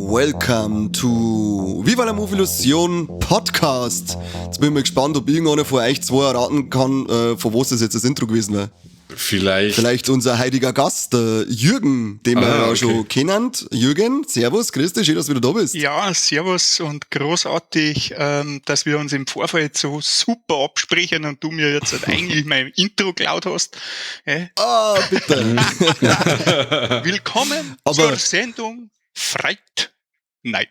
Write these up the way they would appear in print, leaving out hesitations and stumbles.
Welcome to Viva la Movilusion Podcast. Jetzt bin ich mal gespannt, ob irgendeiner von euch zwei erraten kann, von was das jetzt das Intro gewesen war. Vielleicht. Vielleicht unser heutiger Gast, Jürgen, den wir ja schon kennen. Jürgen, servus, grüß dich, schön, dass du wieder da bist. Ja, servus und großartig, dass wir uns im Vorfeld so super absprechen und du mir jetzt halt eigentlich mein Intro geklaut hast. Ah, bitte. Willkommen zur Sendung Fright Night.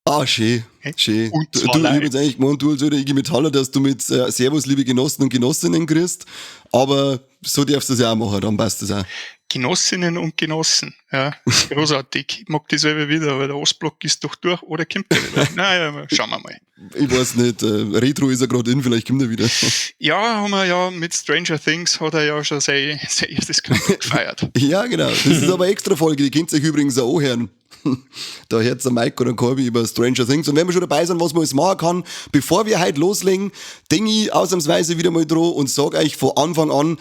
Ah, schön, schön. Und Du, zwar du, ich hab live. jetzt eigentlich gemeint, du als IG Metaller, dass du mit Servus, liebe Genossen und Genossinnen grüßt, aber so darfst du es ja auch machen, dann passt das auch. Genossinnen und Genossen, ja, großartig. Ich mag die selber wieder, aber der Ostblock ist doch durch, oder kommt der wieder? Naja, schauen wir mal. Ich weiß nicht, Retro ist er grad in, vielleicht kommt er wieder. Ja, haben wir ja mit Stranger Things hat er ja schon sein erstes Comeback gefeiert. Ja, genau. Das ist aber eine extra Folge, die könnt ihr euch übrigens auch anhören. Da hört's der Mike oder Corby über Stranger Things. Und wenn wir schon dabei sind, was man alles machen kann, bevor wir heute loslegen, denk ich ausnahmsweise wieder mal dran und sag euch von Anfang an,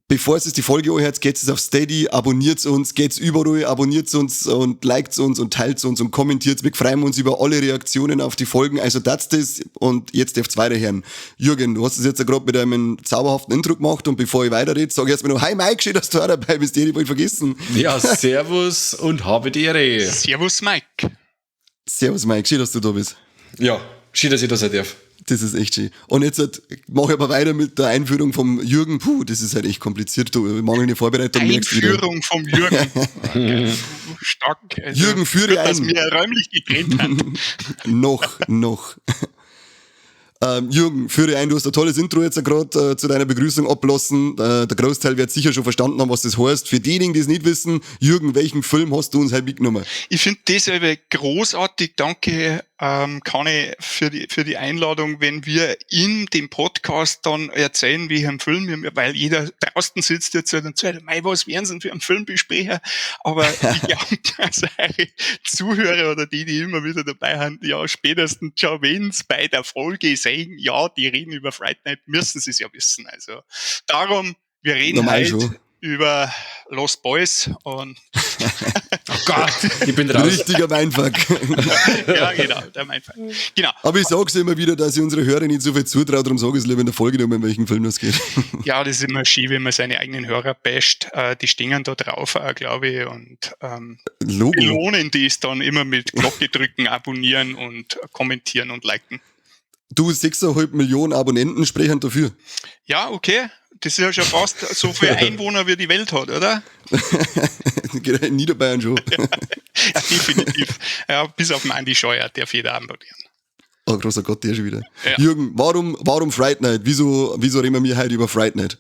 bevor es die Folge anhört, geht's auf Steady, abonniert uns, geht's überall, abonniert uns und liked uns und teilt uns und kommentiert. Wir freuen uns über alle Reaktionen auf die Folgen. Also das ist das. Und jetzt darf's weiterhören. Jürgen, du hast es jetzt ja grad mit einem zauberhaften Intro gemacht und bevor ich weiterrede, sag ich erstmal noch, hi Mike, schön, dass du auch dabei bist, den hätte ich bald vergessen. Ja, servus und habe die Ehre. Servus Mike. Servus Mike, schön, dass du da bist. Ja, schön, dass ich da sein darf. Das ist echt schön. Und jetzt halt, mach ich aber weiter mit der Einführung vom Jürgen. Puh, das ist halt echt kompliziert. Du, mangelnde Vorbereitung merkst du wieder. Einführung vom Jürgen. Okay. Stark. Also, Jürgen, führe gut, dass ein. wir räumlich getrennt haben. Noch. Jürgen, führe ein, du hast ein tolles Intro jetzt grad zu deiner Begrüßung ablassen. Der Großteil wird sicher schon verstanden haben, was das heißt. Für diejenigen, die es nicht wissen, Jürgen, welchen Film hast du uns heute mitgenommen? Ich find das eben großartig. Danke, Kani, für die Einladung, wenn wir in dem Podcast dann erzählen, welchen Film wir, weil jeder draußen sitzt jetzt und sagt, mei, was werden sie denn für einen Film besprechen? Aber ich glaub, dass eure Zuhörer oder die, die immer wieder dabei sind, ja, spätestens schon, wenn's bei der Folge sehen, ja, die reden über Fright Night, müssen sie's ja wissen. Also darum, wir reden Normal heute schon. über Lost Boys und Oh Gott, ich bin raus. Richtiger Mindfuck. Ja, genau, der Mindfuck. Genau. Aber ich sag's immer wieder, dass ich unsere Hörer nicht so viel zutraue, darum sag ich's lieber in der Folge nicht mehr, in welchen Film das geht. Ja, das ist immer schön, wenn man seine eigenen Hörer basht. Die stehen da drauf auch, glaub ich, und Logo. belohnen die es dann immer mit Glocke drücken, abonnieren und kommentieren und liken. Du, 6,5 Millionen Abonnenten sprechen dafür. Ja, okay. Das ist ja schon fast so viele Einwohner, wie die Welt hat, oder? Genau, in Niederbayern schon. Ja, definitiv. Ja, bis auf den Andi Scheuer, der jeder abonnieren. Oh, großer Gott, der schon wieder. Ja. Jürgen, warum Fright Night? Wieso reden wir heute über Fright Night?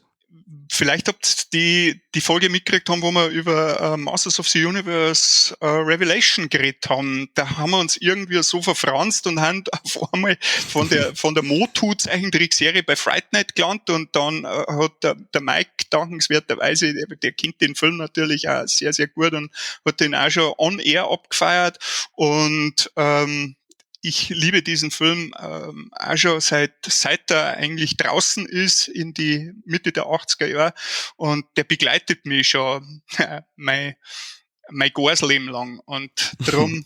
Vielleicht habt ihr die Folge mitgekriegt haben, wo wir über Masters of the Universe Revelation geredet haben. Da haben wir uns irgendwie so verfranst und haben auf einmal von der Motu-Zeichentrickserie bei Fright Night gelandet und dann hat der Mike dankenswerterweise, der kennt den Film natürlich auch sehr, sehr gut und hat den auch schon on air abgefeiert und ich liebe diesen Film auch schon seit er eigentlich draußen ist in die Mitte der 80er Jahre und der begleitet mich schon mein ganzes Leben lang und darum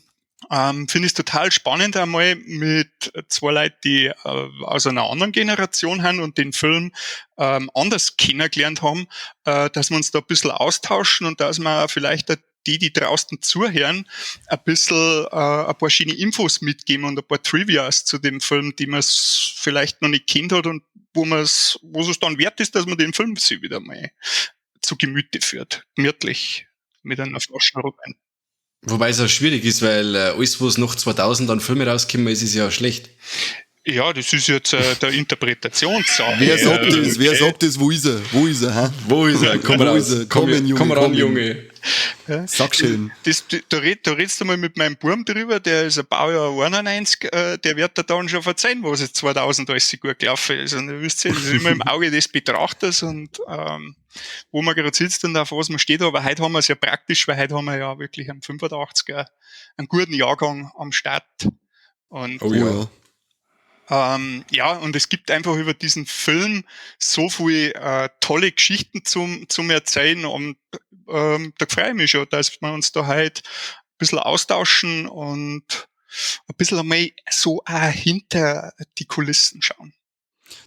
finde ich es total spannend einmal mit zwei Leuten, die aus einer anderen Generation sind und den Film anders kennengelernt haben, dass wir uns da ein bisschen austauschen und dass wir vielleicht auch die, die draußen zuhören, ein bisschen ein paar schöne Infos mitgeben und ein paar Trivias zu dem Film, die man vielleicht noch nicht kennt hat und wo es dann wert ist, dass man den Film sich wieder mal zu Gemüte führt. Gemütlich mit einer Flasche Rotwein. Wobei es auch schwierig ist, weil alles, was nach 2000 an Filme rausgekommen ist, ist ja schlecht. Ja, das ist jetzt der Interpretationssache. Wer sagt das? Wer sagt das? Wo ist er? Wo ist er? Hä? Wo ist er? Komm raus. Ist er? Komm, Junge, komm ran, Junge. Ja. Sag schön. Da redst du mal mit meinem Burm drüber, der ist ein Baujahr 91, der wird dir dann schon verzeihen, was jetzt 2030 gut gelaufen ist. Und ihr wisst ja, das ist immer im Auge des Betrachters und wo man gerade sitzt und auf was man steht. Aber heute haben wir es ja praktisch, weil heute haben wir ja wirklich einen 85er, einen guten Jahrgang am Start. Und oh ja. Ja, und es gibt einfach über diesen Film so viel tolle Geschichten zum Erzählen und da freue ich mich schon, dass wir uns da heute ein bisschen austauschen und ein bisschen einmal so auch hinter die Kulissen schauen.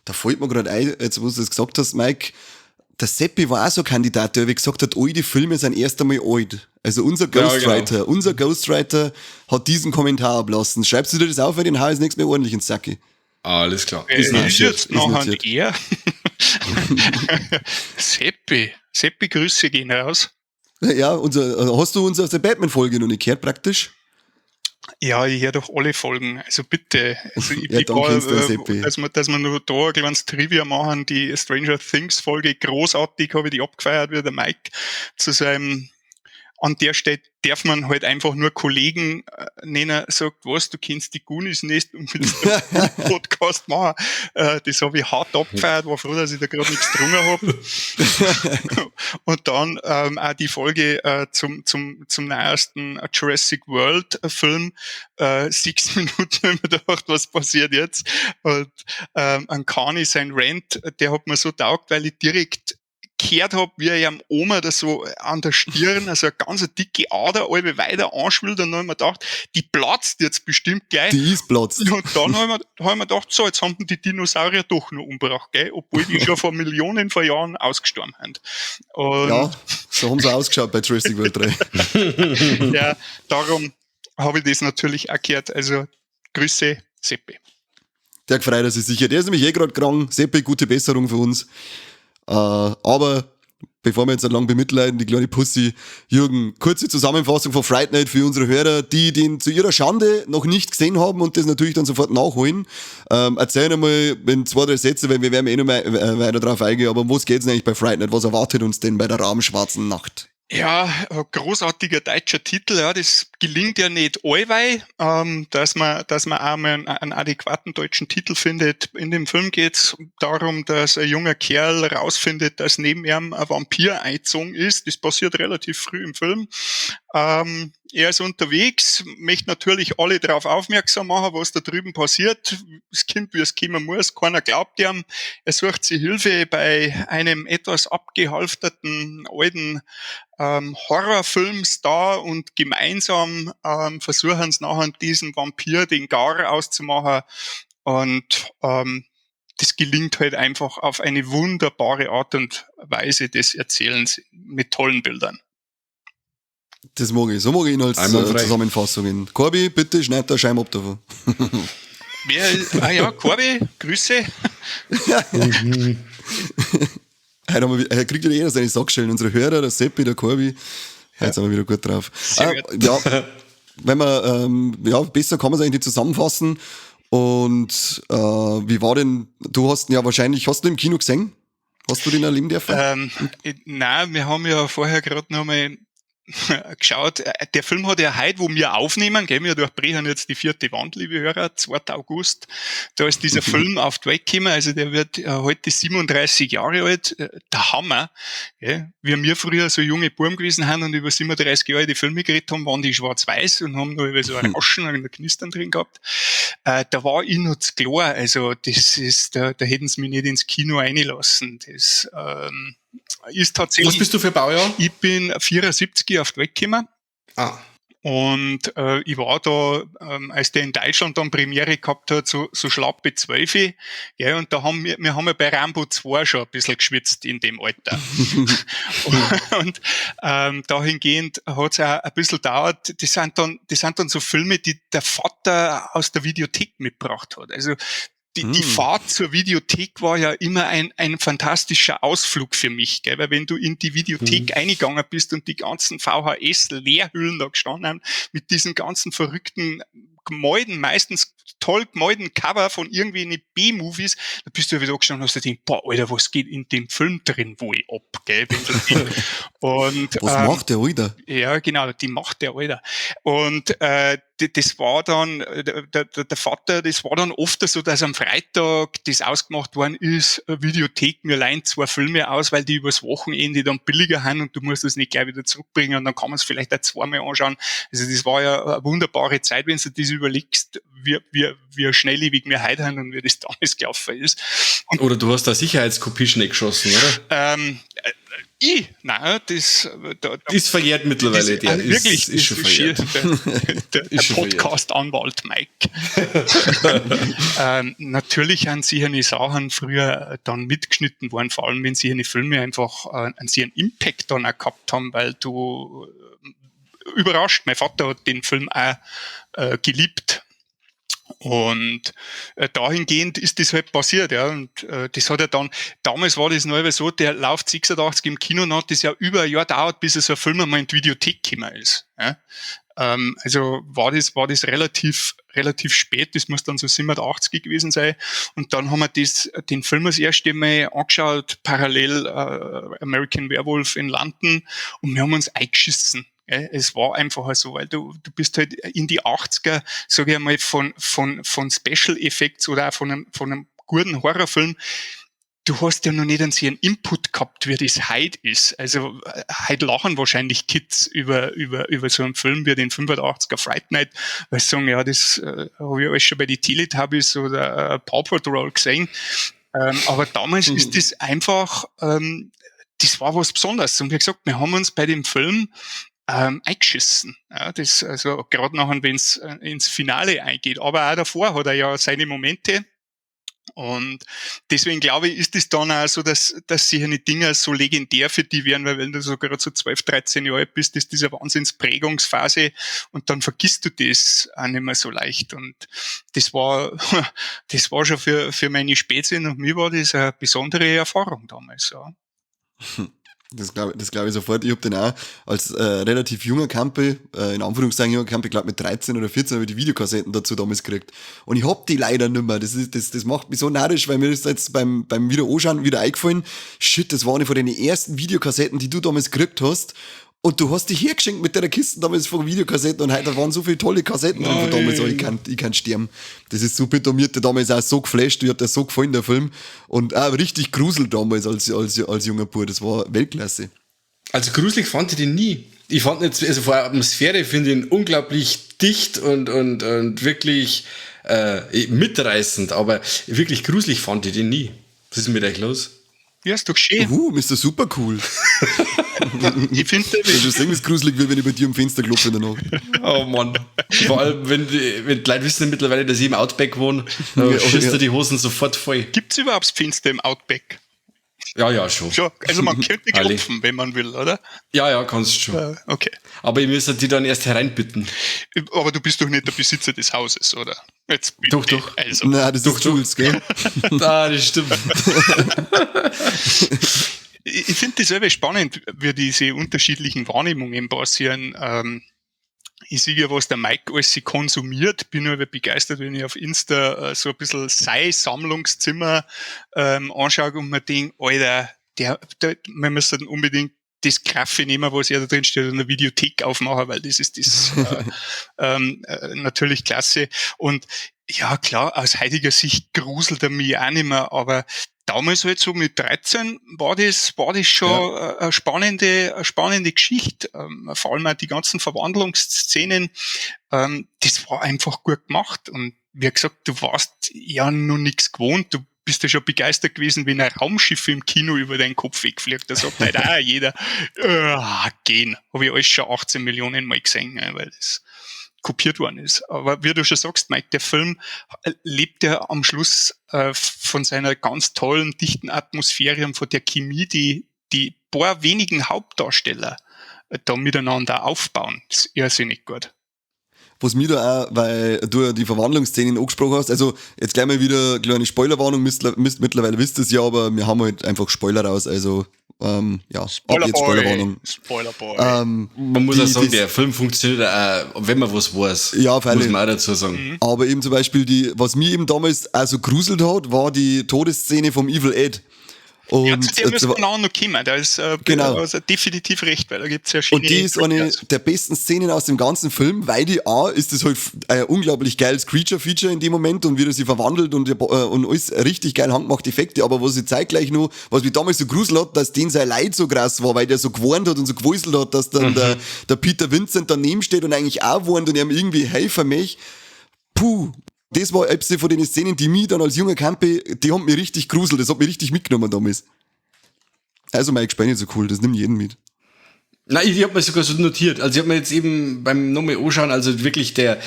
Da fällt mir gerade ein, jetzt wo du das gesagt hast, Mike, der Seppi war auch so ein Kandidat, der wie gesagt hat, all die Filme sind erst einmal alt. Also unser Ghostwriter, ja, genau. Unser Ghostwriter hat diesen Kommentar ablassen. Schreibst du dir das auf, weil den hau ich nichts mehr ordentlich ins Sacke. Alles klar. Ist notiert. Ist notiert. Er. Seppi, Grüße gehen raus. Ja, hast du uns aus der Batman-Folge noch nicht gehört praktisch? Ja, ich höre doch alle Folgen. Also bitte. Also ich ja, dann Seppi. Dass wir nur da ein kleines Trivia machen, die Stranger Things Folge, großartig, habe ich die abgefeiert, wie der Mike zu seinem, an der Stelle darf man halt einfach nur Kollegen nennen, sagt, was, du kennst die Goonies nicht und willst einen Podcast machen. Das habe ich hart abgefeiert, war froh, dass ich da gerade nichts getrunken habe. Und dann auch die Folge zum neuesten Jurassic World Film, 6 Minuten, wenn man gedacht, was passiert jetzt? Und an Kani, sein Rant, der hat mir so taugt, weil ich direkt gehört hab, wie er am Oma da so an der Stirn, also eine ganz dicke Ader, alle weiter anschwillt, und dann hab ich mir gedacht, die platzt jetzt bestimmt gleich. Die ist platzt. Und dann hab ich mir gedacht, so, jetzt haben die Dinosaurier doch noch umgebracht, gell, obwohl die schon vor Millionen von Jahren ausgestorben sind. Und ja, so haben sie ausgeschaut bei Jurassic World 3. Ja, darum habe ich das natürlich auch gehört. Also, Grüße, Seppi. Der gefreut er sich sicher. Der ist nämlich eh gerade krank. Seppi, gute Besserung für uns. Aber bevor wir jetzt lang bemitleiden, die kleine Pussy, Jürgen, kurze Zusammenfassung von Fright Night für unsere Hörer, die den zu ihrer Schande noch nicht gesehen haben und das natürlich dann sofort nachholen. Erzähl einmal in 2, 3 Sätze, weil wir werden eh noch weiter drauf eingehen, aber um was geht's denn eigentlich bei Fright Night? Was erwartet uns denn bei der rabenschwarzen Nacht? Ja, großartiger deutscher Titel, ja, das gelingt ja nicht allweil, dass man auch mal einen adäquaten deutschen Titel findet. In dem Film geht's darum, dass ein junger Kerl rausfindet, dass neben ihm ein Vampir eingezogen ist. Das passiert relativ früh im Film. Er ist unterwegs, möchte natürlich alle darauf aufmerksam machen, was da drüben passiert. Es kommt, wie es kommen muss, keiner glaubt ihm. Er sucht sich Hilfe bei einem etwas abgehalfterten alten Horrorfilmstar und gemeinsam versuchen sie nachher diesen Vampir den Gar auszumachen. Und das gelingt halt einfach auf eine wunderbare Art und Weise des Erzählens mit tollen Bildern. Das mag ich. So mag ich ihn als Zusammenfassungen. Corby, bitte schneid da Scheiben ab davon. Ja, Corby, Grüße. Heute kriegt ja jeder seine Sackschellen. Unsere Hörer, der Seppi, der Corby. Heute sind wir wieder gut drauf. Ja, wenn man, ja, besser kann man es eigentlich nicht zusammenfassen. Und wie war denn, du hast ihn ja wahrscheinlich, hast du ihn im Kino gesehen? Hast du den erleben dürfen? Nein, wir haben ja vorher gerade noch mal geschaut, der Film hat ja heute, wo wir aufnehmen, gell, wir durchbrechen jetzt die vierte Wand, liebe Hörer, 2. August, da ist dieser Film auf die Welt gekommen, also der wird heute 37 Jahre alt, der Hammer, gell. Wie wir früher so junge Buben gewesen haben und über 37 Jahre die Filme geredet haben, waren die schwarz-weiß und haben noch über so ein Rauschen und ein Knistern drin gehabt. Da war ich noch zu klar, also das ist, da hätten sie mich nicht ins Kino reinlassen, das, ist tatsächlich. Was bist du für Baujahr? Ich bin 74 auf die Welt gekommen. Ah. Und ich war da, als der in Deutschland dann Premiere gehabt hat, so schlappe 12. Ja, und da haben wir haben ja bei Rambo 2 schon ein bisschen geschwitzt in dem Alter. Und dahingehend hat es auch ein bisschen gedauert. Das sind dann so Filme, die der Vater aus der Videothek mitgebracht hat. Also die Fahrt zur Videothek war ja immer ein fantastischer Ausflug für mich, gell? Weil wenn du in die Videothek eingegangen bist und die ganzen VHS-Leerhüllen da gestanden haben, mit diesen ganzen verrückten gemalten, meistens toll gemalten Cover von irgendwie in B-Movies, da bist du ja wieder angestanden und hast dir gedacht, boah, Alter, was geht in dem Film drin wohl ab, gell? Und, was macht der Alter? Ja, genau, die macht der Alter. Und das war dann, der Vater, das war dann oft so, dass am Freitag das ausgemacht worden ist, Videothek, mir leihen 2 Filme aus, weil die übers Wochenende dann billiger sind und du musst das nicht gleich wieder zurückbringen und dann kann man es vielleicht auch zweimal anschauen. Also das war ja eine wunderbare Zeit, wenn du das überlegst, wie schnelllebig wir heute sind und wie das damals gelaufen ist. Und oder du hast da Sicherheitskopie schnell geschossen, oder? Nein, das da, ist verjährt mittlerweile, das, der wirklich, ist schon verjährt. Der Podcast-Anwalt Mike. Natürlich haben sicher die Sachen früher dann mitgeschnitten worden, vor allem wenn sie eine Filme einfach einen sehr Impact dann auch gehabt haben, weil du überrascht, mein Vater hat den Film auch geliebt. Und dahingehend ist das halt passiert, ja. Und das hat ja dann, damals war das noch so, der läuft 86 im Kino und hat das ja über ein Jahr dauert, bis so ein Film einmal in die Videothek gekommen ist. Ja. Also war das relativ spät, das muss dann so 87 gewesen sein. Und dann haben wir den Film das erste Mal angeschaut, parallel American Werewolf in London, und wir haben uns eingeschissen. Es war einfach so, weil du bist halt in die 80er, sage ich einmal, von Special Effects oder auch von einem guten Horrorfilm. Du hast ja noch nicht einen Input gehabt, wie das heute ist. Also heute lachen wahrscheinlich Kids über so einen Film wie den 85er Fright Night, weil sie sagen, ja, das habe ich alles schon bei den Teletubbies oder Paw Patrol gesehen. Aber damals ist das einfach, das war was Besonderes. Und wie gesagt, wir haben uns bei dem Film eingeschissen. Ja, das, also gerade nachher, wenn es ins Finale eingeht. Aber auch davor hat er ja seine Momente. Und deswegen glaube ich, ist es dann auch so, dass sich die Dinger so legendär für die werden, weil wenn du so gerade so 12, 13 Jahre alt bist, ist diese Wahnsinnsprägungsphase und dann vergisst du das auch nicht mehr so leicht. Und das war schon für meine Spezies und mir war das eine besondere Erfahrung damals, ja. Das glaube ich sofort. Ich habe den auch als relativ junger Kampe, in Anführungszeichen junger Kampe, ich glaube mit 13 oder 14 habe ich die Videokassetten dazu damals gekriegt. Und ich hab die leider nicht mehr. Das macht mich so narrisch, weil mir ist jetzt beim wieder anschauen wieder eingefallen, shit, das war eine von den ersten Videokassetten, die du damals gekriegt hast. Und du hast dich hergeschenkt mit deiner Kiste damals von Videokassetten und heute waren so viele tolle Kassetten drin von damals, ich kann sterben. Das ist so bitter, mir hat der damals auch so geflasht, mir hat der so gefallen, der Film. Und auch richtig gruselt damals als junger Bub, das war Weltklasse. Also gruselig fand ich den nie. Ich fand jetzt, also von der Atmosphäre finde ich ihn unglaublich dicht und wirklich mitreißend, aber wirklich gruselig fand ich den nie. Was ist denn mit euch los? Ja, ist doch schön. Ist das super cool. Ich finde das ist irgendwie gruselig, wie wenn ich bei dir am Fenster klopfe in der Nacht. Oh Mann. Vor allem, wenn die Leute wissen mittlerweile, dass ich im Outback wohne, dann schießt er die Hosen sofort voll. Gibt es überhaupt Fenster im Outback? Ja, schon. Schon. Also man könnte klopfen, wenn man will, oder? Ja, kannst du schon. Okay. Aber ich müsste die dann erst hereinbitten. Aber du bist doch nicht der Besitzer des Hauses, oder? Jetzt bitte. Doch. Also. Nein, das ist Jules, gell? Ah, das stimmt. Ich finde das selber spannend, wie diese unterschiedlichen Wahrnehmungen passieren. Ich sehe ja, was der Mike alles konsumiert, bin aber begeistert, wenn ich auf Insta so ein bisschen sein Sammlungszimmer anschaue und mir denke, Alter, wir müssen unbedingt das Graffe nehmen, was er da drin steht, und eine Videothek aufmachen, weil das ist das natürlich klasse. Und ja, klar, aus heutiger Sicht gruselt er mich auch nicht mehr, aber damals halt so mit 13 war das schon ja eine spannende Geschichte. Vor allem auch die ganzen Verwandlungsszenen, das war einfach gut gemacht. Und wie gesagt, du warst ja noch nichts gewohnt. Du bist ja schon begeistert gewesen, wenn ein Raumschiff im Kino über deinen Kopf wegfliegt. Da sagt halt auch jeder, gehen. Habe ich alles schon 18 Millionen Mal gesehen, weil das kopiert worden ist. Aber wie du schon sagst, Mike, der Film lebt ja am Schluss von seiner ganz tollen, dichten Atmosphäre und von der Chemie, die die paar wenigen Hauptdarsteller da miteinander aufbauen. Das ist irrsinnig gut. Was mir da auch, weil du ja die Verwandlungsszenen angesprochen hast, also jetzt gleich mal wieder kleine Spoilerwarnung, müsst mittlerweile wisst ihr es ja, aber wir haben halt einfach Spoiler raus, also Ja, ab jetzt Spoilerwarnung. Spoiler Boy. Man muss auch sagen, der Film funktioniert auch, wenn man was weiß. Ja, freilich. Muss man auch dazu sagen. Aber eben zum Beispiel was mich eben damals auch so gruselt hat, war die Todesszene vom Evil Ed. Und Ja, zu dem müssen wir auch noch kommen. Da ist also definitiv recht, weil da gibt's ja schöne Und die ist eine Triggers. der besten Szenen aus dem ganzen Film, weil die A, ist das halt ein unglaublich geiles Creature-Feature in dem Moment und wie er sich verwandelt und alles richtig geil handgemachte Effekte, aber was ich zeitgleich noch, was mich damals so gruselt hat, dass den sein Leid so krass war, weil der so gewarnt hat und so gewuselt hat, dass dann der Peter Vincent daneben steht und eigentlich auch warnt und ihm irgendwie helfen möchte. Puh. Das war etwas von den Szenen, die mich dann als junger Campi, die haben mich richtig gruselt, das hat mich richtig mitgenommen damals. Also Mike Spaniel so cool, das nimmt jeden mit. Nein, ich hab mir sogar so notiert. Also ich hab mir jetzt eben beim nochmal anschauen, also wirklich der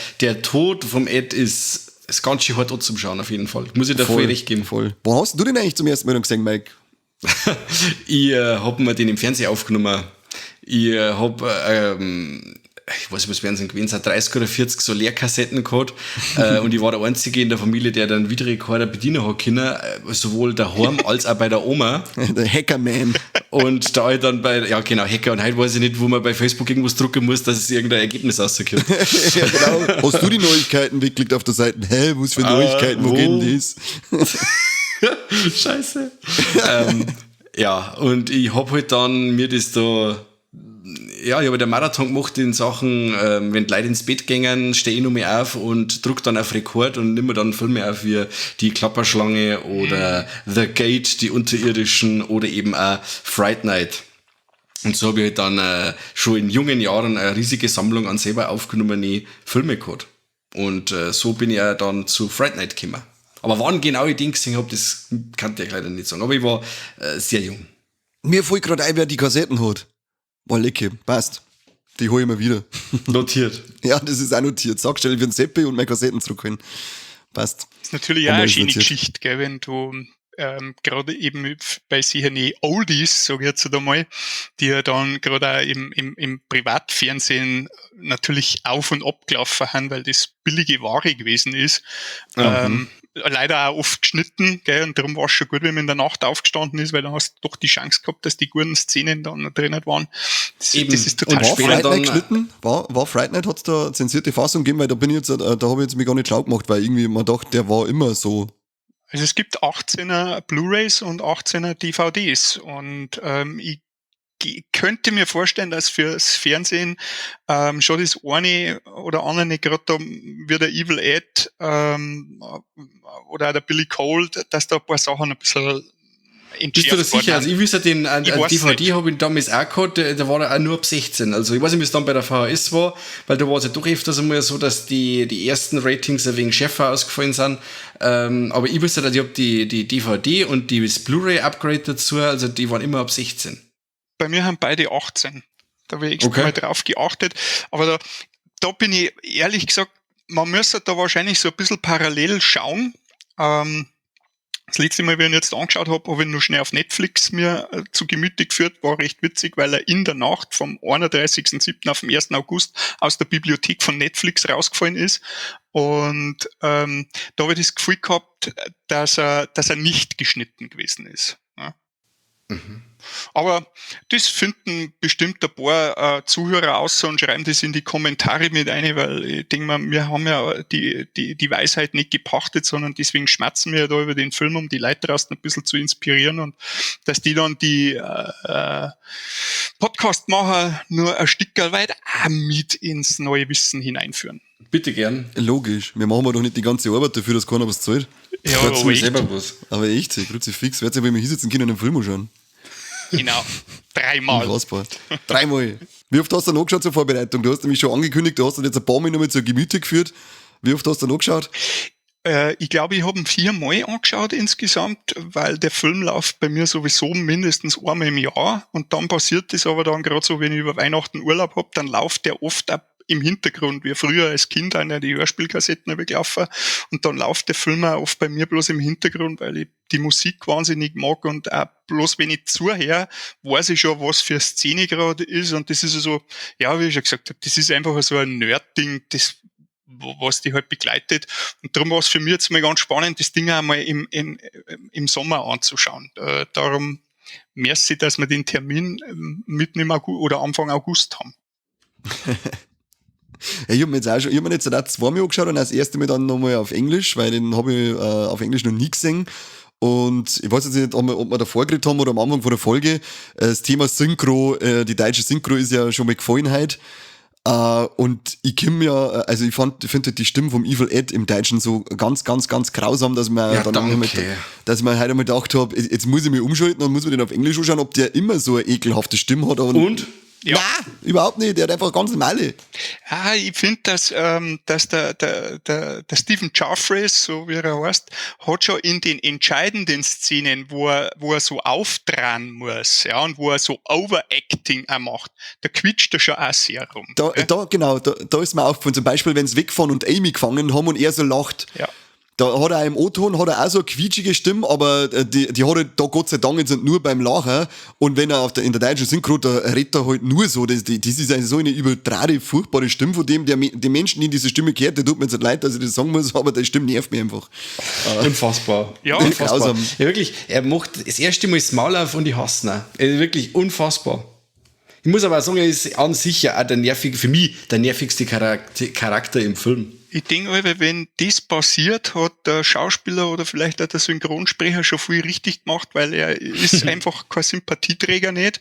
Tod vom Ed ist ganz schön hart zum Schauen auf jeden Fall. Muss ich da voll recht geben. Voll. Wo hast du den eigentlich zum ersten Mal dann gesehen, Mike? Ich hab mir den im Fernsehen aufgenommen. Ich hab, ich weiß nicht, was werden es denn gewesen sein, 30 oder 40 so Leerkassetten gehabt. Und ich war der Einzige in der Familie, der dann Videorekorder bedienen hat können, sowohl daheim als auch bei der Oma. Der Hackerman. Und da ich dann bei, ja genau, Hacker, und heute weiß ich nicht, wo man bei Facebook irgendwas drucken muss, dass es irgendein Ergebnis rauskommt. Ja, genau. Hast du die Neuigkeiten weggeklickt auf der Seite? Hä, was für Neuigkeiten, wo wo? geht denn das? Scheiße. Ja, und ich hab halt dann mir das da, ja, ich hab halt einen Marathon gemacht in Sachen, wenn die Leute ins Bett gingen, steh ich noch mal auf und drück dann auf Rekord und nimm mir dann Filme auf wie Die Klapperschlange oder The Gate, die Unterirdischen oder eben auch Fright Night. Und so hab ich halt dann schon in jungen Jahren eine riesige Sammlung an selber aufgenommene Filme gehabt. Und so bin ich auch dann zu Fright Night gekommen. Aber wann genau ich den gesehen hab, das kann ich leider nicht sagen. Aber ich war sehr jung. Mir fällt grad ein, wer die Kassetten hat. Boah, lecke, passt. Die hol ich mir wieder. Notiert. Ja, das ist auch notiert. Sag, stell ich für den Seppi und meine Kassetten zurückholen. Passt. Das ist natürlich Haben auch wir eine alles schöne notiert. Geschichte, gell, wenn du gerade eben bei sicheren Oldies, sag ich jetzt einmal, die ja dann gerade auch im Privatfernsehen natürlich auf und ab gelaufen haben, weil das billige Ware gewesen ist. Leider auch oft geschnitten, gell, und darum war es schon gut, wenn man in der Nacht aufgestanden ist, weil dann hast du doch die Chance gehabt, dass die guten Szenen dann noch drin waren. Das, Eben. das ist total Und War später Fright Night dann- geschnitten? War Fright Night, hat's da zensierte Fassung gegeben, weil da bin ich jetzt, da hab ich jetzt mich gar nicht schlau gemacht, weil irgendwie man dachte, der war immer so. Also es gibt 18er Blu-rays und 18er DVDs und ich könnte mir vorstellen, dass fürs Fernsehen schon das eine oder andere, gerade da wie der Evil Ed oder auch der Billy Cold, dass da ein paar Sachen ein bisschen Bist du da entschärft worden sicher? Also sind. ich wüsste, den Ich weiß DVD nicht. habe ich damals auch gehabt, der war auch nur ab 16. Also ich weiß nicht, wie es dann bei der VHS war, weil da war es ja doch öfters einmal so, dass die ersten Ratings ein wenig schärfer ausgefallen sind. Aber ich wüsste, ich hab die DVD und das Blu-ray-Upgrade dazu, also die waren immer ab 16. Bei mir haben beide 18. Da habe ich extra mal drauf geachtet. Aber da bin ich ehrlich gesagt, man müsste da wahrscheinlich so ein bisschen parallel schauen. Das letzte Mal, wie ich ihn jetzt angeschaut habe, habe ich ihn nur schnell auf Netflix mir zu Gemüte geführt. War recht witzig, weil er in der Nacht vom 31.07. auf den 1. August aus der Bibliothek von Netflix rausgefallen ist. Und da habe ich das Gefühl gehabt, dass er nicht geschnitten gewesen ist. Ja. Aber das finden bestimmt ein paar Zuhörer aus und schreiben das in die Kommentare mit rein, weil ich denke mal, wir haben ja die Weisheit nicht gepachtet, sondern deswegen schmatzen wir ja da über den Film, um die Leute draußen ein bisschen zu inspirieren und dass die dann die Podcast-Macher nur ein Stück weit auch mit ins neue Wissen hineinführen. Bitte gern. Logisch. Wir machen doch nicht die ganze Arbeit dafür, dass keiner was zahlt. Ja, aber aber echt. selber was. Aber echt, Kruzifix, wer sich mal hinsetzen können und einen Film anschauen. Genau. Dreimal. Unfassbar. Dreimal. Wie oft hast du noch geschaut zur Vorbereitung? Du hast nämlich schon angekündigt, du hast das jetzt ein paar Mal nochmal zur Gemüte geführt. Wie oft hast du noch geschaut? Ich glaube, ich habe ihn 4-mal angeschaut insgesamt, weil der Film läuft bei mir sowieso mindestens einmal im Jahr. Und dann passiert das aber dann gerade so, wenn ich über Weihnachten Urlaub hab, dann läuft der oft auch im Hintergrund, wie früher als Kind einer die Hörspielkassetten habe gelaufen. Und dann läuft der Film auch oft bei mir bloß im Hintergrund, weil ich die Musik wahnsinnig mag und auch bloß wenn ich zuhöre, weiß ich schon, was für eine Szene gerade ist. Und das ist so, ja, wie ich schon gesagt habe, das ist einfach so ein Nerd-Ding, das, was die halt begleitet. Und darum war es für mich jetzt mal ganz spannend, das Ding auch mal im Sommer anzuschauen. Darum Merci, dass wir den Termin mitten im August oder Anfang August haben. Ja, ich hab mir jetzt auch schon, ich hab mir jetzt auch zweimal angeschaut und das erste Mal dann nochmal auf Englisch, weil den hab ich auf Englisch noch nie gesehen. Und ich weiß jetzt nicht, ob wir davor geredet haben oder am Anfang von der Folge. Das Thema Synchro, die deutsche Synchro ist ja schon mal gefallen heute. Und ich komm ja, also ich fand, ich find halt die Stimme vom Evil Ed im Deutschen so ganz, ganz, ganz grausam, dass man Ja, dann einmal, danke. dass man heute einmal gedacht hab, jetzt muss ich mich umschalten und muss mir den auf Englisch anschauen, ob der immer so eine ekelhafte Stimme hat. Aber Und? Ja. Nein, überhaupt nicht. Der hat einfach ganz normale. Ah, ich find, dass der Stephen Geoffreys, so wie er heißt, hat schon in den entscheidenden Szenen, wo er so auftragen muss, ja, und wo er so Overacting auch macht, da quietscht er schon auch sehr rum. Da, gell? da, genau, da, da ist mir aufgefallen, zum Beispiel, wenn's wegfahren und Amy gefangen haben und er so lacht. Ja. Da hat er im O-Ton, hat er auch so eine quietschige Stimme, aber die hat er da Gott sei Dank jetzt nur beim Lachen. Und wenn er in der deutschen Synchro, da redet er halt nur so. Das ist eine so eine übertragene, furchtbare Stimme von dem, der die Menschen, die diese Stimme gehört, der tut mir jetzt leid, dass ich das sagen muss, aber die Stimme nervt mich einfach. Unfassbar. Ja. Unfassbar. Grausam. Ja, wirklich, er macht das erste Mal das Maul auf und ich hasse ihn. Also wirklich unfassbar. Ich muss aber auch sagen, er ist an sich ja auch der nervige, für mich der nervigste Charakter im Film. Ich denke, wenn das passiert, hat der Schauspieler oder vielleicht auch der Synchronsprecher schon viel richtig gemacht, weil er ist einfach kein Sympathieträger nicht.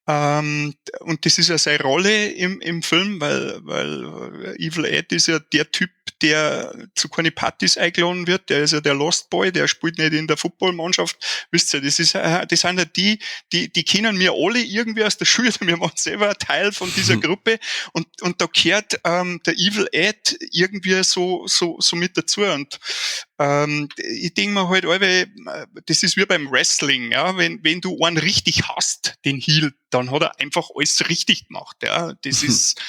Und das ist ja seine Rolle im Film, weil Evil Ed ist ja der Typ, der zu keine Partys eingeladen wird, der ist ja der Lost Boy, der spielt nicht in der Footballmannschaft. Wisst ihr, das sind ja die, die kennen wir alle irgendwie aus der Schule, wir waren selber ein Teil von dieser Gruppe und da gehört der Evil Ed irgendwie so mit dazu und ich denk mir halt alle, das ist wie beim Wrestling, ja, wenn du einen richtig hast, den Heel, dann hat er einfach alles richtig gemacht, ja, das ist,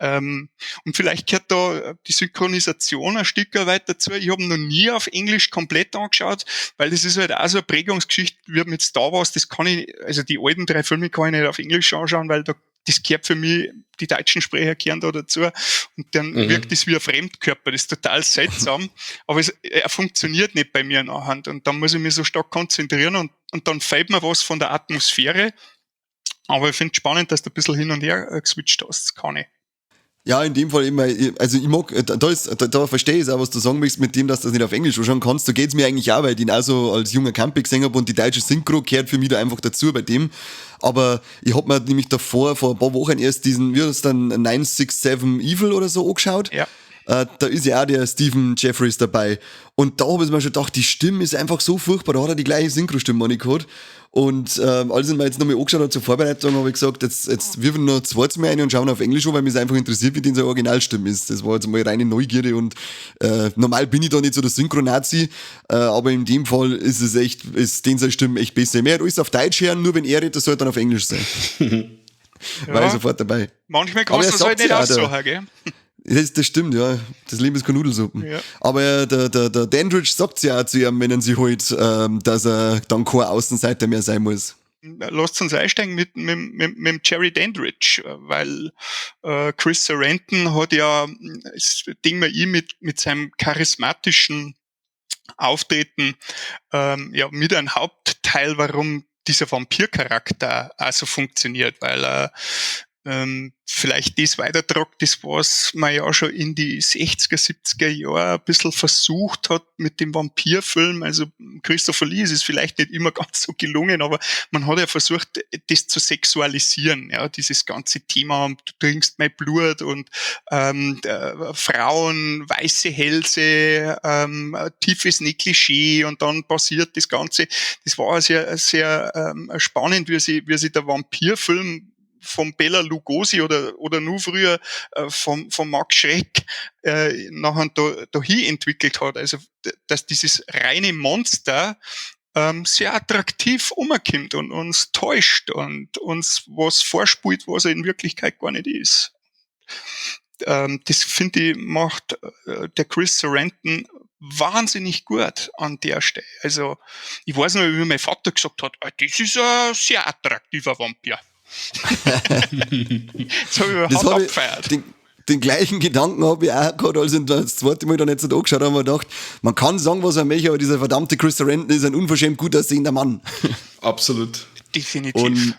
und vielleicht gehört da die Synchronisation ein Stück weit dazu. Ich hab ihn noch nie auf Englisch komplett angeschaut, weil das ist halt auch so eine Prägungsgeschichte wie mit Star Wars, das kann ich, also die alten 3 Filme kann ich nicht auf Englisch anschauen, weil da, das gehört für mich, die deutschen Sprecher kehren da dazu und dann wirkt das wie ein Fremdkörper, das ist total seltsam, aber er funktioniert nicht bei mir nachher und dann muss ich mich so stark konzentrieren und dann fehlt mir was von der Atmosphäre, aber ich find's spannend, dass du ein bisschen hin und her geswitcht hast, das kann ich. Ja, in dem Fall immer, also ich mag, da, da ist, da, da verstehe ich es auch, was du sagen möchtest mit dem, dass du das nicht auf Englisch anschauen kannst. Da geht's mir eigentlich auch, weil ich ihn auch so als junger Campi gesehen hab und die deutsche Synchro gehört für mich da einfach dazu bei dem. Aber ich hab mir nämlich davor, vor ein paar Wochen erst diesen, wie heißt das dann, 967 Evil oder so angeschaut. Da ist ja auch der Stephen Geoffreys dabei. Und da hab ich mir schon gedacht, die Stimme ist einfach so furchtbar, da hat er die gleiche Synchro-Stimme angehabt. Und als ich mir jetzt nochmal angeschaut habe zur Vorbereitung, habe ich gesagt, jetzt wirfen wir noch zweites Mal rein und schauen auf Englisch an, weil mich einfach interessiert, wie denn seine Originalstimme ist. Das war jetzt mal reine Neugierde und normal bin ich da nicht so der Synchro-Nazi, aber in dem Fall ist es echt, ist den seine Stimme echt besser. Mehr alles auf Deutsch hören, nur wenn er redet, das soll dann auf Englisch sein. War ich sofort dabei. Manchmal Aber kannst er du es halt sagt nicht ja auch, der aussuchen, gell? Das stimmt, ja. Das Leben ist keine Nudelsuppen. Aber der Dandridge sagt's ja auch zu ihm, wenn er sie holt, dass er dann kein Außenseiter mehr sein muss. Lasst uns einsteigen mit dem Jerry Dandridge, weil Chris Sarandon hat ja, das Ding mal ich mit seinem charismatischen Auftreten ja, mit einem Hauptteil, warum dieser Vampircharakter auch so funktioniert, weil er vielleicht das weitertragt, das was man ja schon in die 60er, 70er Jahre ein bisschen versucht hat mit dem Vampirfilm. Also Christopher Lee ist es vielleicht nicht immer ganz so gelungen, aber man hat ja versucht, das zu sexualisieren, ja, dieses ganze Thema, du trinkst mein Blut und Frauen, weiße Hälse, tiefes Negligé und dann passiert das Ganze. Das war sehr, sehr spannend, wie sich der Vampirfilm von Bela Lugosi oder nur früher vom Max Schreck nachher da hin entwickelt hat. Also, dass dieses reine Monster sehr attraktiv umkommt und uns täuscht und uns was vorspielt, was er in Wirklichkeit gar nicht ist. Das finde ich, macht der Chris Sarandon wahnsinnig gut an der Stelle. Also, ich weiß noch, wie mein Vater gesagt hat, das ist ein sehr attraktiver Vampir. Das hab ich überhaupt Das hab ich abgefeiert. Den gleichen Gedanken hab ich auch gehabt, als ich das zweite Mal dann jetzt nicht angeschaut habe, hab ich mir gedacht, man kann sagen, was er möchte, aber dieser verdammte Chris Sarandon ist ein unverschämt gut aussehender Mann. Absolut. Definitiv.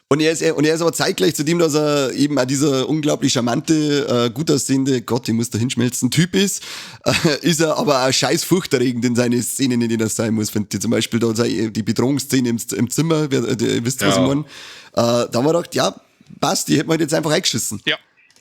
Und er ist aber zeitgleich zu dem, dass er eben auch dieser unglaublich charmante, gut aussehende, Gott, ich muss da hinschmelzen, Typ ist, ist er aber auch scheiß furchterregend in seine Szenen, in denen er sein muss. Wenn die zum Beispiel da die Bedrohungsszene im Zimmer, ihr wisst, was ich meine, da haben wir gedacht, ja, passt, die hätten wir halt jetzt einfach eingeschissen. Ja.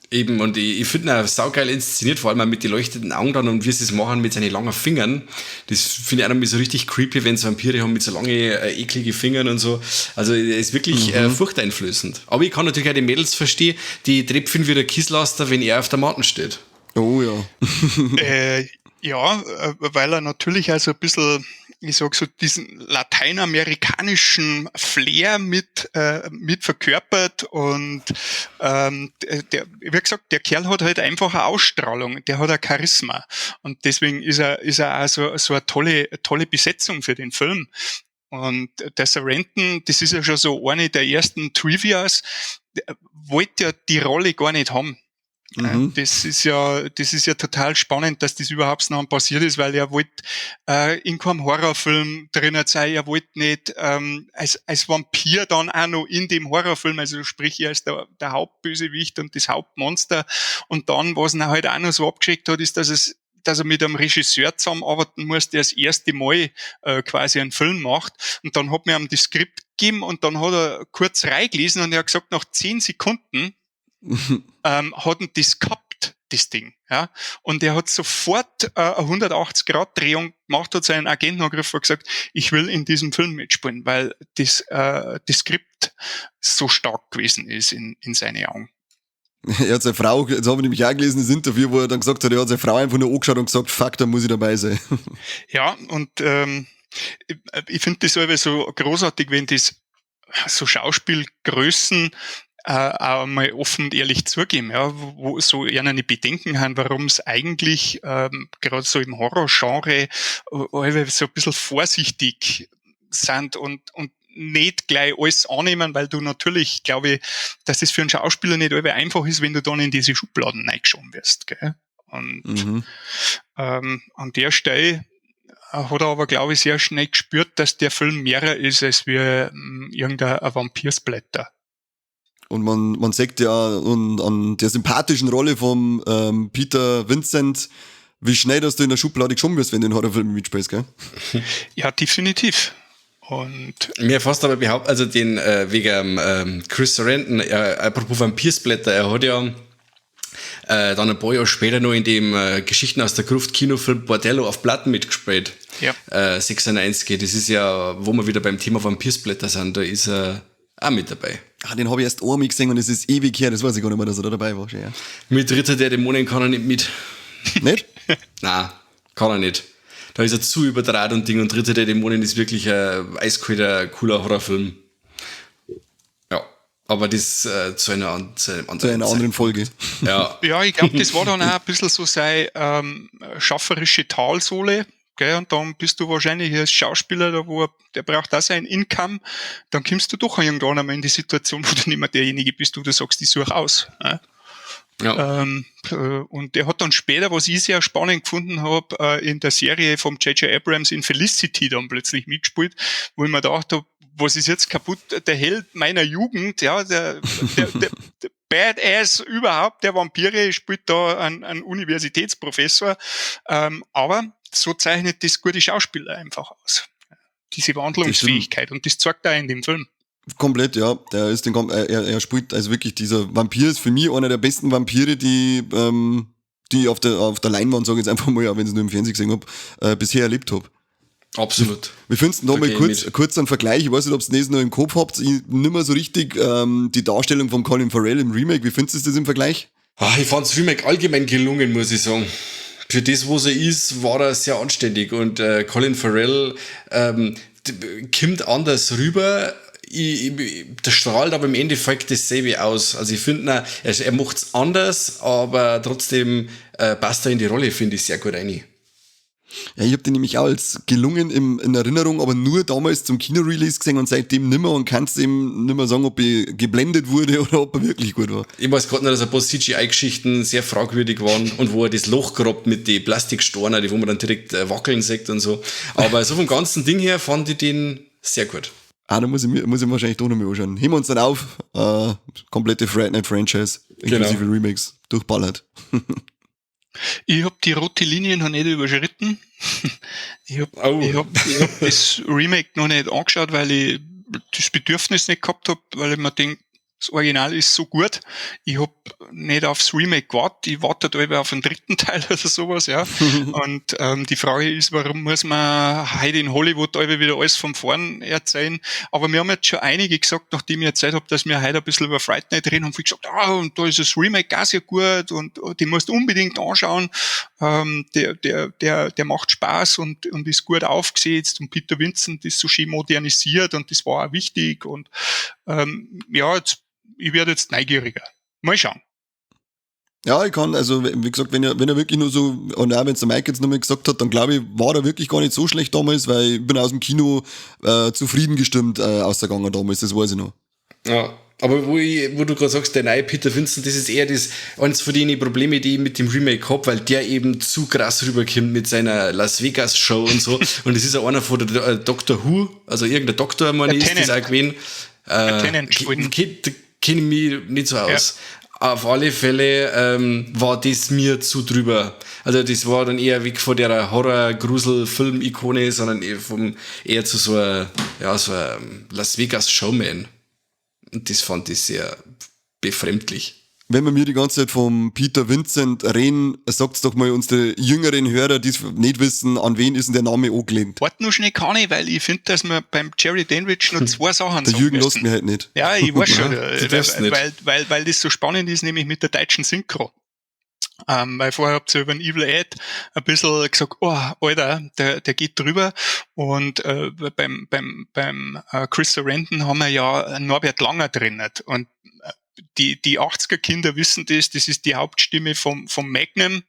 Eben, und ich finde ihn auch saugeil inszeniert, vor allem auch mit den leuchtenden Augen dann und wie sie es machen mit seinen langen Fingern. Das finde ich auch noch so richtig creepy, wenn so Vampire haben mit so langen, eklige Fingern und so. Also, er ist wirklich furchteinflößend. Aber ich kann natürlich auch die Mädels verstehen, die trepfen wie der Kieslaster, wenn er auf der Matte steht. Oh ja. Ja, weil er natürlich also ein bisschen, ich sag so, diesen lateinamerikanischen Flair mit verkörpert und der, wie gesagt, der Kerl hat halt einfach eine Ausstrahlung, der hat ein Charisma und deswegen ist er auch so eine tolle, tolle Besetzung für den Film. Und der Sarandon, das ist ja schon so eine der ersten Trivias, der wollte ja die Rolle gar nicht haben. Das ist ja total spannend, dass das überhaupt noch passiert ist, weil er wollte in keinem Horrorfilm drinnen sein, er wollte nicht als Vampir dann auch noch in dem Horrorfilm, also sprich, er ist der Hauptbösewicht und das Hauptmonster. Und dann, was ihn halt auch noch so abgeschreckt hat, ist, dass er mit einem Regisseur zusammenarbeiten muss, der das erste Mal quasi einen Film macht. Und dann hat man ihm das Skript gegeben und dann hat er kurz reingelesen und er hat gesagt, nach 10 Sekunden hat ihn das gehabt, das Ding. Ja? Und er hat sofort eine 180-Grad-Drehung gemacht, hat seinen Agenten angerufen und gesagt, ich will in diesem Film mitspielen, weil das Skript so stark gewesen ist in seinen Augen. Er hat seine Frau, das habe ich nämlich auch gelesen, das Interview, wo er dann gesagt hat, er hat seine Frau einfach nur angeschaut und gesagt, fuck, da muss ich dabei sein. Ja, und ich finde das so großartig, wenn das so Schauspielgrößen auch mal offen und ehrlich zugeben, ja, wo so eher eine Bedenken haben, warum es eigentlich gerade so im Horrorgenre so ein bisschen vorsichtig sind und nicht gleich alles annehmen, weil du natürlich, glaube ich, dass das für einen Schauspieler nicht allweil einfach ist, wenn du dann in diese Schubladen reingeschoben wirst. Gell? Und an der Stelle hat er aber, glaube ich, sehr schnell gespürt, dass der Film mehrer ist als wie irgendein Vampirsplatter. Und man sieht ja an der sympathischen Rolle vom Peter Vincent, wie schnell dass du in der Schublade geschoben wirst, wenn du in Horrorfilmen mitspielst, gell? Ja, definitiv. Und mir fast aber behaupten, also den wegen Chris Sarandon, apropos Vampirsplatter, er hat ja dann ein paar Jahre später noch in dem Geschichten aus der Gruft Kinofilm Bordello of Blood mitgespielt. Ja. 96, das ist ja, wo wir wieder beim Thema Vampirsplatter sind, da ist er auch mit dabei. Ah, den habe ich erst einmal gesehen und es ist ewig her, das weiß ich gar nicht mehr, dass er da dabei war. Ja. Mit Ritter der Dämonen kann er nicht mit. Nicht? Nein, kann er nicht. Da ist er zu überdraht und Ding und Ritter der Dämonen ist wirklich ein eiskalter, cooler Horrorfilm. Ja, aber das zu einem anderen, zu einer anderen Folge. Ja. Ja, ich glaube, das war dann auch ein bisschen so seine schafferische Talsohle. Gell, und dann bist du wahrscheinlich als Schauspieler, da wo er, der braucht auch sein Income, dann kommst du doch irgendwann einmal in die Situation, wo du nicht mehr derjenige bist, wo du sagst, ich suche aus. Ne? Ja. Und der hat dann später, was ich sehr spannend gefunden habe, in der Serie vom J.J. Abrams in Felicity dann plötzlich mitgespielt, wo ich mir gedacht habe, was ist jetzt kaputt? Der Held meiner Jugend, ja, der Badass überhaupt, der Vampire, spielt da einen Universitätsprofessor. Aber so zeichnet das gute Schauspieler einfach aus. Diese Wandlungsfähigkeit. Und das zeigt er in dem Film. Komplett, ja. Der ist den, er, er spielt, also wirklich, dieser Vampir ist für mich einer der besten Vampire, die ich auf der Leinwand, sage ich jetzt einfach mal, auch wenn ich es nur im Fernsehen gesehen habe, bisher erlebt habe. Absolut. Wie findest du noch mal kurz einen Vergleich? Ich weiß nicht, ob ihr das noch im Kopf habt. Ich nimmer so richtig die Darstellung von Colin Farrell im Remake. Wie findest du das im Vergleich? Ach, ich fand's Remake allgemein gelungen, muss ich sagen. Für das, was er ist, war er sehr anständig und Colin Farrell kommt anders rüber. Der strahlt aber im Endeffekt dasselbe aus. Also ich finde, er macht's anders, aber trotzdem passt er in die Rolle, finde ich, sehr gut rein. Ja, ich habe den nämlich auch als gelungen in Erinnerung, aber nur damals zum Kino-Release gesehen und seitdem nimmer und kannst eben nimmer sagen, ob ich geblendet wurde oder ob er wirklich gut war. Ich weiß gerade noch, dass ein paar CGI-Geschichten sehr fragwürdig waren und wo er das Loch grabt mit den Plastikstoaner, die wo man dann direkt wackeln sieht und so. Aber so vom ganzen Ding her fand ich den sehr gut. Ah, da muss ich mir wahrscheinlich doch noch mal anschauen. Heben wir uns dann auf, komplette Fright Night Franchise, inklusive Remakes, durchballert. Ich hab die rote Linie noch nicht überschritten. Oh. Ich hab das Remake noch nicht angeschaut, weil ich das Bedürfnis nicht gehabt hab, weil ich mir denk, das Original ist so gut. Ich hab nicht aufs Remake gewartet. Ich warte da auf den dritten Teil oder sowas, ja. Und die Frage ist, warum muss man heute in Hollywood alle wieder alles von vorn erzählen? Aber mir haben jetzt schon einige gesagt, nachdem ich erzählt hab, dass wir heute ein bisschen über Fright Night reden, haben viele gesagt, ah, und da ist das Remake auch sehr gut und die musst du unbedingt anschauen. Der macht Spaß und ist gut aufgesetzt und Peter Vincent ist so schön modernisiert und das war auch wichtig und ja, jetzt, ich werde jetzt neugieriger. Mal schauen. Ja, ich kann, also wie gesagt, wenn er wirklich nur so, und auch wenn es der Mike jetzt nochmal gesagt hat, dann glaube ich, war er wirklich gar nicht so schlecht damals, weil ich bin aus dem Kino zufrieden gestimmt ausgegangen damals, das weiß ich noch. Ja, aber wo du gerade sagst, der neue Peter Vincent, das ist eher eins von den Problemen, die ich mit dem Remake hab, weil der eben zu krass rüberkommt mit seiner Las Vegas Show und so. Und das ist ja einer von der Doctor Who, also irgendein Doktor, meine ich, ist das auch gewesen. Kenne ich mich nicht so aus. Auf alle Fälle war das mir zu drüber. Also das war dann eher weg von der Horror-Grusel-Film-Ikone, sondern eher zu so einer, ja, so einem Las Vegas Showman. Und das fand ich sehr befremdlich. Wenn wir mir die ganze Zeit vom Peter Vincent reden, sagt's doch mal unsere jüngeren Hörer, die es nicht wissen, an wen ist denn der Name angelehnt? Warte noch schnell, kann ich, weil ich finde, dass wir beim Jerry Dandridge noch zwei Sachen Der Jürgen lässt mich halt nicht. Ja, ich weiß schon, weil das so spannend ist, nämlich mit der deutschen Synchro. Weil vorher habt ihr über den Evil Ed ein bisschen gesagt, oh, Alter, der geht drüber. Und beim Chris Sarandon haben wir ja Norbert Langer drin. Und die 80er-Kinder wissen das, das ist die Hauptstimme vom Magnum,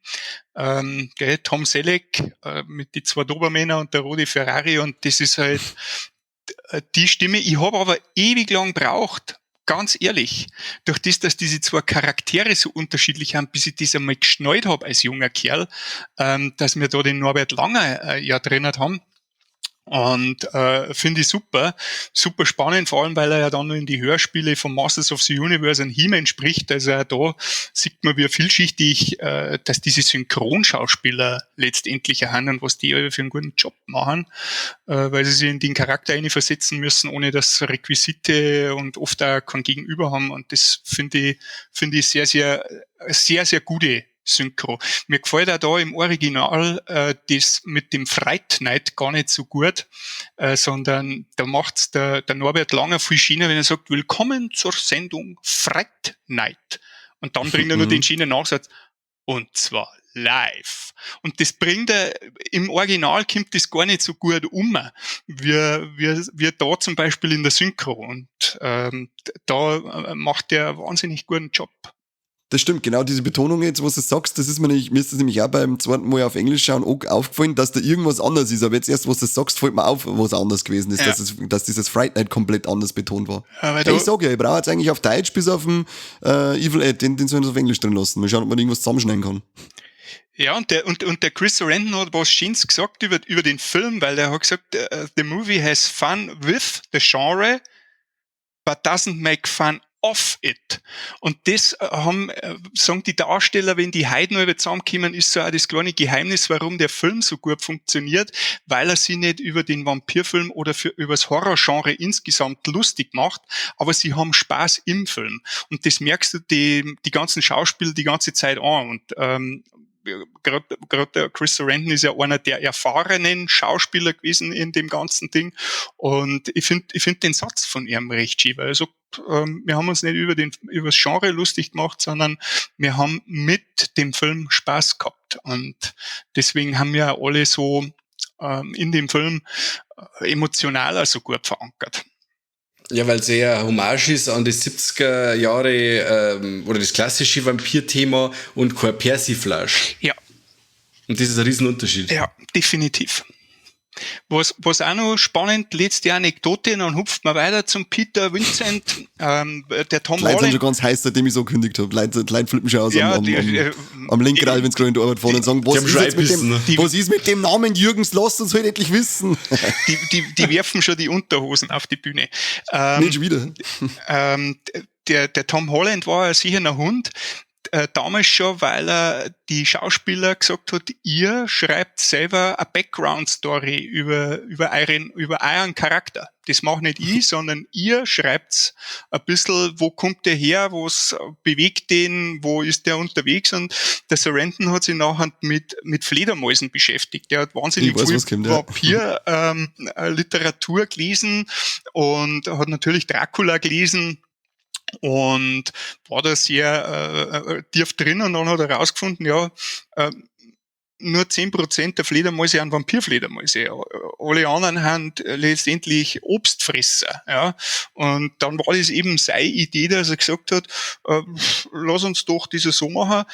gell, Tom Selleck mit die zwei Dobermänner und der rote Ferrari und das ist halt die Stimme. Ich habe aber ewig lang braucht, ganz ehrlich, durch das, dass diese zwei Charaktere so unterschiedlich haben, bis ich das einmal geschnallt habe als junger Kerl, dass wir da den Norbert Langer ja drin haben. Und finde ich super, super spannend, vor allem, weil er ja dann noch in die Hörspiele von Masters of the Universe und He-Man spricht. Also auch da sieht man, wie vielschichtig, dass diese Synchronschauspieler letztendlich haben und was die alle für einen guten Job machen, weil sie sich in den Charakter versetzen müssen, ohne dass Requisite und oft auch kein Gegenüber haben. Und das finde ich sehr, sehr, sehr, sehr gute Synchro. Mir gefällt auch da im Original das mit dem Fright Night gar nicht so gut, sondern da macht's der Norbert Langer viel schöner, wenn er sagt, willkommen zur Sendung Fright Night. Und dann bringt er nur den schönen Nachsatz, und zwar live. Und das bringt er, im Original kommt das gar nicht so gut um, wie da zum Beispiel in der Synchro. Und da macht er wahnsinnig guten Job. Das stimmt, genau diese Betonung jetzt, was du sagst, das ist mir nicht, mir ist das nämlich auch beim zweiten Mal auf Englisch schauen auch aufgefallen, dass da irgendwas anders ist. Aber jetzt erst, was du sagst, fällt mir auf, was anders gewesen ist, dass dieses Fright Night komplett anders betont war. Aber ich sag ja, ich brauche jetzt eigentlich auf Deutsch bis auf den Evil Ed, den sollen sie auf Englisch drin lassen. Mal schauen, ob man irgendwas zusammenschneiden kann. Ja, und der Chris Sarandon hat was Schönes gesagt über den Film, weil er hat gesagt, the movie has fun with the genre, but doesn't make fun of it. Und das sagen die Darsteller, wenn die heute noch zusammenkommen, ist so auch das kleine Geheimnis, warum der Film so gut funktioniert, weil er sich nicht über den Vampirfilm oder übers Horrorgenre insgesamt lustig macht, aber sie haben Spaß im Film. Und das merkst du die ganzen Schauspieler die ganze Zeit an. Und gerade der Chris Sarandon ist ja einer der erfahrenen Schauspieler gewesen in dem ganzen Ding. Und ich find den Satz von ihm recht schön, weil er sagt, wir haben uns nicht über das Genre lustig gemacht, sondern wir haben mit dem Film Spaß gehabt. Und deswegen haben wir alle so in dem Film emotional auch so gut verankert. Ja, weil es eher Hommage ist an die 70er Jahre oder das klassische Vampir-Thema und kein Persiflage. Und das ist ein Riesenunterschied. Ja, definitiv. Was auch noch spannend, letzte Anekdote, dann hupft man weiter zum Peter Vincent, der Tom Leute sind Holland. schon ganz heiß, seitdem ich so gekündigt habe. Leute flippen schon aus Ja, am Lenkrad, wenn sie gerade in die Arbeit fahren und sagen, Die haben schon eingebissen, ne? was ist mit dem Namen Jürgens? Lasst uns halt endlich wissen. Die werfen schon die Unterhosen auf die Bühne. Nicht schon wieder. Der Tom Holland war ja sicher ein Hund. Damals schon, weil er die Schauspieler gesagt hat, ihr schreibt selber eine Background-Story über euren Charakter. Das mach nicht ich, sondern ihr schreibt's ein bisschen, wo kommt der her, was bewegt den, wo ist der unterwegs, und der Sarandon hat sich nachher mit Fledermäusen beschäftigt. Der hat wahnsinnig Ich weiß, viel was kommt, ja. Vampir- Literatur gelesen und hat natürlich Dracula gelesen. Und war da sehr tief drin, und dann hat er rausgefunden, ja, nur 10% der Fledermäuse sind Vampirfledermäuse. Alle anderen sind letztendlich Obstfresser. Ja. Und dann war das eben seine Idee, dass er gesagt hat, lass uns doch das so machen,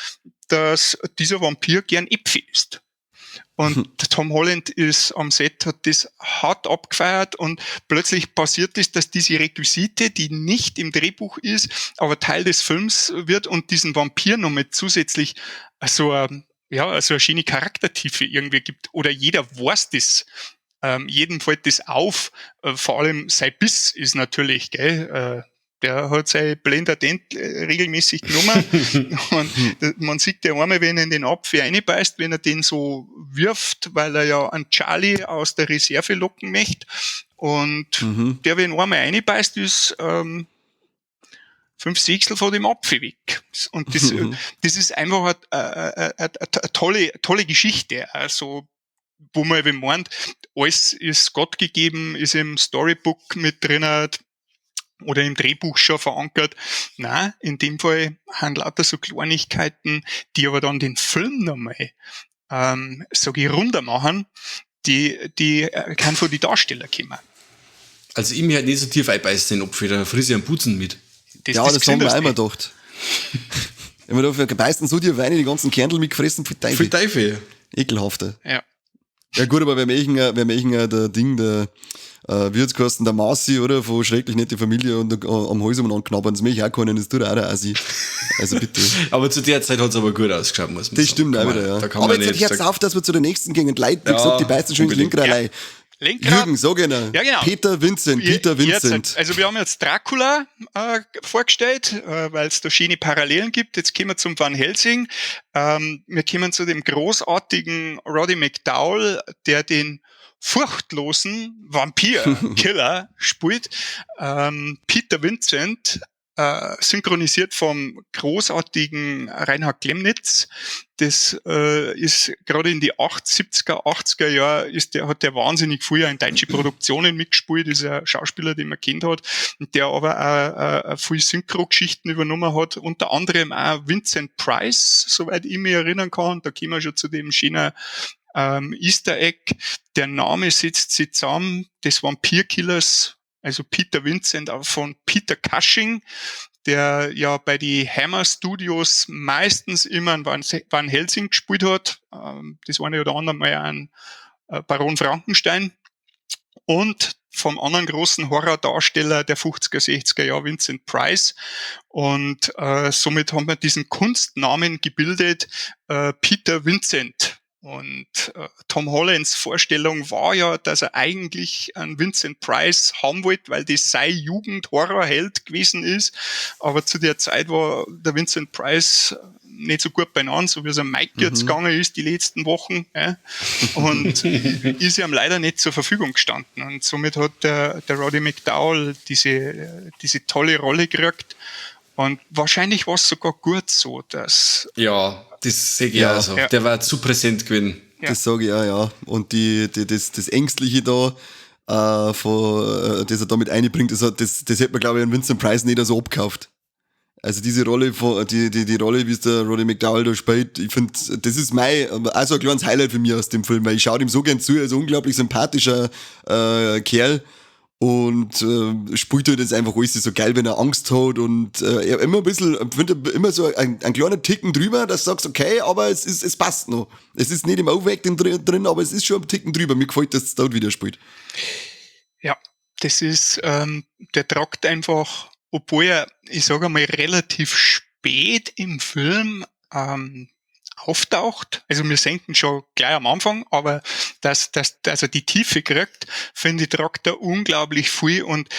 dass dieser Vampir gern Äpfel isst. Und der Tom Holland ist am Set, hat das hart abgefeiert, und plötzlich passiert es, dass diese Requisite, die nicht im Drehbuch ist, aber Teil des Films wird und diesen Vampir noch mit zusätzlich so eine schöne Charaktertiefe irgendwie gibt. Oder jeder weiß das. Jedem fällt das auf. Vor allem sein Biss ist natürlich, gell, der hat sein Blendadent regelmäßig genommen. Und man sieht ja einmal, wenn er in den Apfel reinbeißt, wenn er den so wirft, weil er ja einen Charlie aus der Reserve locken möchte. Und der, wenn einmal reinbeißt, ist 5/6 von dem Apfel weg. Und das ist einfach eine tolle, tolle Geschichte. Also, wo man eben meint, alles ist Gott gegeben, ist im Storybook mit drin oder im Drehbuch schon verankert. Nein, in dem Fall haben lauter so Kleinigkeiten, die aber dann den Film nochmal sag ich, runder machen, die kann von den Darstellern kommen. Also ich mir halt nicht so tief einbeißen in den Apfel, da friss ich einen Putzen mit. Das, Ja, das das haben wir gesündeste. auch immer gedacht. Ich meine, dafür beißen so die Weine, die ganzen Kernel mitgefressen, für Teufel. Für Teufel. Ekelhafte. Ja. Ja gut, aber wer möchten der Ding, der wie hat's geheißen, der Marci, oder? Von Schrecklich nette Familie und am Hals umeinander knabbern, das möchte ich auch keinen, das tut auch der Assi. Also bitte. Aber zu der Zeit hat's aber gut ausgeschaut, muss man Das sagen. stimmt auch Kann man wieder, ja. Da kann Aber man jetzt nicht hört's sagen. auf, dass wir zu der nächsten gehen. Und Leute, wie Ja, gesagt, die beißen schon ins unbedingt. Lenkrad Ja. rein. Lenkrad. Jürgen, sag einer. Ja, genau. Peter Vincent, Peter Vincent. Also wir haben jetzt Dracula vorgestellt, weil es da schöne Parallelen gibt. Jetzt kommen wir zum Van Helsing. Wir kommen zu dem großartigen Roddy McDowall, der den furchtlosen Vampir-Killer spielt. Peter Vincent, synchronisiert vom großartigen Reinhard Glemnitz. Das ist gerade in die 70er, 80er Jahre hat der wahnsinnig früher in deutsche Produktionen mitgespielt, ist ein Schauspieler, den man kennt hat, und der aber auch viel Synchro-Geschichten übernommen hat, unter anderem auch Vincent Price, soweit ich mich erinnern kann. Da kommen wir schon zu dem schönen Easter Egg. Der Name setzt sich zusammen des Vampirkillers, also Peter Vincent, auch von Peter Cushing, der ja bei die Hammer Studios meistens immer einen Van Helsing gespielt hat. Das eine oder andere Mal einen Baron Frankenstein. Und vom anderen großen Horrordarsteller der 50er, 60er Jahre, Vincent Price. Und somit haben wir diesen Kunstnamen gebildet, Peter Vincent. Und Tom Hollands Vorstellung war ja, dass er eigentlich einen Vincent Price haben wollte, weil das sein Jugend-Horrorheld gewesen ist. Aber zu der Zeit war der Vincent Price nicht so gut beieinander, so wie es am Mike jetzt gegangen ist die letzten Wochen. Ja. Und ist ihm leider nicht zur Verfügung gestanden. Und somit hat der Roddy McDowall diese tolle Rolle gekriegt. Und wahrscheinlich war es sogar gut so, dass... Ja, das sehe ich auch so. Ja. Der war zu präsent gewesen. Ja. Das sage ich auch, ja. Und das Ängstliche da von das er da mit einbringt, das hätte man, glaube ich, an Vincent Price nicht so abgekauft. Also diese Rolle von, die, die, die Rolle, wie es der Roddy McDowall da spielt, ich find, das ist mein, also ein kleines Highlight für mich aus dem Film, weil ich schaue ihm so gern zu, er ist ein unglaublich sympathischer Kerl. Und spielt halt jetzt einfach alles so geil, wenn er Angst hat und er immer ein bisschen, finde immer so ein kleiner Ticken drüber, dass du sagst, okay, aber es passt noch. Es ist nicht im Overacting drin, aber es ist schon ein Ticken drüber. Mir gefällt, dass es dort wieder spielt. Ja, das ist, der tragt einfach, obwohl er, ich sage einmal, relativ spät im Film auftaucht. Also wir senken schon gleich am Anfang, aber dass er die Tiefe kriegt, finde ich, tragt er unglaublich viel und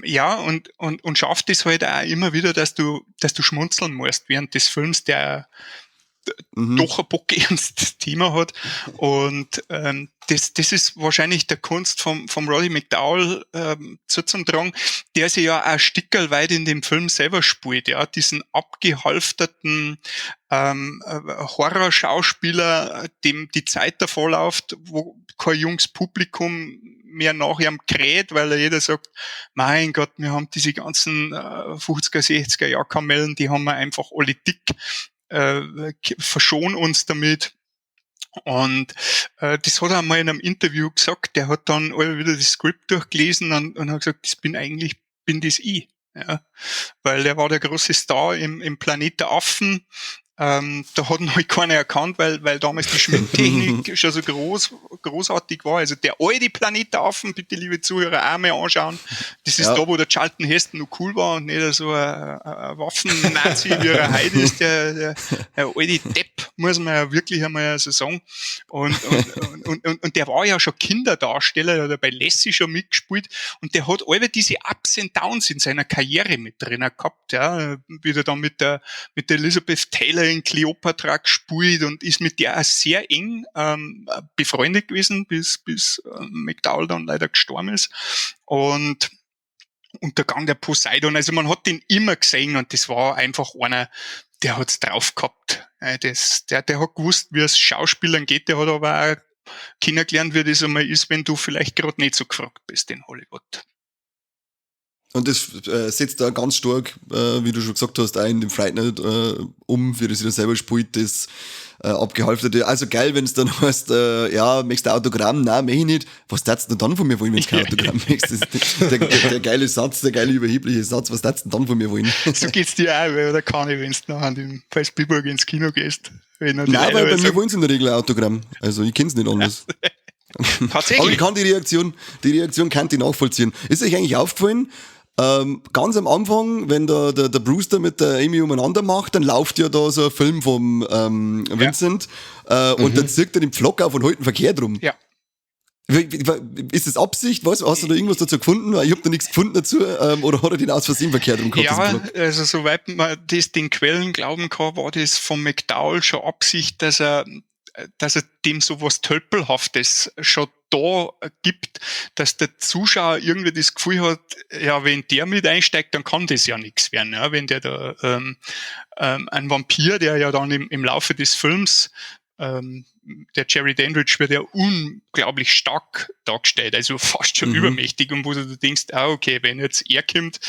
ja, und schafft es halt auch immer wieder, dass du schmunzeln musst während des Films, der doch ein bockernstes Thema hat. Und das ist wahrscheinlich der Kunst vom Roddy McDowall zuzutragen, der sich ja auch ein Stückerl weit in dem Film selber spielt, ja, diesen abgehalfterten Horrorschauspieler, dem die Zeit davonläuft, wo kein junges Publikum mehr nach ihm kräht, weil er jeder sagt, mein Gott, wir haben diese ganzen 50er, 60er Jahre Kamellen, die haben wir einfach alle dick, verschon uns damit. Und das hat er einmal in einem Interview gesagt, der hat dann alle wieder das Skript durchgelesen und hat gesagt, das bin eigentlich, bin das ich. Ja, weil er war der große Star im Planet der Affen. Da hat ihn halt keiner erkannt, weil damals die Schminktechnik schon so großartig war. Also der alte Planet der Affen, bitte liebe Zuhörer auch mal anschauen. Das ist da, wo der Charlton Heston noch cool war und nicht so ein Waffen-Nazi, wie er heute ist. Der alte Depp, muss man ja wirklich einmal so sagen. Und der war ja schon Kinderdarsteller, der hat ja bei Lassie schon mitgespielt und der hat alle diese Ups and Downs in seiner Karriere mit drin gehabt, ja. Wie er dann mit der Elizabeth Taylor in Cleopatra gespielt und ist mit der auch sehr eng befreundet gewesen, bis McDowall dann leider gestorben ist. Und Untergang der Poseidon, also man hat den immer gesehen und das war einfach einer, der hat's drauf gehabt. Der hat gewusst, wie es Schauspielern geht, der hat aber auch kennengelernt, wie das einmal ist, wenn du vielleicht gerade nicht so gefragt bist in Hollywood. Und das setzt da ganz stark, wie du schon gesagt hast, auch in dem Fright Night um, wie das sich da selber spielt, das abgehalfterte. Also geil, wenn es dann heißt, ja, möchtest du Autogramm? Nein, möchte ich nicht. Was darfst du denn dann von mir wollen, wenn du kein Autogramm möchtest? Der geile Satz, der geile überhebliche Satz, was darfst du denn dann von mir wollen? So geht's dir auch, oder kann ich, wenn du nachher in Vilsbiburg ins Kino gehst? Wenn Nein, weil bei mir wollen sie in der Regel ein Autogramm. Also ich kenn's nicht anders. Tatsächlich. Aber ich kann die Reaktion kann ich nachvollziehen. Ist euch eigentlich aufgefallen, ganz am Anfang, wenn der Brewster mit der Amy umeinander macht, dann läuft ja da so ein Film vom Vincent und dann zirkt er den Pflock auf und hält den verkehrt rum. Ja. Ist das Absicht? Was? Hast du da irgendwas dazu gefunden? Ich habe da nichts gefunden dazu. Oder hat er den aus Versehen verkehrt rum gehabt? Ja, also soweit man das den Quellen glauben kann, war das von McDowall schon Absicht, dass er dem so was Tölpelhaftes schon da gibt, dass der Zuschauer irgendwie das Gefühl hat, ja, wenn der mit einsteigt, dann kann das ja nichts werden. Ja? Wenn der da ein Vampir, der ja dann im Laufe des Films, der Jerry Dandridge wird ja unglaublich stark dargestellt, also fast schon übermächtig und wo du denkst, ah, okay, wenn jetzt er kommt,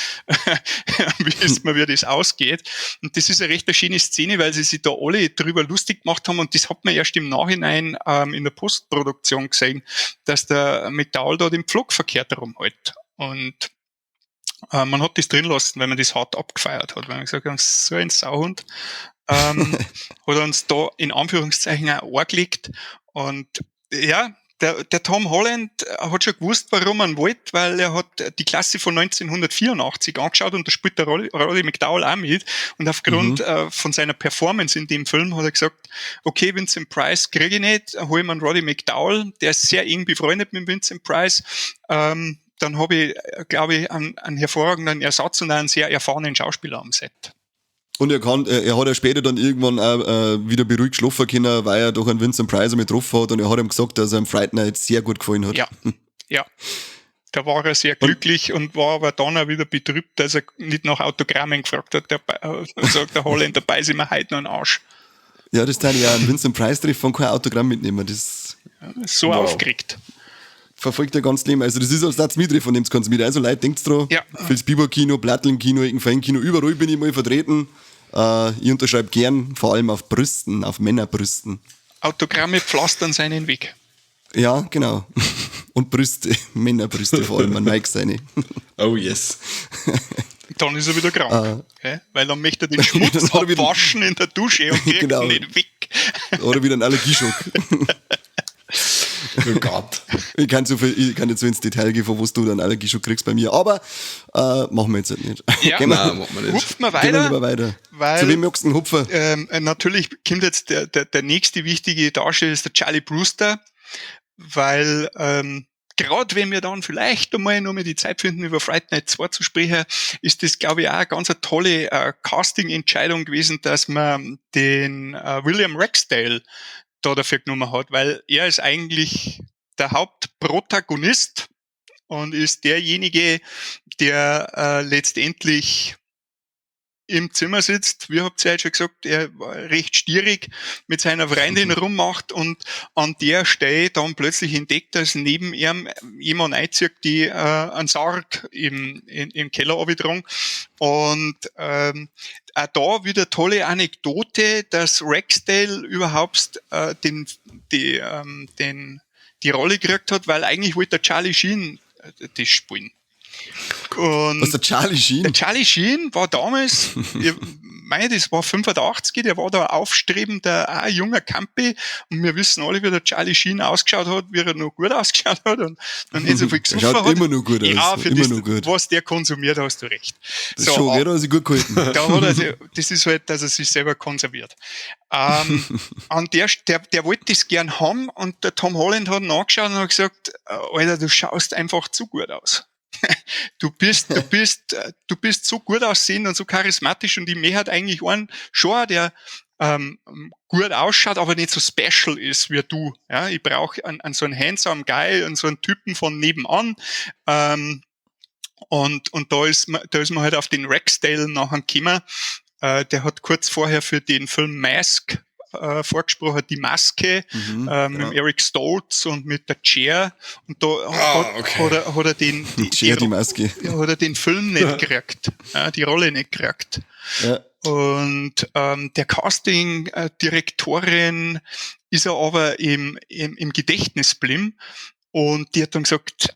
wissen wir, wie das ausgeht. Und das ist eine recht schöne Szene, weil sie sich da alle drüber lustig gemacht haben und das hat man erst im Nachhinein in der Postproduktion gesehen, dass der McDowall da den Pflock verkehrt herumhält. Und man hat das drin lassen, weil man das hart abgefeiert hat, weil man gesagt hat, so ein Sauhund hat uns da in Anführungszeichen auch angelegt. Und ja, der Tom Holland hat schon gewusst, warum man wollte, weil er hat die Klasse von 1984 angeschaut und da spielt der Roddy McDowall auch mit. Und aufgrund von seiner Performance in dem Film hat er gesagt, okay, Vincent Price kriege ich nicht, hol ich mir einen Roddy McDowall, der ist sehr eng befreundet mit Vincent Price. Dann habe ich, glaube ich, einen hervorragenden Ersatz und einen sehr erfahrenen Schauspieler am Set. Und er hat ja später dann irgendwann auch wieder beruhigt schlafen können, weil er doch einen Vincent Price mit getroffen hat und er hat ihm gesagt, dass er ihm Fright Night sehr gut gefallen hat. Ja. Da war er sehr glücklich und war aber dann auch wieder betrübt, dass er nicht nach Autogrammen gefragt hat. Der sagt der Holländer, beiß ich mir heute noch einen Arsch. Ja, das kann ich auch. Einen Vincent Price treffen und kein Autogramm mitnehmen. Das ja, so aufgeregt. Verfolgt der ganze Leben. Also das ist als Satz mit von dem kannst mit. Also Leute, denkt dran. Vilsbiburg Kino, Plattling Kino, Eggenfelden Kino, überall bin ich mal vertreten. Ich unterschreibe gern, vor allem auf Brüsten, auf Männerbrüsten. Autogramme pflastern seinen Weg. Ja, genau. Und Brüste, Männerbrüste vor allem, an Mike seine. Oh yes. Dann ist er wieder krank, okay? Weil dann möchte er den Schmutz abwaschen in der Dusche und kriegt Genau. ihn nicht weg. Oder wieder ein Allergieschock. Oh Gott. Ich kann, so viel, ich kann nicht so ins Detail gehen, von was du dann Allergieschock kriegst bei mir, aber machen wir jetzt halt nicht. Ja. Gehen wir, Nein, machen wir nicht. Hupft mal gehen wir weiter. lieber weiter. Weil, Zu wem magst du denn hupfen? Natürlich kommt jetzt der nächste wichtige Darsteller, ist der Charlie Brewster, weil gerade wenn wir dann vielleicht einmal noch mal die Zeit finden, über Fright Night 2 zu sprechen, ist das, glaube ich, auch eine ganz eine tolle Casting-Entscheidung gewesen, dass man den William Ragsdale da dafür genommen hat, weil er ist eigentlich der Hauptprotagonist und ist derjenige, der letztendlich im Zimmer sitzt, wie habt ihr ja schon gesagt, er war recht stierig mit seiner Freundin rummacht und an der Stelle dann plötzlich entdeckt, dass neben ihm jemand einzieht, die einen Sarg im Keller runtergetragen. Und auch da wieder tolle Anekdote, dass Ragsdale überhaupt die Rolle gekriegt hat, weil eigentlich wollte der Charlie Sheen das spielen. Und Was, der Charlie Sheen? Der Charlie Sheen war damals, ich meine, das war 85, der war da aufstrebender, auch junger Campi. Und wir wissen alle, wie der Charlie Sheen ausgeschaut hat, wie er noch gut ausgeschaut hat und nicht so viel gesoffen Schaut hat. immer noch gut aus. Ja, für immer das, noch gut. Was der konsumiert, hast du recht. Das So, ist schon, gell, da hat er sich gut gehalten. Da hat er sich, das ist halt, dass er sich selber konserviert. An der wollte das gern haben und der Tom Holland hat ihn angeschaut und hat gesagt, Alter, du schaust einfach zu gut aus. Du bist so gut aussehend und so charismatisch und ich möchte halt eigentlich einen schon, der gut ausschaut, aber nicht so special ist wie du. Ja, ich brauche einen so einen handsome Guy und so einen Typen von nebenan. Und da ist man halt auf den Ragsdale nachher gekommen. Der hat kurz vorher für den Film Mask vorgesprochen, die Maske, mit Eric Stoltz und mit der Cher. Und da hat er den, die Maske. Hat er den Film nicht gekriegt, die Rolle nicht gekriegt. Ja. Und der Casting-Direktorin ist er aber im Gedächtnis geblieben. Und die hat dann gesagt,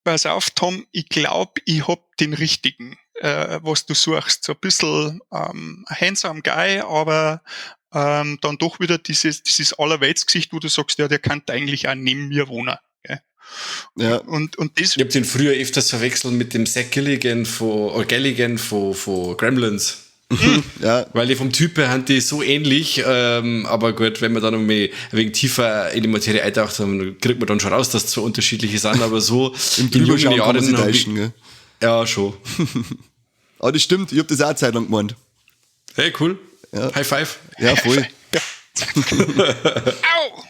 pass auf, Tom, ich glaube, ich hab den richtigen, was du suchst. So ein bisschen handsome Guy, aber dann doch wieder dieses Allerweltsgesicht, wo du sagst, ja, der kann eigentlich auch neben mir wohnen. Gell? Ja. Und das. Ich hab den früher öfters verwechselt mit dem Zach Gilligan von Gremlins. Ja. Weil die vom Typ her sind die so ähnlich, aber gut, wenn man dann noch mehr ein wenig tiefer in die Materie eintaucht, dann kriegt man dann schon raus, dass es zwar unterschiedliche sind, aber so im Drüberschauen kann man sich täuschen, gell? Ja, schon. Aber das stimmt, ich hab das auch eine Zeit lang gemeint. Hey, cool. Ja. High five. Ja, voll. Ja, zack. Au!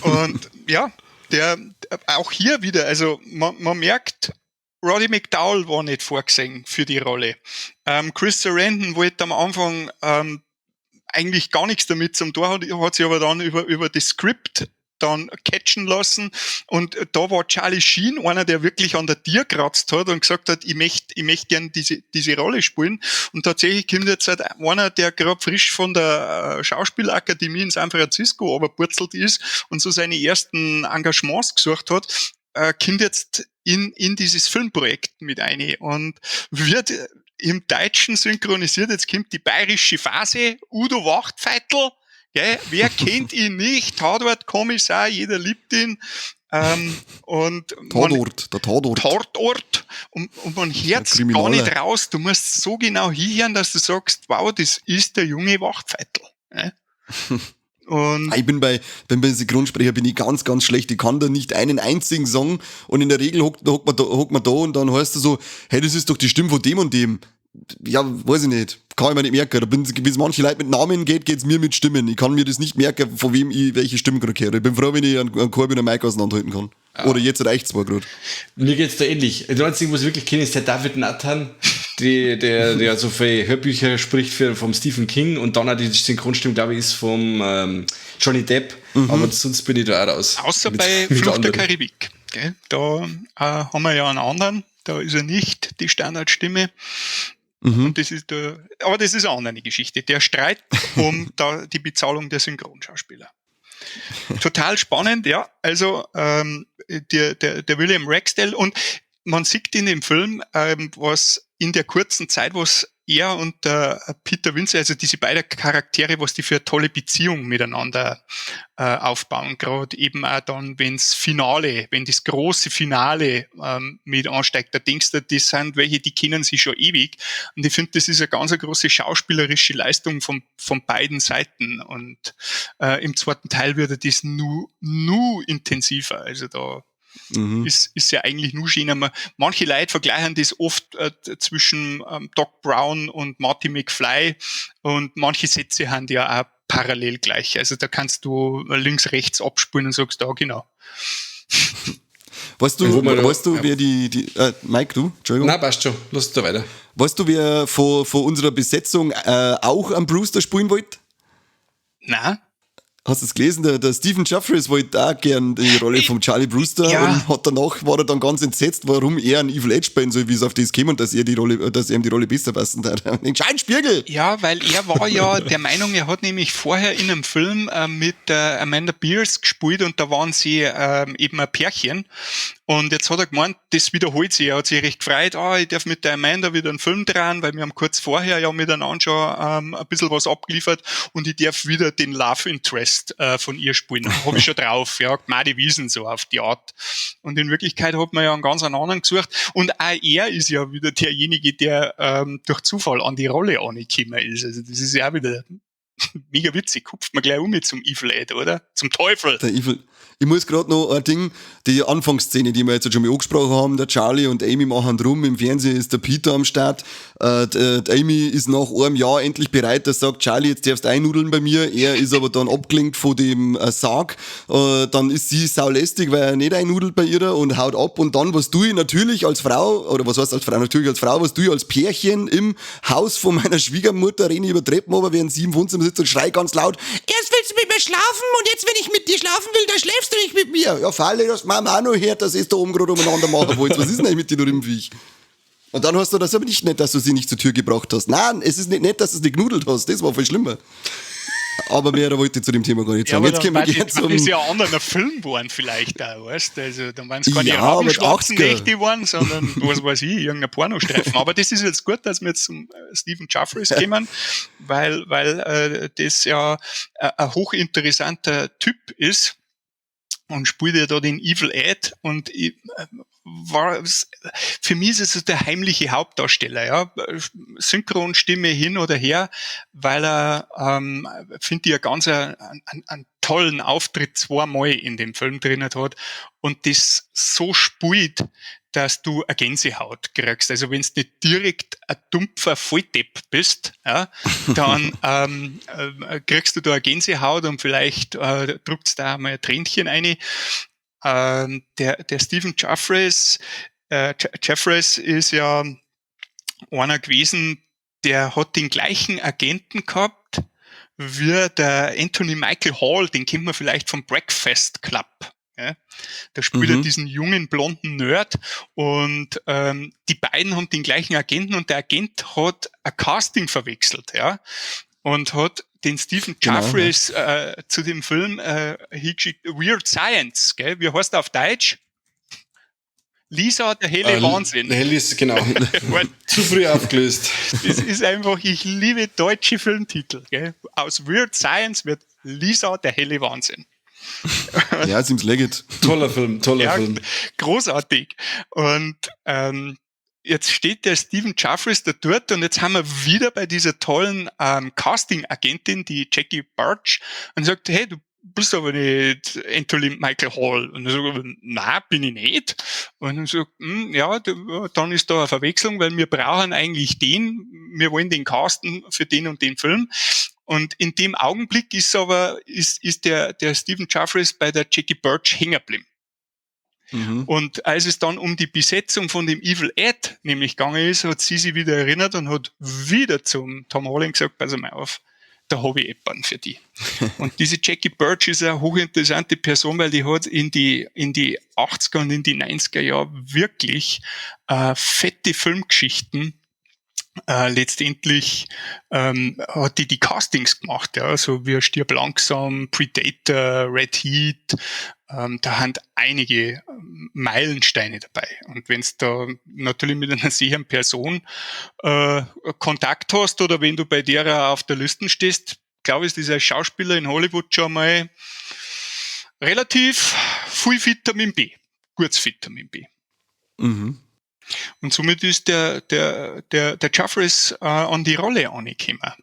Und ja, der auch hier wieder, also man merkt, Roddy McDowall war nicht vorgesehen für die Rolle. Chris Sarandon wollte am Anfang eigentlich gar nichts damit zum Tor, hat sich aber dann über das Skript dann catchen lassen. Und da war Charlie Sheen einer, der wirklich an der Tür kratzt hat und gesagt hat, ich möchte gern diese Rolle spielen. Und tatsächlich kommt jetzt halt einer, der gerade frisch von der Schauspielakademie in San Francisco aber purzelt ist und so seine ersten Engagements gesucht hat, kommt jetzt in dieses Filmprojekt mit ein und wird im Deutschen synchronisiert. Jetzt kommt die bayerische Phase, Udo Wachtfeitel. Gell? Wer kennt ihn nicht? Tatort-Kommissar, jeder liebt ihn. Und Tatort, der Tatort. Tatort. Und man hört's gar nicht raus. Du musst so genau hinhören, dass du sagst, wow, das ist der junge Wachtfeitel. Ne? Und ich bin bei Synchronsprecher bin ich ganz, ganz schlecht. Ich kann da nicht einen einzigen Song und in der Regel hockt man da und dann heißt es so, hey, das ist doch die Stimme von dem und dem. Ja, weiß ich nicht. Kann ich mir nicht merken. Da bin, wie es manche Leute mit Namen geht, geht's mir mit Stimmen. Ich kann mir das nicht merken, von wem ich welche Stimme gerade höre. Ich bin froh, wenn ich einen Korbi und einen Mike auseinanderhalten kann. Ah. Oder jetzt reicht's zwar gerade. Mir geht's da ähnlich. Der einzige, was ich wirklich kenne, ist der David Nathan, der so viele Hörbücher spricht vom Stephen King und dann auch die Synchronstimme, glaube ich, ist vom Johnny Depp. Mhm. Aber sonst bin ich da auch raus. Außer bei Fluch der Karibik. Gell? Da haben wir ja einen anderen. Da ist er nicht die Standardstimme. Mhm. Und das ist aber das ist eine andere Geschichte. Der Streit um die Bezahlung der Synchronschauspieler. Total spannend, ja. Also der William Ragsdale, und man sieht in dem Film, was in der kurzen Zeit, was er und der Peter Windsor, also diese beiden Charaktere, was die für eine tolle Beziehung miteinander aufbauen, gerade eben auch dann, wenn das große Finale mit ansteigt, da denkst du, das sind welche, die kennen sich schon ewig. Und ich finde, das ist eine ganz große schauspielerische Leistung von beiden Seiten. Und im zweiten Teil wird das nu intensiver. Also da ist ja eigentlich nur schön. Manche Leute vergleichen das oft zwischen Doc Brown und Marty McFly, und manche Sätze haben ja auch parallel gleich. Also da kannst du links, rechts abspulen und sagst, da genau. Weißt du, wer die Mike, du? Entschuldigung. Nein, passt schon. Lass da weiter. Weißt du, wer von unserer Besetzung auch am Brewster spielen wollte? Nein. Hast du es gelesen? Der Stephen Jeffries wollte auch gern die Rolle vom Charlie Brewster, ja. Und hat danach, war er dann ganz entsetzt, warum er einen Evil Ed spielen soll, wie es auf das käme und dass ihm die Rolle besser passen hat. Den scheinen Spiegel! Ja, weil er war ja der Meinung, er hat nämlich vorher in einem Film mit Amanda Bearse gespielt und da waren sie eben ein Pärchen. Und jetzt hat er gemeint, das wiederholt sich. Er hat sich recht gefreut, ich darf mit der Amanda wieder einen Film drehen, weil wir haben kurz vorher ja miteinander schon ein bisschen was abgeliefert und ich darf wieder den Love Interest von ihr spielen. Hab ich schon drauf, ja, Gmadi Wiesen so auf die Art. Und in Wirklichkeit hat man ja einen ganz anderen gesucht. Und auch er ist ja wieder derjenige, der durch Zufall an die Rolle angekommen ist. Also das ist ja auch wieder mega witzig. Hupft man gleich um mit zum Evil Ed, oder? Zum Teufel. Der Evil. Ich muss gerade noch ein Ding, die Anfangsszene, die wir jetzt schon mal angesprochen haben, der Charlie und Amy machen drum, im Fernsehen ist der Peter am Start, die Amy ist nach einem Jahr endlich bereit, dass sagt, Charlie, jetzt darfst du einnudeln bei mir, er ist aber dann abgelenkt von dem Sarg, dann ist sie saulästig, weil er nicht einnudelt bei ihr und haut ab, und dann, was tue ich natürlich als Frau, oder was heißt als Frau, natürlich als Frau, was tue ich als Pärchen im Haus von meiner Schwiegermutter, renne ich über Treppen runter, während sie im Wohnzimmer sitzt und schrei ganz laut, erst willst du mit mir schlafen und jetzt, wenn ich mit dir schlafen will, dann schläfst du nicht mit mir. Ja, Falle, dass Mama auch noch hört, dass ihr da oben gerade umeinander machen wollt. Was ist denn eigentlich mit dir, du Rimpfviech? Und dann hast du das aber nicht nett, dass du sie nicht zur Tür gebracht hast. Nein, es ist nicht nett, dass du es nicht genudelt hast. Das war viel schlimmer. Aber mehr wollte ich zu dem Thema gar nicht sagen. Ja, jetzt können wir gerne zum... ist ja ein anderer Film geworden vielleicht auch, weißt du? Also, dann waren es keine Rabenschwarzen-Nächte geworden, sondern was weiß ich, irgendein Pornostreifen. Aber das ist jetzt gut, dass wir jetzt zum Stephen Jeffries kommen, weil das ja ein hochinteressanter Typ ist. Und spielt ja da den Evil Ed, und für mich ist es so der heimliche Hauptdarsteller, ja. Synchronstimme hin oder her, weil er, finde ich, einen ganz einen tollen Auftritt zweimal in dem Film drin hat und das so spielt, dass du eine Gänsehaut kriegst. Also wenn du nicht direkt ein dumpfer Volldepp bist, ja, dann kriegst du da eine Gänsehaut und vielleicht drückt's da mal ein Tränchen rein. Der Stephen Jeffries ist ja einer gewesen, der hat den gleichen Agenten gehabt wie der Anthony Michael Hall, den kennt man vielleicht vom Breakfast Club. Ja, da spielt er diesen jungen, blonden Nerd, und die beiden haben den gleichen Agenten, und der Agent hat ein Casting verwechselt, ja, und hat den Stephen Jeffries zu dem Film hingeschickt, Weird Science, gell? Wie heißt er auf Deutsch? Lisa, der helle Wahnsinn. Der helle ist, genau. Zu früh aufgelöst. Das ist einfach, ich liebe deutsche Filmtitel. Gell? Aus Weird Science wird Lisa, der helle Wahnsinn. Ja, seems legit. Toller Film, toller Film. Großartig. Und jetzt steht der Stephen Jeffries da dort, und jetzt haben wir wieder bei dieser tollen Casting-Agentin, die Jackie Burch, und sagt, hey, du bist aber nicht Anthony Michael Hall. Und dann sagt, nein, bin ich nicht. Und dann sagt, ja, dann ist da eine Verwechslung, weil wir brauchen eigentlich den, wir wollen den casten für den und den Film. Und in dem Augenblick ist aber, ist der Stephen Jeffries bei der Jackie Burch hängen geblieben. Mhm. Und als es dann um die Besetzung von dem Evil Ed nämlich gegangen ist, hat sie sich wieder erinnert und hat wieder zum Tom Holland gesagt, pass mal auf, da habe ich jemanden für die. Und diese Jackie Burch ist eine hochinteressante Person, weil die hat in die 80er und in die 90er Jahre wirklich fette Filmgeschichten Letztendlich hat die Castings gemacht, ja, so wie Stirb langsam, Predator, Red Heat, da haben einige Meilensteine dabei. Und wenn's da natürlich mit einer sicheren Person Kontakt hast oder wenn du bei derer auf der Liste stehst, glaube ich, ist dieser Schauspieler in Hollywood schon mal relativ viel Vitamin B, gutes Vitamin B. Mhm. Und somit ist der Jeffries an die Rolle angekommen.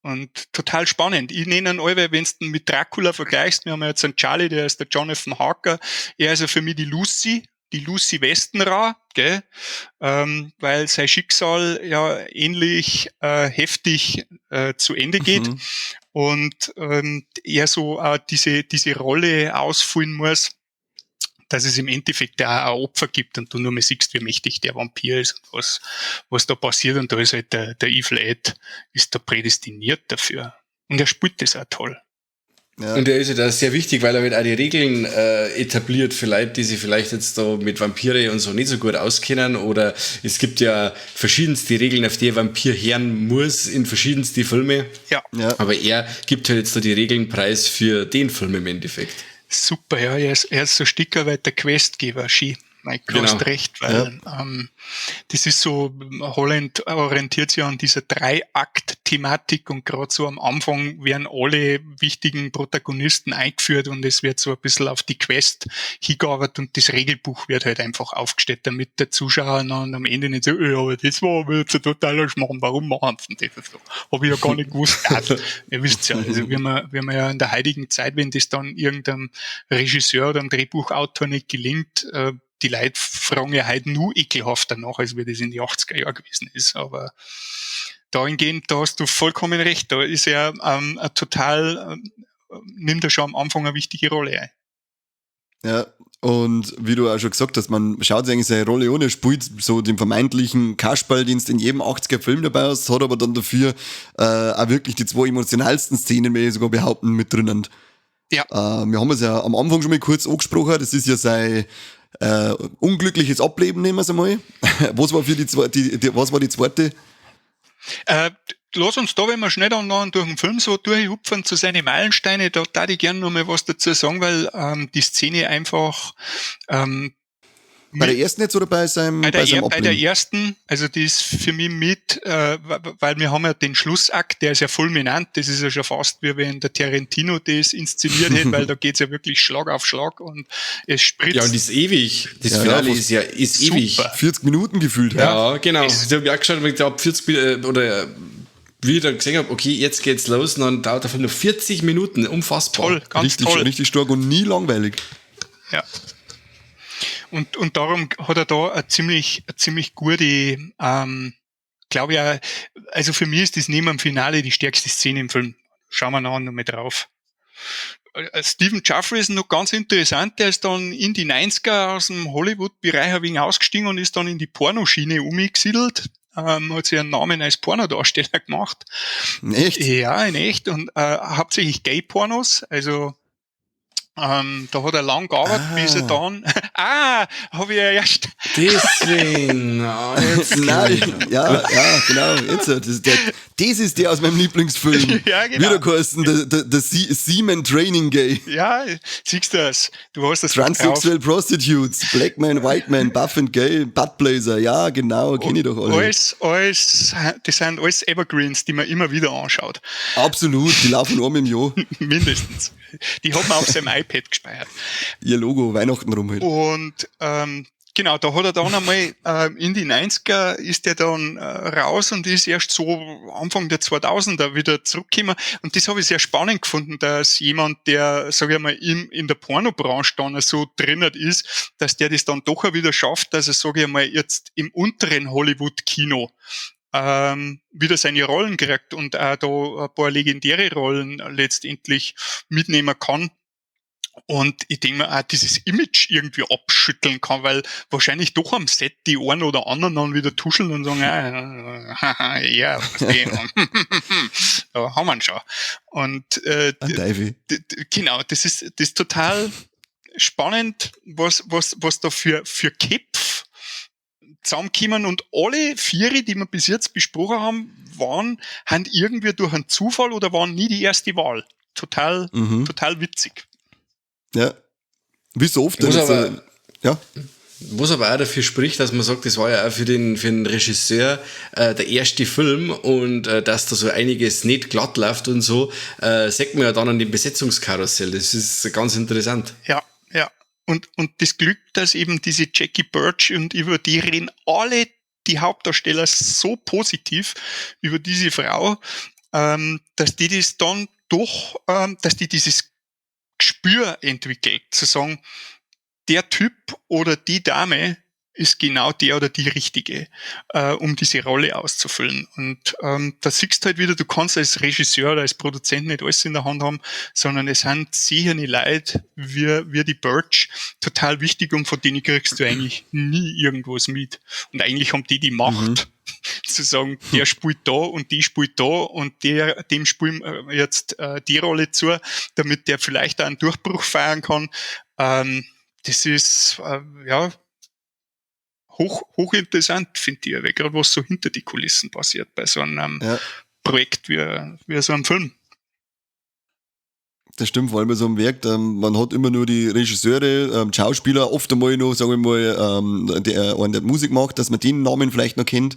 Und total spannend. Ich nenne ihn alle, wenn du ihn mit Dracula vergleichst, wir haben ja jetzt einen Charlie, der ist der Jonathan Harker, er ist ja für mich die Lucy Westenra, gell? Weil sein Schicksal ja ähnlich heftig zu Ende geht. Mhm. Und er so diese Rolle ausfüllen muss, dass es im Endeffekt auch ein Opfer gibt und du nur mehr siehst, wie mächtig der Vampir ist und was da passiert. Und da ist halt der Evil Ed ist da prädestiniert dafür. Und er spielt das auch toll. Ja. Und er ist ja da sehr wichtig, weil er halt auch die Regeln etabliert für Leute, die sich vielleicht jetzt da mit Vampire und so nicht so gut auskennen. Oder es gibt ja verschiedenste Regeln, auf die ein Vampir hören muss in verschiedenste Filme. Ja. Ja. Aber er gibt halt jetzt da die Regeln preis für den Film im Endeffekt. Super, ja, er ist so ein Stück weit der Questgeber, Ski. Mike, du Genau. hast recht, weil Ja. das ist so, Holland orientiert sich an dieser Drei-Akt-Thematik und gerade so am Anfang werden alle wichtigen Protagonisten eingeführt und es wird so ein bisschen auf die Quest hingearbeitet und das Regelbuch wird halt einfach aufgestellt, damit der Zuschauer dann am Ende nicht so, aber das war aber jetzt ein totaler Schmarrn, warum machen sie denn das so? Hab ich ja gar nicht gewusst. Also, ihr wisst ja, also wie man ja in der heutigen Zeit, wenn das dann irgendeinem Regisseur oder einem Drehbuchautor nicht gelingt, die Leute fragen ja heute nur ekelhafter nach, als wie das in die 80er Jahre gewesen ist. Aber dahingehend, da hast du vollkommen recht. Da ist er total, nimmt er schon am Anfang eine wichtige Rolle ein. Ja, und wie du auch schon gesagt hast, man schaut sich eigentlich seine Rolle an, er spielt so den vermeintlichen Kasperldienst in jedem 80er-Film dabei aus, hat aber dann dafür auch wirklich die zwei emotionalsten Szenen, will ich sogar behaupten, mit drinnen. Ja. Wir haben es ja am Anfang schon mal kurz angesprochen, das ist ja sein unglückliches Ableben, nehmen wir es einmal. Was war für die was war die zweite? Lass uns da, wenn wir schnell dann noch durch den Film so durchhupfen zu seinen Meilensteine, da darf ich gerne noch mal was dazu sagen, weil die Szene einfach bei der ersten jetzt oder bei seinem, bei seinem bei der Ableben? ersten, also die ist für mich mit, weil wir haben ja den Schlussakt, der ist ja fulminant, das ist ja schon fast wie wenn der Tarantino das inszeniert hätte, weil da geht's ja wirklich Schlag auf Schlag und es spritzt. Ja, und das ist ewig. Das Ja, Finale ja, ist ja ist ewig. Super. 40 Minuten gefühlt. Ja, genau. Es Ich habe auch geschaut, ich glaube 40 oder wie ich dann gesehen habe, okay, jetzt geht's los und dann dauert der Film nur 40 Minuten. Unfassbar. Toll, ganz richtig, toll. Richtig stark und nie langweilig. Ja. Und darum hat er da eine ziemlich gute, glaube ich auch, also für mich ist das neben dem Finale die stärkste Szene im Film. Schauen wir nachher noch mal drauf. Stephen Jeffries ist noch ganz interessant, der ist dann in die 90er aus dem Hollywood-Bereich ein wenig ausgestiegen und ist dann in die Pornoschiene umgesiedelt. Hat sich einen Namen als Pornodarsteller gemacht. In echt? Ja, in echt. Und hauptsächlich Gay-Pornos, also da hat er lang gearbeitet, bis er dann. Habe ich ja erst. Deswegen. Jetzt Nein, ja, genau. Jetzt, das ist der aus meinem Lieblingsfilm. Ja, genau. Wieder geheißen, der Seaman Training Gay. Ja, siehst du das? Du hast das Transsexual Prostitutes, Black Man, White Man, Buff and Gay, Butt Blazer. Ja, genau, kenne ich doch alle. Alles, das sind alles Evergreens, die man immer wieder anschaut. Absolut, die laufen einmal im Jahr. Mindestens. Die hat man auf seinem iPad gespeichert. Ihr Logo, Weihnachten rum halt. Und genau, da hat er dann einmal in die 90er ist der dann raus und ist erst so Anfang der 2000er wieder zurückgekommen. Und das habe ich sehr spannend gefunden, dass jemand, der, sag ich mal, in der Pornobranche dann so drinnen ist, dass der das dann doch auch wieder schafft, dass er, sag ich mal, jetzt im unteren Hollywood-Kino wieder seine Rollen kriegt und auch da ein paar legendäre Rollen letztendlich mitnehmen kann. Und ich denke mir auch, dieses Image irgendwie abschütteln kann, weil wahrscheinlich doch am Set die einen oder anderen dann wieder tuscheln und sagen, ja, was da haben wir ihn schon. Und genau, das ist total spannend, was da für Köpfe zusammengekommen und alle vier, die wir bis jetzt besprochen haben, haben irgendwie durch einen Zufall oder waren nie die erste Wahl. Total, total witzig. Ja. Wie so oft. Denn aber, ja. Was aber auch dafür spricht, dass man sagt, das war ja auch für den Regisseur der erste Film und dass da so einiges nicht glatt läuft und so, sieht man ja dann an dem Besetzungskarussell. Das ist ganz interessant. Ja. Und das Glück, dass eben diese Jackie Burch und über die reden alle die Hauptdarsteller so positiv über diese Frau, dass die das dann doch, dass die dieses Gespür entwickelt, zu sagen, der Typ oder die Dame ist genau der oder die Richtige, um diese Rolle auszufüllen. Und da siehst du halt wieder, du kannst als Regisseur oder als Produzent nicht alles in der Hand haben, sondern es sind sicher nicht Leute wie die Burch total wichtig und von denen kriegst du eigentlich nie irgendwas mit. Und eigentlich haben die die Macht, zu sagen, der spielt da und die spielt da und dem spielen jetzt die Rolle zu, damit der vielleicht auch einen Durchbruch feiern kann. Das ist ja hochinteressant, finde ich, weil gerade was so hinter die Kulissen passiert bei so einem Projekt wie so einem Film. Das stimmt, vor allem bei so einem Werk, man hat immer nur die Regisseure, Schauspieler, oft einmal noch, sagen wir mal, der, einen, der Musik macht, dass man den Namen vielleicht noch kennt.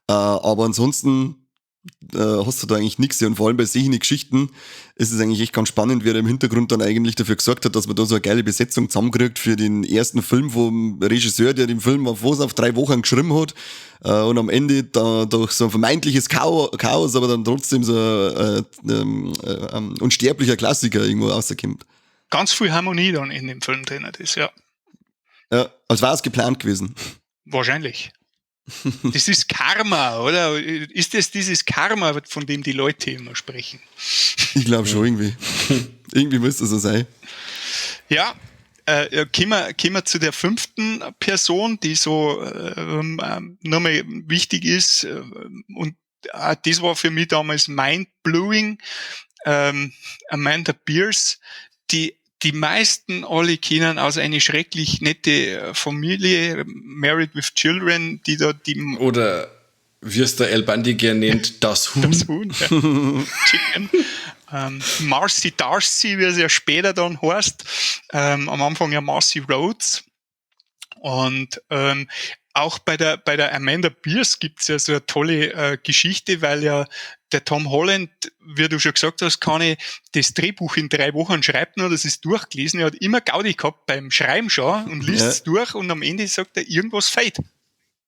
Aber ansonsten hast du da eigentlich nichts. Und vor allem bei solchen Geschichten ist es eigentlich echt ganz spannend, wer da im Hintergrund dann eigentlich dafür gesorgt hat, dass man da so eine geile Besetzung zusammenkriegt für den ersten Film vom Regisseur, der den Film auf 3 Wochen geschrieben hat und am Ende da durch so ein vermeintliches Chaos, aber dann trotzdem so ein unsterblicher Klassiker irgendwo rauskommt. Ganz viel Harmonie dann in dem Film drin ist, ja. Ja, als war es geplant gewesen. Wahrscheinlich. Das ist Karma, oder? Ist das dieses Karma, von dem die Leute immer sprechen? Ich glaube schon irgendwie. Irgendwie müsste es so sein. Ja, kommen wir zu der fünften Person, die so nochmal wichtig ist. Und das war für mich damals mind-blowing. Amanda Bearse, die die meisten alle kennen aus eine schrecklich nette Familie, Married with Children, die da die Oder wie es der Al Bundy gern nennt, das Huhn. Das Huhn, ja. Chicken. Marcy Darcy, wie es ja später dann heißt. Am Anfang ja Marcy Rhodes. Und auch bei der Amanda Bearse gibt's ja so eine tolle Geschichte, weil ja der Tom Holland, wie du schon gesagt hast, kann ich das Drehbuch in 3 Wochen schreibt nur, das ist durchgelesen. Er hat immer Gaudi gehabt beim Schreiben schon und liest es durch und am Ende sagt er, irgendwas fehlt.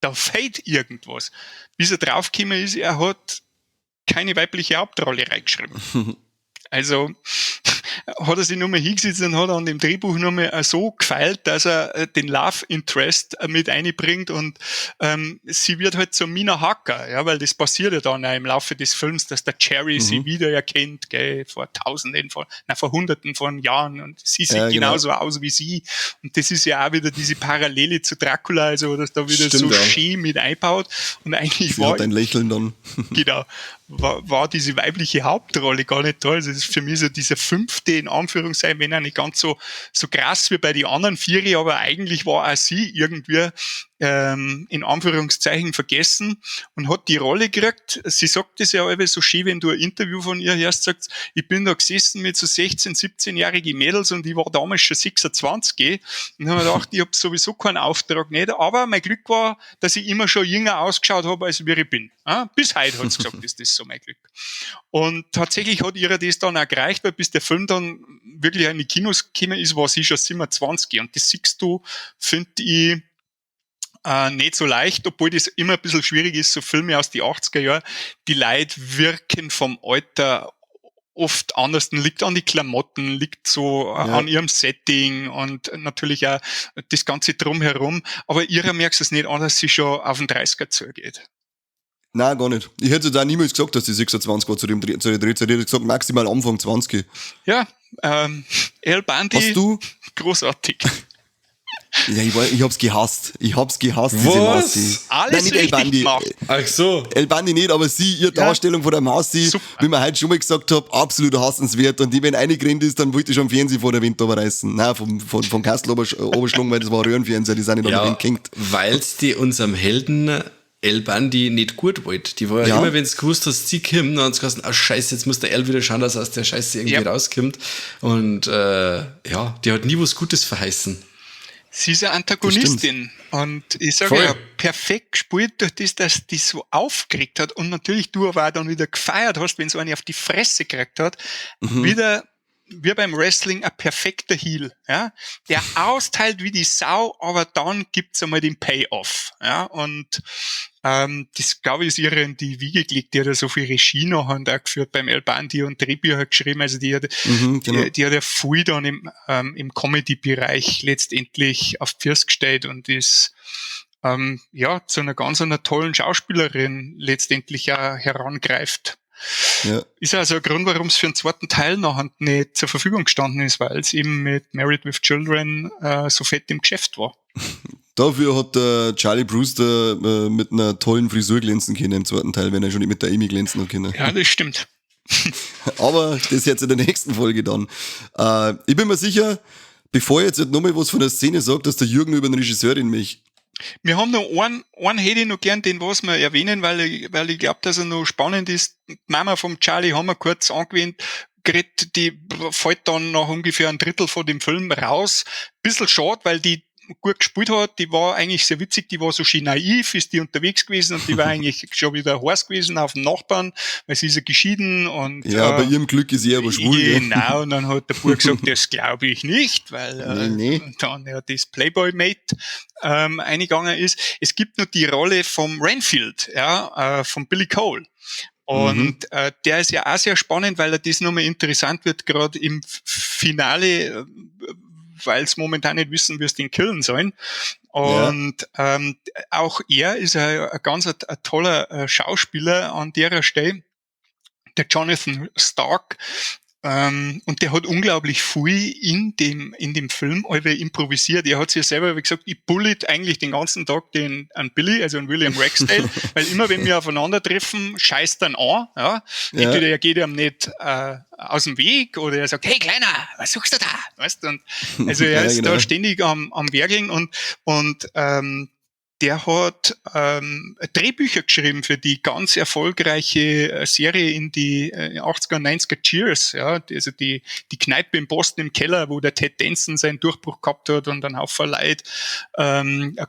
Da fehlt irgendwas. Bis er draufgekommen ist, er hat keine weibliche Hauptrolle reingeschrieben. Also hat er sich nur mal hingesetzt und hat an dem Drehbuch nur mal so gefeilt, dass er den Love Interest mit einbringt und sie wird halt zur Mina Harker, ja, weil das passiert ja dann auch im Laufe des Films, dass der Jerry sie wiedererkennt, gell, vor Tausenden von, na, vor Hunderten von Jahren und sie sieht genauso aus wie sie und das ist ja auch wieder diese Parallele zu Dracula, also dass da wieder so schön mit einbaut und eigentlich Sie war hat ein Lächeln dann. Genau, war diese weibliche Hauptrolle gar nicht da. Also das ist für mich so dieser fünfte in Anführungszeichen, wenn er nicht ganz so krass wie bei den anderen vier, aber eigentlich war auch sie irgendwie in Anführungszeichen vergessen und hat die Rolle gekriegt. Sie sagt es ja alle so schön, wenn du ein Interview von ihr hörst, sagt, ich bin da gesessen mit so 16-, 17-jährigen Mädels und ich war damals schon 26 und habe mir gedacht, ich habe sowieso keinen Auftrag nicht, aber mein Glück war, dass ich immer schon jünger ausgeschaut habe, als wie ich bin. Ja, bis heute hat sie gesagt, ist das so mein Glück. Und tatsächlich hat ihr das dann auch gereicht, weil bis der Film dann wirklich in die Kinos gekommen ist, war sie schon 27 und das siehst du, finde ich, nicht so leicht, obwohl das immer ein bisschen schwierig ist, so Filme aus die 80er Jahren. Die Leute wirken vom Alter oft anders, liegt an die Klamotten, liegt so an ihrem Setting und natürlich auch das Ganze drumherum. Aber ihrer merkst du es nicht an, dass sie schon auf den 30er zugeht. Nein, gar nicht. Ich hätte da niemals gesagt, dass die 26 war zu der Drehzeit. Ich hätte gesagt, maximal Anfang 20. Ja, Al Bundy, Hast du, großartig. Ja, ich hab's gehasst. Ich hab's gehasst, diese Was? Marcy. Alles Nein, nicht El richtig Bandi. gemacht. Ach so. El Bandi nicht, aber sie, ihre Darstellung von der Marcy, Super. wie man heute schon mal gesagt hab, absolut hassenswert. Und die, wenn reingerannt ist, dann wollte ich schon am Fernseher vor der Wind reißen. Nein, vom Kastel oberschlungen, weil das war ein Röhrenfernseher, die sind nicht Ja, am Wind gehängt. weil's die unserem Helden El Bandi nicht gut wollte. Die war ja immer, wenn's gewusst hast, sie kommt, dann hat's gesagt, ah Scheiße, jetzt muss der El wieder schauen, dass er aus der Scheiße irgendwie rauskommt. Und ja, die hat nie was Gutes verheißen. Sie ist eine Antagonistin. Und ich sage Voll. ja, perfekt gespielt durch das, dass die so aufgeregt hat und natürlich du aber auch dann wieder gefeiert hast, wenn so eine auf die Fresse gekriegt hat. Wieder, wie beim Wrestling, ein perfekter Heel, ja, der austeilt wie die Sau, aber dann gibt's einmal den Payoff, ja, und das, glaube ich, ist ihre in die Wiege gelegt, die hat ja so viel Regie noch und auch geführt beim El Bandi und Drehbücher geschrieben, also die hat, Genau. die hat ja viel dann im Comedy-Bereich letztendlich auf die Füße gestellt und ist ja, zu einer ganz einer tollen Schauspielerin letztendlich auch herangreift. Ja. Ist also ein Grund, warum es für den zweiten Teil nachher nicht zur Verfügung gestanden ist, weil es eben mit Married with Children so fett im Geschäft war. Dafür hat der Charlie Brewster mit einer tollen Frisur glänzen können im zweiten Teil, wenn er schon nicht mit der Amy glänzen hat können. Ja, das stimmt. Aber das jetzt in der nächsten Folge dann. Ich bin mir sicher, bevor ich jetzt nochmal was von der Szene sage, dass der Jürgen über den Regisseur in mich. Wir haben noch einen hätte ich noch gern, den was wir erwähnen, weil ich glaub, dass er noch spannend ist. Die Mama vom Charlie haben wir kurz angewendet, geredet, die fällt dann nach ungefähr ein Drittel von dem Film raus. Bisschen schade, weil die gut gespielt hat, die war eigentlich sehr witzig, die war so schön naiv, ist die unterwegs gewesen und die war eigentlich schon wieder heiß gewesen auf den Nachbarn, weil sie ist ja geschieden und, Ja, bei ihrem Glück ist sie aber schwul, gell? Genau, und dann hat der Bub gesagt, das glaube ich nicht, weil, Nee, nee. dann ja das Playboy-Mate eingegangen ist. Es gibt noch die Rolle vom Renfield, ja, von Billy Cole. Und der ist ja auch sehr spannend, weil er das nochmal interessant wird, gerade im Finale, weil's momentan nicht wissen, wie es den killen sollen. Und auch er ist ein ganz ein toller Schauspieler an der Stelle, der Jonathan Stark. Und der hat unglaublich viel in dem Film alle improvisiert. Er hat sich ja selber gesagt, ich bullet eigentlich den ganzen Tag den, an Billy, also an William Ragsdale, weil immer wenn wir aufeinandertreffen, scheißt dann an. Ja. Entweder er geht ihm nicht aus dem Weg oder er sagt, hey Kleiner, was suchst du da? Weißt du? Und also er ist da ständig am Werkeln und der hat Drehbücher geschrieben für die ganz erfolgreiche Serie in die 80er und 90er Cheers, ja, also die Kneipe in Boston im Keller, wo der Ted Danson seinen Durchbruch gehabt hat und einen Haufen Leute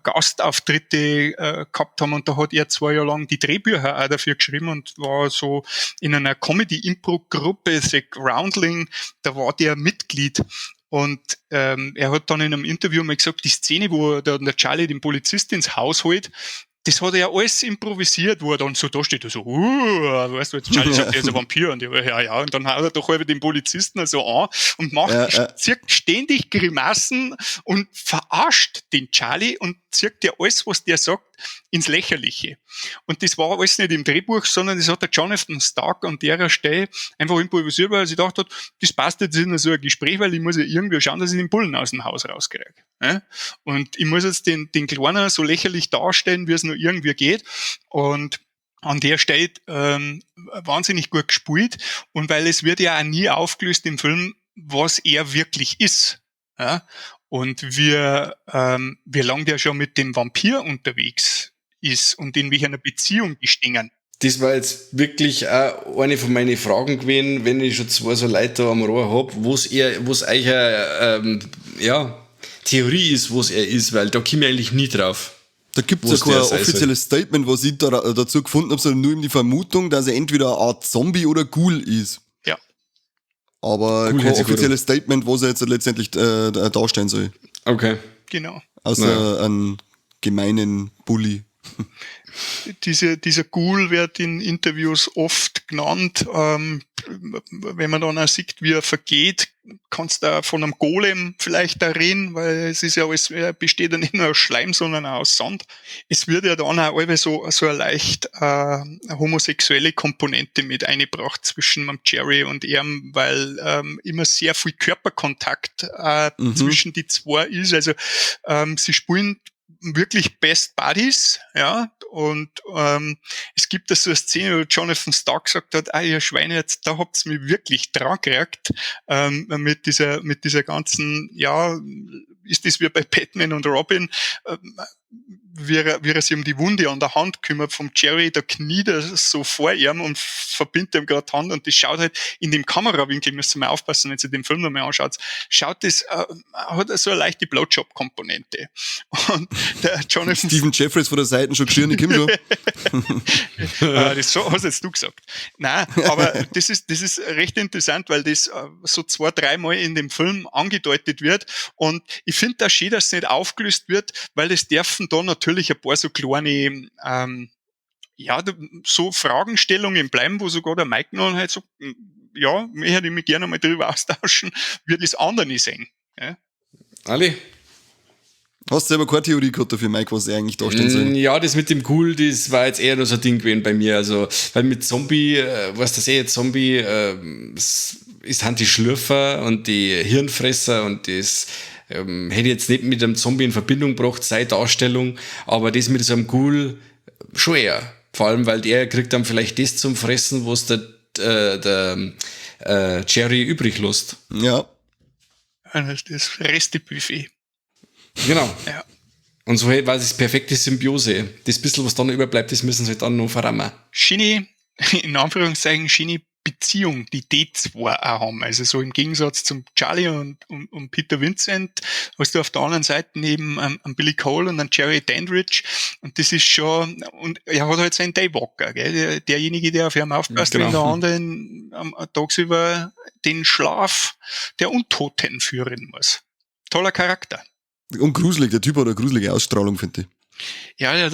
Gastauftritte gehabt haben, und da hat er 2 Jahre lang die Drehbücher auch dafür geschrieben und war so in einer Comedy-Impro-Gruppe, The Groundling, da war der Mitglied. Und er hat dann in einem Interview mal gesagt, die Szene, wo der Charlie den Polizist ins Haus holt, das hat er ja alles improvisiert, wo er dann so da steht, so, weißt du, jetzt Charlie sagt, er ist ein Vampir, und ich, ja, ja, und dann haut er doch halb den Polizisten so an und zirkt ständig Grimassen und verarscht den Charlie und zirkt ja alles, was der sagt, ins Lächerliche. Und das war alles nicht im Drehbuch, sondern das hat der Jonathan Stark an der Stelle einfach improvisiert, weil er sich gedacht hat, das passt jetzt in so ein Gespräch, weil ich muss ja irgendwie schauen, dass ich den Bullen aus dem Haus rauskriege. Ja? Und ich muss jetzt den Kleinen so lächerlich darstellen, wie es nur irgendwie geht. Und an der Stelle wahnsinnig gut gespielt. Und weil es wird ja auch nie aufgelöst im Film, was er wirklich ist. Ja? Und wie lange der schon mit dem Vampir unterwegs ist und in welcher Beziehung die stehen. Das war jetzt wirklich auch eine von meinen Fragen gewesen, wenn ich schon 2 so Leute da am Rohr hab, wo's eher, wo's eigentlich eine ja, Theorie ist, wo's er ist, weil da komme ich eigentlich nie drauf. Da gibt's Wo's ja kein der sein soll. offizielles Statement, was ich dazu gefunden hab, sondern nur eben die Vermutung, dass er entweder eine Art Zombie oder Ghoul ist. Aber Ghoul kein hört sich gut an. offizielles Statement, was er jetzt letztendlich darstellen soll. Außer Naja. einen gemeinen Bulli. Dieser Ghoul wird in Interviews oft genannt. Wenn man dann auch sieht, wie er vergeht, kannst du von einem Golem vielleicht da reden, weil es ist ja alles, er besteht ja nicht nur aus Schleim, sondern auch aus Sand. Es wird ja dann auch allweil so eine leicht homosexuelle Komponente mit eingebracht zwischen dem Jerry und ihm, weil immer sehr viel Körperkontakt zwischen die zwei ist. Also sie spielen wirklich Best Buddies, ja, und es gibt da so eine Szene, wo Jonathan Stark gesagt hat, ah, ihr Schweine, jetzt, da habt's mich wirklich dran gekriegt, mit dieser ganzen, ja, ist das wie bei Batman und Robin, wie er sich um die Wunde an der Hand kümmert vom Jerry, da kniet er so vor ihm und verbindet ihm gerade die Hand und das schaut halt in dem Kamerawinkel, müsst ihr mal aufpassen, wenn ihr den Film nochmal anschaut, schaut das, hat so eine leichte Blowjob-Komponente. Und der Jonathan Stephen Jeffries von der Seite schon geschrien, ich komm schon. Das hast jetzt du gesagt. Nein, aber das ist recht interessant, weil das so 2-3 Mal in dem Film angedeutet wird und ich finde da schön, dass es nicht aufgelöst wird, weil es dürfen da natürlich ein paar so kleine, so Fragestellungen bleiben, wo sogar der Mike noch halt so, ja, möchte ich mich gerne mal drüber austauschen, wie das andere sehen. Ja. Ali? Hast du selber keine Theorie gehabt dafür, Mike, was er eigentlich darstellen soll? Ja, das mit dem Ghoul, das war jetzt eher nur so ein Ding gewesen bei mir. Also, weil mit Zombie, weißt du das eh, Zombie sind die Schlürfer und die Hirnfresser und das hätte ich jetzt nicht mit einem Zombie in Verbindung gebracht, seine Darstellung, aber das mit so einem Ghoul schon eher. Vor allem, weil der kriegt dann vielleicht das zum Fressen, was der Jerry übrig lässt. Ja. Das Restebuffet. Genau. Ja. Und so war es perfekte Symbiose. Das bisschen, was dann überbleibt, das müssen sie halt dann noch verrammen. Schöne, in Anführungszeichen, schöne Beziehung, die die zwei auch haben. Also so im Gegensatz zum Charlie und Peter Vincent hast du auf der anderen Seite neben einen Billy Cole und einen Jerry Dandridge und das ist schon, und er hat halt seinen Daywalker, gell? Derjenige, der auf ihn aufpasst, genau. Wenn der andere am tagsüber den Schlaf der Untoten führen muss. Toller Charakter. Und gruselig, der Typ hat eine gruselige Ausstrahlung, finde ich. Ja, er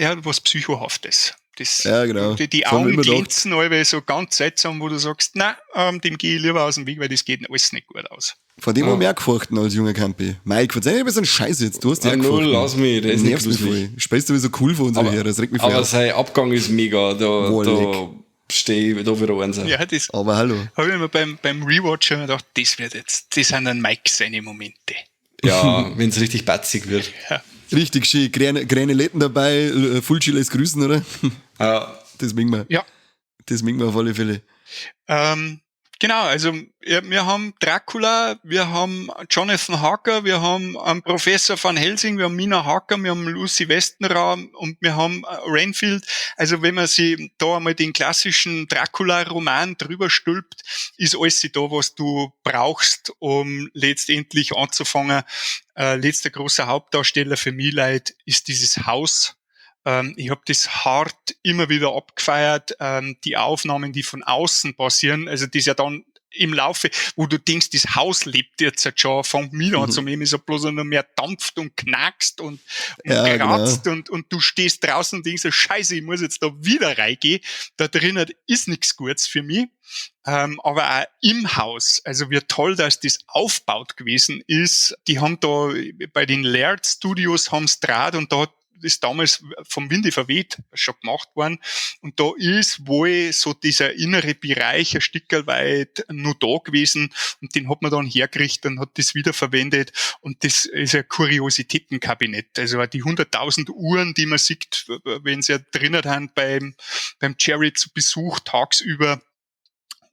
hat was Psychohaftes. Das, ja, genau. Die Augen glänzen alle so ganz seltsam, wo du sagst, nein, dem gehe ich lieber aus dem Weg, weil das geht alles nicht gut aus. Vor dem haben wir auch gefochten als junger Campi. Mike, verzeih mir ein bisschen Scheiße jetzt, du hast ja gefochten. Lass mich, der ist nicht mich voll. Spielst du so cool von uns her, das regt mich voll Aber sein Abgang ist mega, da stehe ich da wieder eins. Ja, das aber hallo. Habe ich mir beim Rewatch gedacht, das wird jetzt, das sind dann Mike seine Momente. Ja, wenn es richtig batzig wird. Ja. Richtig schön, kleine Letten dabei, Fulci lässt grüßen, oder? Ja. Das mögen wir. Ja. Das mögen wir auf alle Fälle. Genau, also wir haben Dracula, wir haben Jonathan Harker, wir haben einen Professor van Helsing, wir haben Mina Harker, wir haben Lucy Westenra und wir haben Renfield. Also wenn man sich da einmal den klassischen Dracula-Roman drüber stülpt, ist alles da, was du brauchst, um letztendlich anzufangen. Letzter großer Hauptdarsteller für mich, Leute, ist dieses Haus. Ich habe das hart immer wieder abgefeiert, die Aufnahmen, die von außen passieren, also das ja dann im Laufe, wo du denkst, das Haus lebt jetzt halt schon, fängt mich an zu nehmen, ist ja bloß noch mehr dampft und knackst und ja, kratzt, genau. und du stehst draußen und denkst so, Scheiße, ich muss jetzt da wieder reingehen, da drinnen ist nichts Gutes für mich. Aber auch im Haus, also wie toll, dass das aufgebaut gewesen ist, die haben da bei den Laird Studios haben's draht und da hat ist damals vom Winde verweht schon gemacht worden. Und da ist wohl so dieser innere Bereich ein Stückchen weit nur da gewesen. Und den hat man dann hergerichtet und hat das wiederverwendet. Und das ist ein Kuriositätenkabinett. Also die 100.000 Uhren, die man sieht, wenn sie ja drinnen haben beim Jerry zu Besuch tagsüber,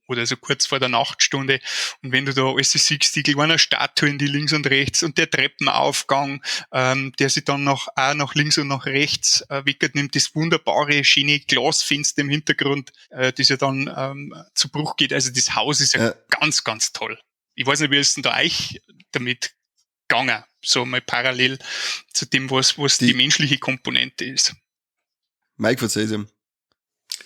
oder so kurz vor der Nachtstunde. Und wenn du da alles siehst, die kleinen Statuen, die links und rechts und der Treppenaufgang, der sich dann noch, auch nach links und nach rechts wegnimmt, das wunderbare, schöne Glasfenster im Hintergrund, das ja dann zu Bruch geht. Also das Haus ist ja ganz, ganz toll. Ich weiß nicht, wie ist denn da euch damit gegangen? So mal parallel zu dem, was die menschliche Komponente ist. Mike, verzeih's ihm.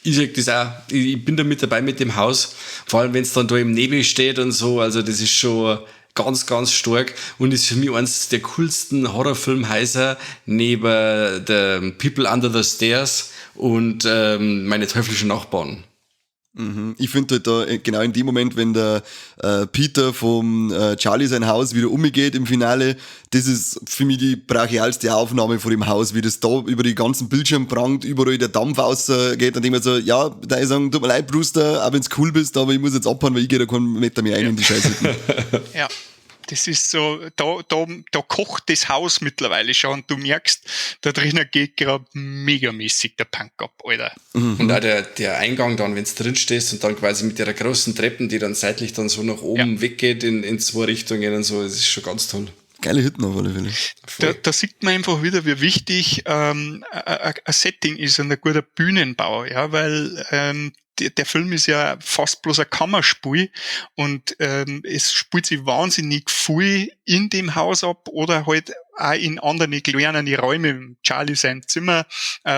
Ich sag das auch. Ich bin da mit dabei mit dem Haus. Vor allem, wenn es dann da im Nebel steht und so. Also, das ist schon Ganz, ganz stark und ist für mich eines der coolsten Horrorfilmhäuser neben The People Under the Stairs und Meine teuflischen Nachbarn. Mhm. Ich finde halt da, genau in dem Moment, wenn der Peter vom Charlie sein Haus wieder umgeht im Finale, das ist für mich die brachialste Aufnahme von dem Haus, wie das da über die ganzen Bildschirm prangt, überall der Dampf rausgeht, dann denke ich mir so, ja, da ich sagen, tut mir leid, Brewster, auch wenn's cool bist, aber ich muss jetzt abhauen, weil ich gehe da keinen Meter mehr rein in die Scheiße. Ja. Das ist so, da kocht das Haus mittlerweile schon und du merkst, da drinnen geht gerade megamäßig der Punk ab, Alter. Mhm. Und auch der Eingang dann, wenn's drin stehst und dann quasi mit der großen Treppen, die dann seitlich dann so nach oben weggeht in zwei Richtungen und so, das ist schon ganz toll. Geile Hütten auf alle Fälle. Da sieht man einfach wieder, wie wichtig ein Setting ist und ein guter Bühnenbau, ja, weil der Film ist ja fast bloß ein Kammerspiel und es spielt sich wahnsinnig viel in dem Haus ab oder halt auch in anderen kleinen Räumen, Charlie sein Zimmer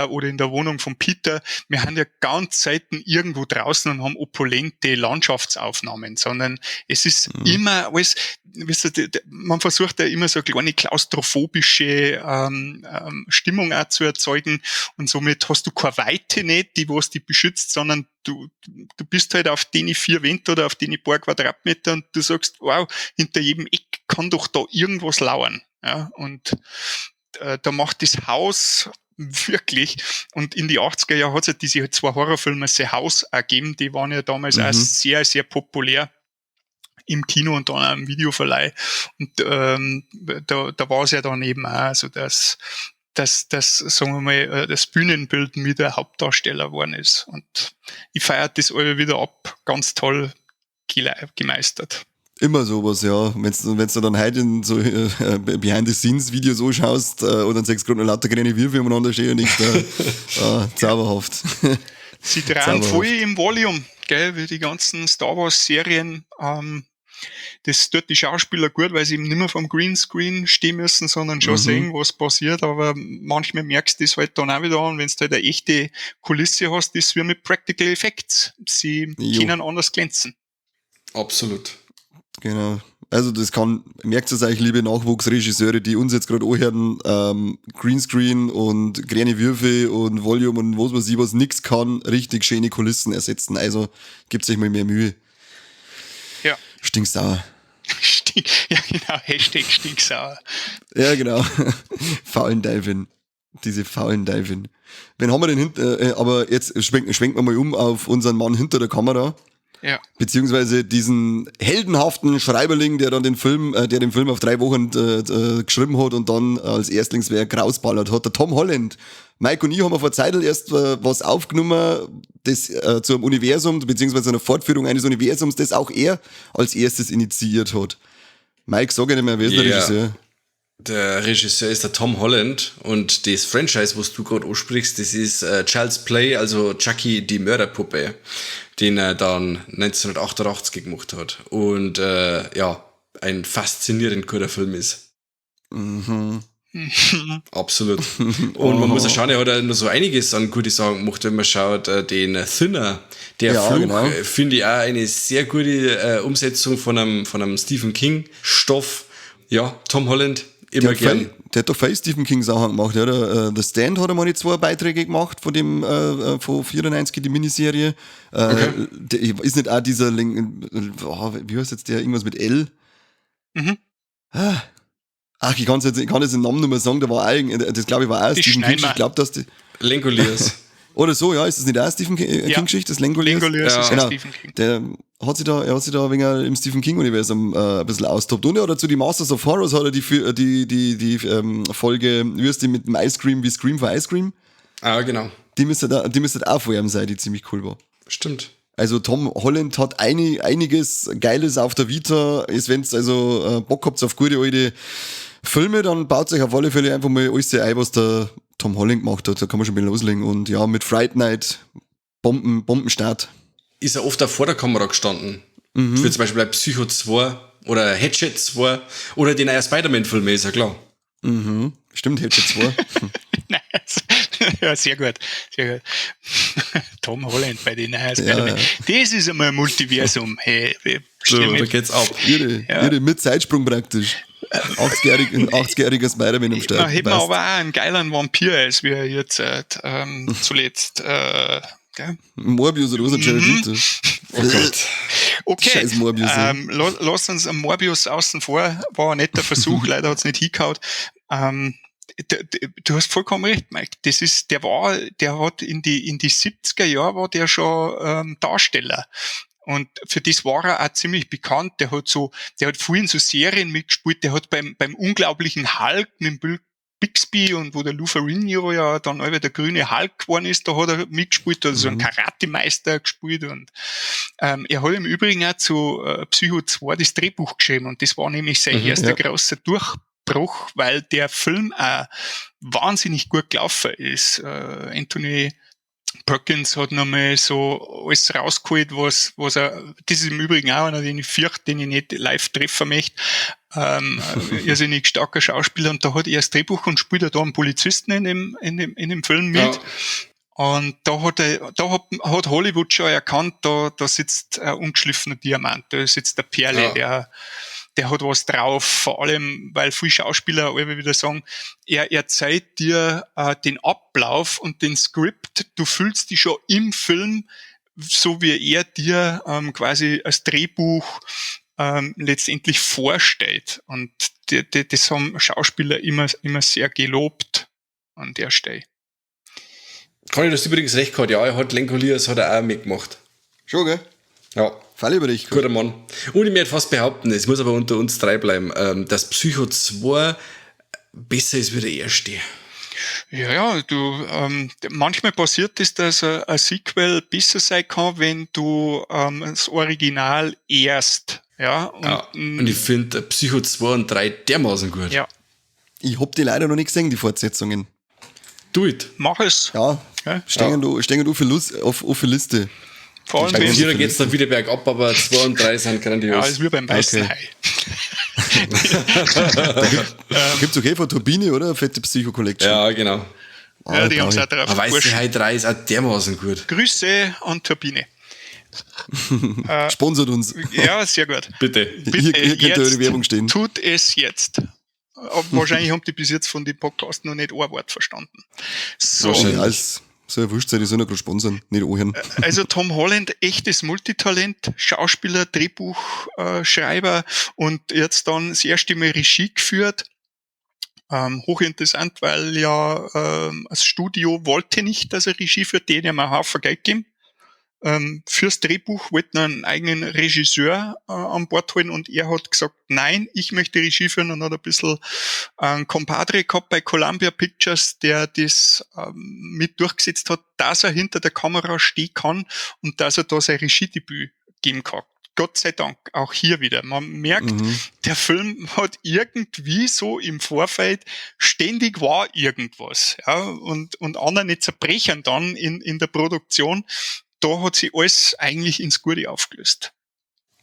oder in der Wohnung von Peter. Wir haben ja ganz selten irgendwo draußen und haben opulente Landschaftsaufnahmen, sondern es ist immer alles, wisst ihr, man versucht ja immer so eine kleine klaustrophobische Stimmung auch zu erzeugen und somit hast du keine Weite nicht, die was dich beschützt, sondern du bist halt auf den 4 Wände oder auf den paar Quadratmeter und du sagst, wow, hinter jedem Eck kann doch da irgendwas lauern. Ja, und da macht das Haus wirklich, und in die 80er Jahre hat es ja diese 2 Horrorfilme The House auch gegeben, die waren ja damals auch sehr, sehr populär im Kino und dann auch im Videoverleih. Und da war es ja dann eben auch so, dass sagen wir mal, das Bühnenbild mit der Hauptdarsteller geworden ist. Und ich feiere das alle wieder ab, ganz toll gemeistert. Immer sowas, ja. Wenn's du dann heute in so Behind-the-Scenes-Videos anschaust und dann siehst du gerade noch lauter kleine Würfel umeinander stehen und denkst, zauberhaft. Sie drehen voll im Volume, gell, wie die ganzen Star Wars-Serien. Das tut die Schauspieler gut, weil sie eben nicht mehr vom Greenscreen stehen müssen, sondern schon sehen, was passiert. Aber manchmal merkst du das halt dann auch wieder an, wenn du halt eine echte Kulisse hast, ist wie mit Practical Effects. Sie können anders glänzen. Absolut. Genau. Also das kann, merkt es euch, liebe Nachwuchsregisseure, die uns jetzt gerade anhören, Greenscreen und grüne Würfel und Volume und was weiß ich was, nix kann richtig schöne Kulissen ersetzen. Also gebt euch mal mehr Mühe. Ja. Stinksauer. Ja, genau. Hashtag stinksauer. Ja, genau. Faulen Divin. Diese faulen Divin. Wen haben wir denn hinter, aber jetzt schwenken wir mal um auf unseren Mann hinter der Kamera. Ja. Beziehungsweise diesen heldenhaften Schreiberling, der dann den Film, auf 3 Wochen geschrieben hat und dann als Erstlingswerk rausballert hat, der Tom Holland. Mike und ich haben vor Zeit erst was aufgenommen, das zu einem Universum, beziehungsweise einer Fortführung eines Universums, das auch er als erstes initiiert hat. Mike, sag ich nicht mehr, wer ist der Regisseur? Der Regisseur ist der Tom Holland und das Franchise, was du gerade ansprichst, das ist Child's Play, also Chucky, die Mörderpuppe, den er dann 1988 gemacht hat. Und ja, ein faszinierend guter Film ist. Mhm. Absolut. Und man muss ja schauen, er hat ja noch so einiges an gute Sachen gemacht, wenn man schaut, den Thinner, der ja, Fluch, genau. Finde ich auch eine sehr gute Umsetzung von einem Stephen King Stoff. Ja, Tom Holland, immer gern. Der hat doch viel Stephen King Sachen gemacht, oder? The Stand hat er mal die 2 Beiträge gemacht von dem, von 94, die Miniserie. Okay. Der, ist nicht auch dieser, wie heißt jetzt der, irgendwas mit L? Mhm. Ach, ich kann jetzt den Namen nicht mehr sagen, da war auch, das glaube ich war auch Stephen King, ich glaube, dass die... Langoliers. Oder so, ja, ist das nicht auch Stephen King Geschichte, das Langoliers? Langoliers ist genau. Stephen King. Der hat sich da ein wenig im Stephen King-Universum ein bisschen austobt. Und er hat dazu die Masters of Horrors, hat er die Folge, wie heißt die, mit dem Ice Cream, wie Scream for Ice Cream? Ah, genau. Die müsste auch vor ihm sein, die ziemlich cool war. Stimmt. Also Tom Holland hat einiges Geiles auf der Vita. Ist, wenn's also Bock habt auf gute alte Filme, dann baut sich auf alle Fälle einfach mal alles ein, was der Tom Holland gemacht hat. Da kann man schon ein bisschen loslegen. Und ja, mit Fright Night, Bombenstart. Ist er oft auch vor der Kamera gestanden. Mhm. Für zum Beispiel bei Psycho 2 oder Hatchet 2 oder den neuen Spider-Man-Film, ist ja klar. Mhm. Stimmt, Hatchet 2. Nein, Ja, sehr gut. Sehr gut. Tom Holland bei den neuen Spider-Man. Ja. Das ist einmal ein Multiversum. Hey, so, da geht's ab. Irre, ja. Irre, mit Zeitsprung praktisch. 80-jähriger Spider-Man am Start. Da hätten wir aber auch einen geileren Vampir, als wir jetzt zuletzt. Morbius oder was? Jared Leto. Oh Gott. Okay, Scheiß Morbius. Lass uns Morbius außen vor. War ein netter Versuch, leider hat's nicht hingehauen. Du hast vollkommen recht, Mike. Das ist, der hat in die 70er Jahre war der schon Darsteller. Und für das war er auch ziemlich bekannt. Der hat viel in so Serien mitgespielt. Der hat beim unglaublichen Hulk mit dem Bill Bixby und wo der Lou Ferrigno ja dann auch der grüne Hulk geworden ist, da hat er mitgespielt, da hat so einen Karatemeister gespielt und er hat im Übrigen auch zu Psycho 2 das Drehbuch geschrieben und das war nämlich sein erster großer Durchbruch, weil der Film auch wahnsinnig gut gelaufen ist. Anthony Perkins hat nochmal so alles rausgeholt, was er, das ist im Übrigen auch einer, den ich fürchte, den ich nicht live treffen möchte. Irrsinnig starker Schauspieler und da hat er das Drehbuch und spielt er da einen Polizisten in dem Film mit. Ja. Und da hat Hollywood schon erkannt, da sitzt ein ungeschliffener Diamant, da sitzt der Perle, ja. Der hat was drauf, vor allem, weil viele Schauspieler alle wieder sagen, er zeigt dir den Ablauf und den Skript, du fühlst dich schon im Film, so wie er dir quasi als Drehbuch letztendlich vorstellt. Und das haben Schauspieler immer, immer sehr gelobt an der Stelle. Kann ich das übrigens recht gehabt? Ja, er hat Langoliers, hat er auch mitgemacht. Schon, gell? Ja. Fall über dich. Guter Mann. Und ich möchte fast behaupten, es muss aber unter uns drei bleiben, dass Psycho 2 besser ist wie der erste. Ja, du, manchmal passiert es, dass ein Sequel besser sein kann, wenn du das Original erst. Ja, und ich finde Psycho 2 und 3 dermaßen gut. Ja. Ich hab die leider noch nicht gesehen, die Fortsetzungen. Do it. Mach es. Ja, ja. Stehen du auf die Liste. Vor allem beim Vierer geht es dann wieder bergab, aber 2 und 3 sind grandios. Ja, ist wie beim weißen Hai. Da gibt es okay von Turbine, oder? Fette Psycho Collection. Ja, genau. Ja, die haben es auch drauf. Aber Weiße Hai 3 ist auch dermaßen gut. Grüße an Turbine. Sponsert uns. Ja, sehr gut. Bitte. Bitte, hier könnte eure Werbung stehen. Tut es jetzt. Wahrscheinlich haben die bis jetzt von dem Podcast noch nicht ein Wort verstanden. So. Wahrscheinlich. Soll ja wurscht sein, die sollen ja gerade sponsern, nicht anhören. Also Tom Holland, echtes Multitalent, Schauspieler, Drehbuchschreiber und jetzt dann das erste Mal Regie geführt. Hochinteressant, weil ja das Studio wollte nicht, dass er Regie führt, den haben einen Haufen Geld gegeben. Fürs Drehbuch wollten einen eigenen Regisseur an Bord holen und er hat gesagt, nein, ich möchte Regie führen und hat ein bisschen einen Compadre gehabt bei Columbia Pictures, der das mit durchgesetzt hat, dass er hinter der Kamera stehen kann und dass er da sein Regiedebüt geben kann. Gott sei Dank, auch hier wieder. Man merkt, der Film hat irgendwie so im Vorfeld ständig war irgendwas. Ja, und andere nicht zerbrechen dann in der Produktion. Da hat sich alles eigentlich ins Gute aufgelöst.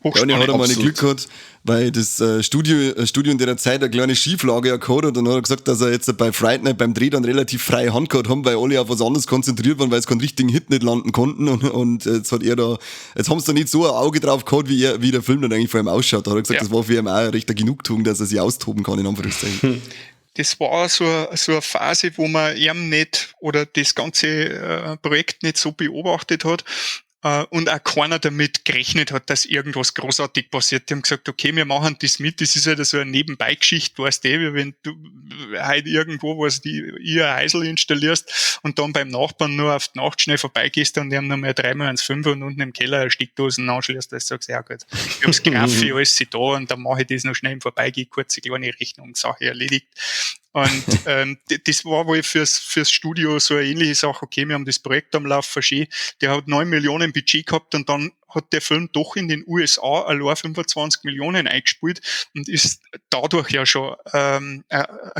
Ja, und er hat einmal Glück gehabt, weil das Studio in der Zeit eine kleine Schieflage gehabt hat und dann hat er gesagt, dass er jetzt bei Fright Night beim Dreh dann relativ freie Hand gehabt haben, weil alle auf was anderes konzentriert waren, weil sie keinen richtigen Hit nicht landen konnten und jetzt hat er da, jetzt haben sie da nicht so ein Auge drauf gehabt, wie der Film dann eigentlich vor ihm ausschaut. Da hat er gesagt, das war für ihn auch eine rechte Genugtuung, dass er sich austoben kann, in Anführungszeichen. Das war so eine Phase, wo man ihm nicht oder das ganze Projekt nicht so beobachtet hat und auch keiner damit gerechnet hat, dass irgendwas großartig passiert. Die haben gesagt, okay, wir machen das mit, das ist halt so eine Nebenbeigeschichte, weißt du, wie wenn du halt irgendwo was ihr Heisel installierst und dann beim Nachbarn nur auf die Nacht schnell vorbeigehst und die haben nochmal 3x1,5 und unten im Keller eine Steckdosen anschließt, dass du sagst, ja gut, ich hab's Graffi, alles da und dann mache ich das noch schnell im Vorbeigehen, kurze kleine Rechnung, Sache erledigt. Und das war wohl fürs Studio so eine ähnliche Sache. Okay, wir haben das Projekt am Laufen, schön. Der hat 9 Millionen Budget gehabt und dann hat der Film doch in den USA allein 25 Millionen eingespielt und ist dadurch ja schon eine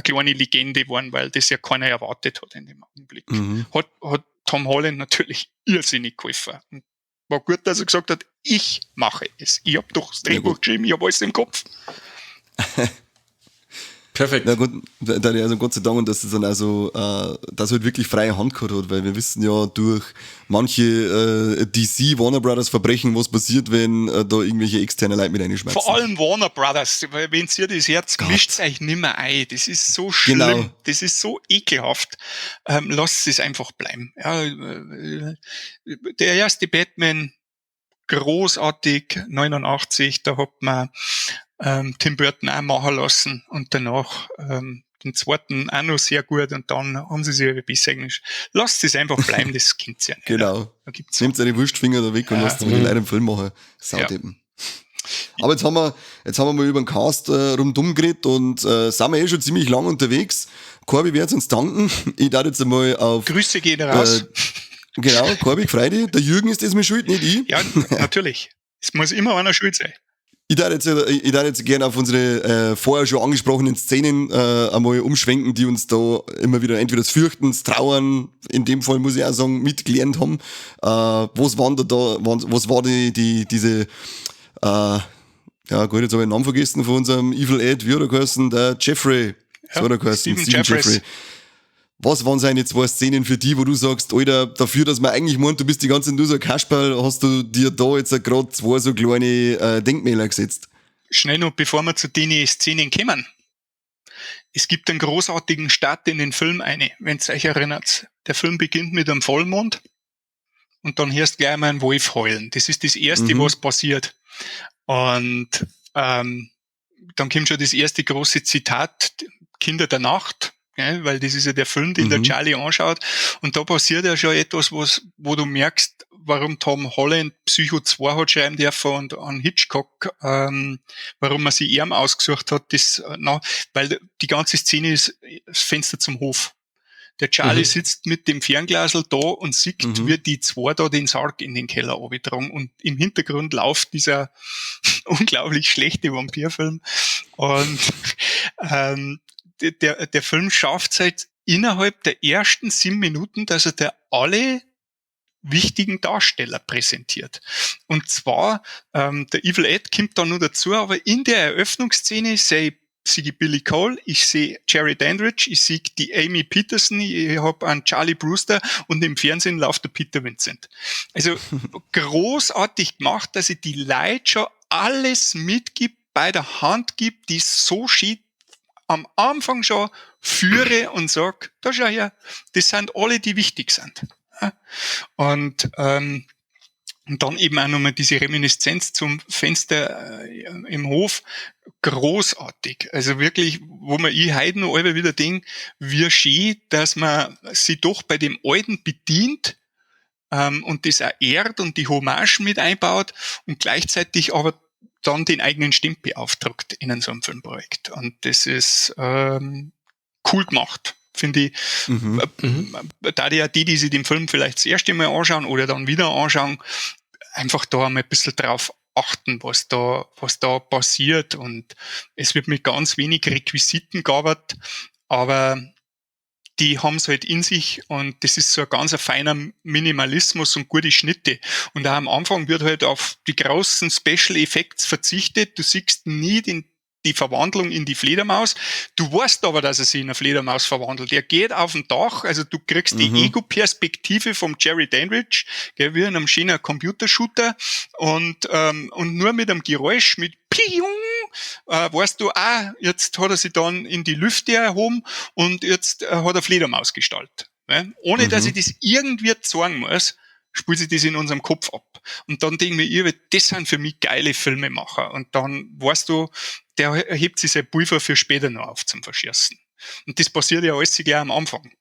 kleine Legende geworden, weil das ja keiner erwartet hat in dem Augenblick. Mhm. Hat Tom Holland natürlich irrsinnig geholfen. Und war gut, dass er gesagt hat, ich mache es. Ich habe doch das Drehbuch geschrieben, ich habe alles im Kopf. Perfekt. Na gut, da also Gott sei Dank, und dass es dann also, dass er halt wirklich freie Hand gehabt hat, weil wir wissen ja durch manche DC Warner Brothers Verbrechen, was passiert, wenn da irgendwelche externe Leute mit reinschmeißen. Vor allem Warner Brothers, weil wenn ihr das Herz mischt euch nimmer ein. Das ist so schlimm, Genau. Das ist so ekelhaft. Lasst es einfach bleiben. Ja, der erste Batman, großartig, 89, da hat man Tim Burton auch machen lassen und danach den zweiten auch noch sehr gut und dann haben sie sich besser gemischt. Lasst es einfach bleiben, das kennt's ja nicht. Genau. Da gibt's Nehmt eure Wurstfinger da weg und lasst mal die Leute im Film machen. Saudeppen. Aber jetzt haben wir mal über den Cast rundum geredet und sind wir eh schon ziemlich lang unterwegs. Corby wird uns danken. Ich darf jetzt einmal auf... Grüße gehen raus. Genau, Corby, freu dich. Der Jürgen ist das mir schuld, nicht ich. Ja, natürlich. Es muss immer einer schuld sein. Ich darf jetzt gerne auf unsere vorher schon angesprochenen Szenen einmal umschwenken, die uns da immer wieder entweder das Fürchten, das Trauern, in dem Fall muss ich auch sagen, mitgelernt haben. Was waren da, was war diese, ja gut, jetzt habe ich den Namen vergessen von unserem Evil Ed, wie hat er geheißen? Der Jeffrey. Ja, so hat er geheißen, Stephen Jeffries. Jeffrey. Was waren seine zwei Szenen für die, wo du sagst, Alter, dafür, dass man eigentlich meint, du bist die ganze Zeit nur so ein Kasperl, hast du dir da jetzt gerade zwei so kleine Denkmäler gesetzt? Schnell noch, bevor wir zu den Szenen kommen. Es gibt einen großartigen Start in den Film eine, wenn ihr euch erinnert. Der Film beginnt mit einem Vollmond und dann hörst du gleich einmal einen Wolf heulen. Das ist das Erste, was passiert. Und dann kommt schon das erste große Zitat, Kinder der Nacht. Ja, weil das ist ja der Film, den der Charlie anschaut. Und da passiert ja schon etwas, wo du merkst, warum Tom Holland Psycho 2 hat schreiben dürfen und an Hitchcock, warum man sich ihm ausgesucht hat, das, weil die ganze Szene ist das Fenster zum Hof. Der Charlie sitzt mit dem Fernglasl da und sieht, wie die zwei da den Sarg in den Keller runtertragen. Und im Hintergrund läuft dieser unglaublich schlechte Vampirfilm. Und der Film schafft es halt innerhalb der ersten 7 Minuten, dass er da alle wichtigen Darsteller präsentiert. Und zwar, der Evil Ed kommt da nur dazu, aber in der Eröffnungsszene sehe ich Billy Cole, ich sehe Jerry Dandridge, ich sehe die Amy Peterson, ich habe einen Charlie Brewster und im Fernsehen läuft der Peter Vincent. Also großartig gemacht, dass ich die Leute schon alles mitgibt, bei der Hand gibt, die so schön am Anfang schon führe und sag, da schau her, das sind alle, die wichtig sind. Und dann eben auch nochmal diese Reminiszenz zum Fenster im Hof, großartig. Also wirklich, wo man ich heute noch alle wieder denk, wie schön, dass man sich doch bei dem Alten bedient, und das auch ehrt und die Hommage mit einbaut und gleichzeitig aber dann den eigenen Stempel aufdruckt in so einem Filmprojekt. Und das ist cool gemacht, finde ich. Da die ja die sich den Film vielleicht das erste Mal anschauen oder dann wieder anschauen, einfach da einmal ein bisschen drauf achten, was da passiert. Und es wird mit ganz wenig Requisiten gearbeitet, aber die haben's halt in sich und das ist so ein ganz feiner Minimalismus und gute Schnitte. Und auch am Anfang wird halt auf die großen Special Effects verzichtet. Du siehst nie die Verwandlung in die Fledermaus. Du weißt aber, dass er sich in eine Fledermaus verwandelt. Er geht auf den Dach, also du kriegst die Ego-Perspektive vom Jerry Dandridge, gell, wie in einem schönen Computershooter und nur mit einem Geräusch, mit Piung, weißt du, jetzt hat er sich dann in die Lüfte erhoben und jetzt hat er Fledermausgestalt. Ne? Ohne, dass ich das irgendwie zeigen muss, spielt sich das in unserem Kopf ab. Und dann denke ich mir, das sind für mich geile Filmemacher. Und dann weißt du, der hebt sich sein Pulver für später noch auf zum Verschießen. Und das passiert ja alles gleich am Anfang.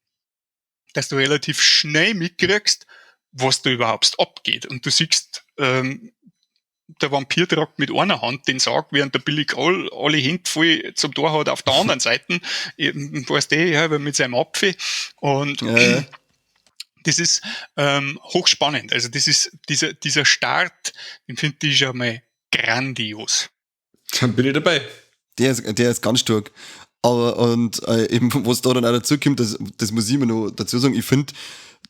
Dass du relativ schnell mitkriegst, was da überhaupt abgeht. Und du siehst, der Vampir tragt mit einer Hand den Sarg, während der Billy Cole alle Hände voll zum Tor hat auf der anderen Seite. Weißt du, ja, mit seinem Apfel. Und ja. Das ist hochspannend. Also das ist dieser Start, den finde ich schon mal grandios. Dann bin ich dabei. Der ist ganz stark. Aber und eben, was da dann auch dazu kommt, das muss ich immer noch dazu sagen, ich finde,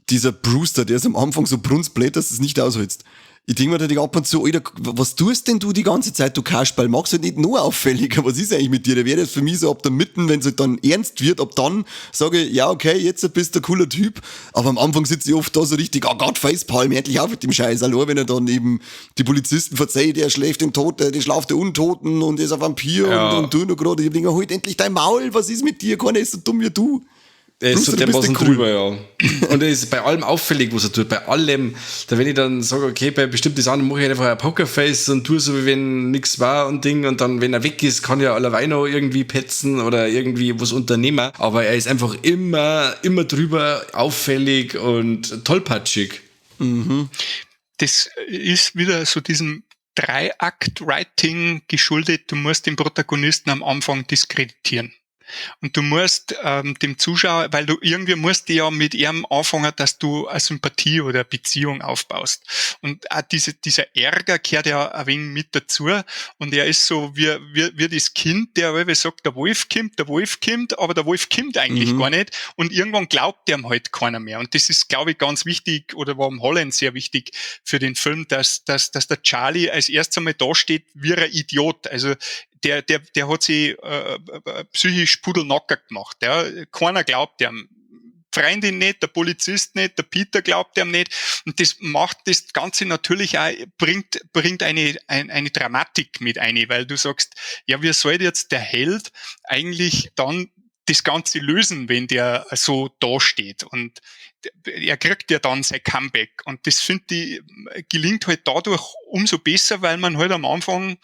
dieser Brewster, der ist am Anfang so brunzblöd, dass du es nicht aushältst. Ich denke mir natürlich ab und zu, Alter, was tust denn du die ganze Zeit, du Kasperl? Magst du halt nicht nur auffälliger? Was ist eigentlich mit dir? Der wäre das für mich so ab der Mitten, wenn es halt dann ernst wird, ab dann sage ich, ja, okay, jetzt bist du ein cooler Typ. Aber am Anfang sitze ich oft da so richtig, oh Gott, Facepalm, endlich auf mit dem Scheiß. Allein, wenn er dann eben die Polizisten verzeiht, er schläft den Tod, der schlaft der Untoten und ist ein Vampir und du noch gerade. Ich denke, halt endlich dein Maul, was ist mit dir? Keiner ist so dumm wie du. Er ist so dermaßen drüber, ja. Und er ist bei allem auffällig, was er tut. Bei allem. Da wenn ich dann sage, okay, bei bestimmten Sachen mache ich einfach ein Pokerface und tue so, wie wenn nichts war und Ding. Und dann, wenn er weg ist, kann ja allerweil noch irgendwie petzen oder irgendwie was unternehmen. Aber er ist einfach immer, immer drüber, auffällig und tollpatschig. Mhm. Das ist wieder so diesem Drei-Akt-Writing geschuldet. Du musst den Protagonisten am Anfang diskreditieren. Und du musst dem Zuschauer, weil du irgendwie musst ja mit ihm anfangen, dass du eine Sympathie oder eine Beziehung aufbaust. Und auch dieser Ärger gehört ja ein wenig mit dazu. Und er ist so wie das Kind, der wie sagt, der Wolf kommt, aber der Wolf kommt eigentlich gar nicht. Und irgendwann glaubt ihm halt keiner mehr. Und das ist, glaube ich, ganz wichtig, oder war im Holland sehr wichtig für den Film, dass der Charlie als erstes einmal da steht wie ein Idiot. Also der hat sich psychisch pudelnackert gemacht. Ja. Keiner glaubt ihm. Freundin nicht, der Polizist nicht, der Peter glaubt ihm nicht. Und das macht das Ganze natürlich auch, bringt eine Dramatik mit ein, weil du sagst, ja, wie soll jetzt der Held eigentlich dann das Ganze lösen, wenn der so dasteht? Und er kriegt ja dann sein Comeback. Und das, finde ich, gelingt halt dadurch umso besser, weil man halt am Anfang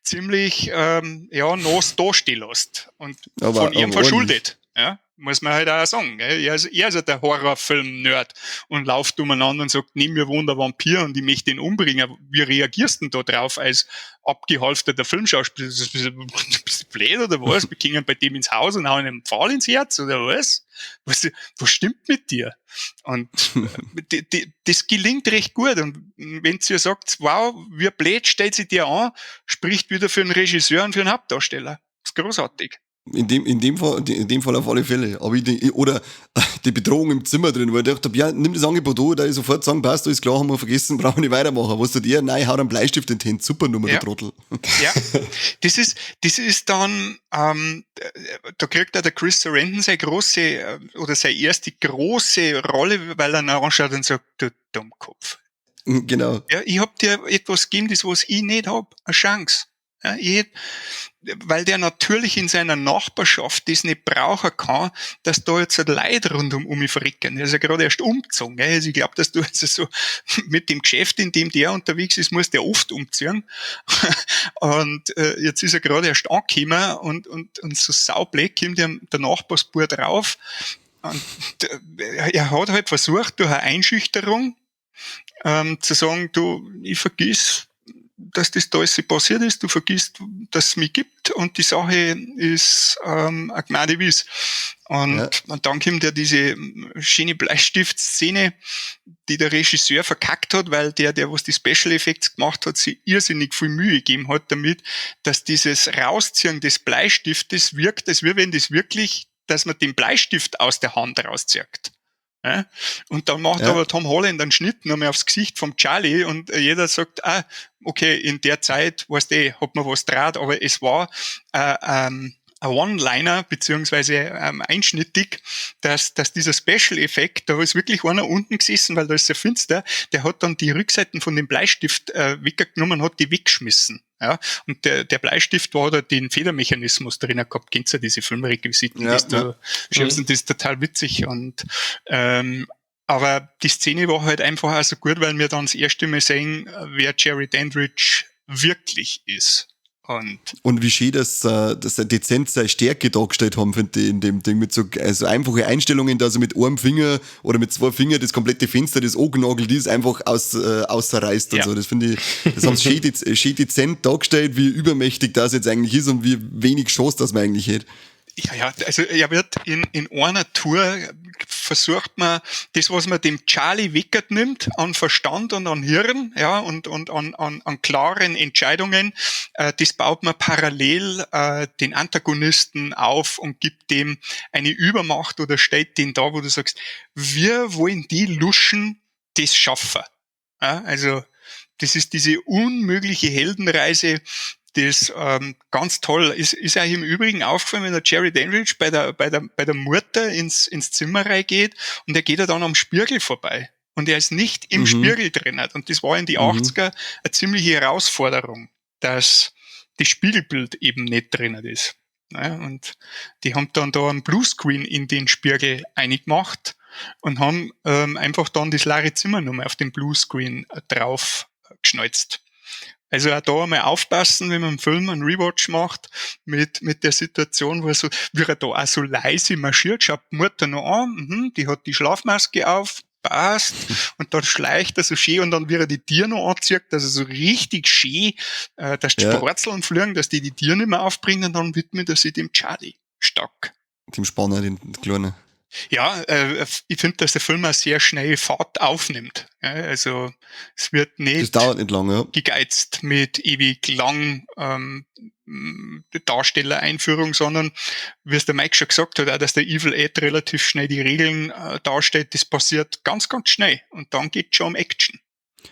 ziemlich nass dastehen lässt. Und aber, von ihm verschuldet. Ja, muss man halt auch sagen. Gell? Er ist ja der Horrorfilm-Nerd und läuft umeinander und sagt, neben mir wohnt ein Vampir und ich möchte ihn umbringen. Wie reagierst du denn da drauf als abgehalfterter Filmschauspieler? Bist du blöd oder was? Wir gehen bei dem ins Haus und hauen ihm einen Pfahl ins Herz oder was? Was stimmt mit dir? Und das gelingt recht gut. Und wenn sie sagt, wow, wie blöd stellt sie dir an, spricht wieder für einen Regisseur und für einen Hauptdarsteller. Das ist großartig. In dem Fall auf alle Fälle. Aber ich denk, oder die Bedrohung im Zimmer drin, weil ich dachte, ja, nimm das Angebot an, da ich sofort sagen, passt, alles klar, haben wir vergessen, brauchen wir nicht weitermachen. Was tut ihr? Nein, haut einen Bleistift in die Hände. Super Nummer, ja. Der Trottel. Ja, das ist dann, da kriegt auch der Chris Sarandon seine große, oder seine erste große Rolle, weil er ihn anschaut und sagt, du Dummkopf. Genau. Ja, ich hab dir etwas gegeben, das was ich nicht hab, eine Chance. Ja, weil der natürlich in seiner Nachbarschaft das nicht brauchen kann, dass da jetzt halt Leute rundum um mich verrecken. Er ist ja gerade erst umgezogen. Gell? Also ich glaube, dass du jetzt so mit dem Geschäft, in dem der unterwegs ist, muss der oft umziehen. Und jetzt ist er gerade erst angekommen und so saublöd kommt ihm der Nachbarsbub drauf. Und er hat halt versucht, durch eine Einschüchterung zu sagen, du, ich vergiss, dass das da alles passiert ist, du vergisst, dass es mich gibt und die Sache ist eine Gnade wies. Und, ja. Und dann kommt ja diese schöne Bleistift-Szene, die der Regisseur verkackt hat, weil der was die Special Effects gemacht hat, sich irrsinnig viel Mühe gegeben hat damit, dass dieses Rausziehen des Bleistiftes wirkt, als wenn das wirklich, dass man den Bleistift aus der Hand rauszieht. Ja? Und dann macht aber Tom Holland einen Schnitt nochmal aufs Gesicht vom Charlie und jeder sagt, ah, okay, in der Zeit, weißt du, hat man was draht, aber es war ein One-Liner, beziehungsweise einschnittig, dass dieser Special-Effekt, da ist wirklich einer unten gesessen, weil da ist ja finster, der hat dann die Rückseiten von dem Bleistift weggenommen und hat die weggeschmissen. Ja, und der Bleistift war da den Federmechanismus drin gehabt. Kennst du ja diese Filmrequisiten, ja, die du schiebst, und das ist total witzig. Und aber die Szene war halt einfach auch so gut, weil wir dann das erste Mal sehen, wer Jerry Dandridge wirklich ist. Und wie schön, dass er dezent seine Stärke dargestellt haben, finde ich, in dem Ding mit so also einfache Einstellungen, dass er mit einem Finger oder mit zwei Fingern das komplette Fenster, das angenagelt ist, einfach ausreißt und so. Das finde ich, das haben sie schön dezent dargestellt, wie übermächtig das jetzt eigentlich ist und wie wenig Chance das man eigentlich hat. Ja, also er wird in einer Tour versucht man, das, was man dem Charlie Wickert nimmt, an Verstand und an Hirn, ja, und an klaren Entscheidungen, das baut man parallel den Antagonisten auf und gibt dem eine Übermacht oder stellt den da, wo du sagst, wir wollen die Luschen, das schaffen. Ja, also Das ist diese unmögliche Heldenreise, das ganz toll. Ist euch im Übrigen aufgefallen, wenn der Jerry Dandridge bei der Mutter ins Zimmer reingeht und er geht ja dann am Spiegel vorbei. Und er ist nicht im Spiegel drin. Und das war in die 80er eine ziemliche Herausforderung, dass das Spiegelbild eben nicht drin ist. Ja, und die haben dann da einen Bluescreen in den Spiegel eingemacht und haben einfach dann das leere Zimmer nochmal auf dem Bluescreen drauf geschnalzt. Also auch da einmal aufpassen, wenn man einen Film, einen Rewatch macht, mit der Situation, wo er so, wie er da auch so leise marschiert, schaut die Mutter noch an, die hat die Schlafmaske auf, passt, und dann schleicht er so schön und dann, wie er die Tür noch anzieht, dass er so richtig schön, dass die Spratzeln fliegen, dass die die Tür nicht mehr aufbringen, und dann widmet er sich dem Charlie stark. Dem Spanner, den Kleinen. Ja, ich finde, dass der Film auch sehr schnell Fahrt aufnimmt. Ja, also es wird nicht Das dauert nicht lange, ja. gegeizt mit ewig lang Darstellereinführung, sondern wie es der Mike schon gesagt hat, auch, dass der Evil Ed relativ schnell die Regeln darstellt, das passiert ganz, ganz schnell und dann geht schon um Action.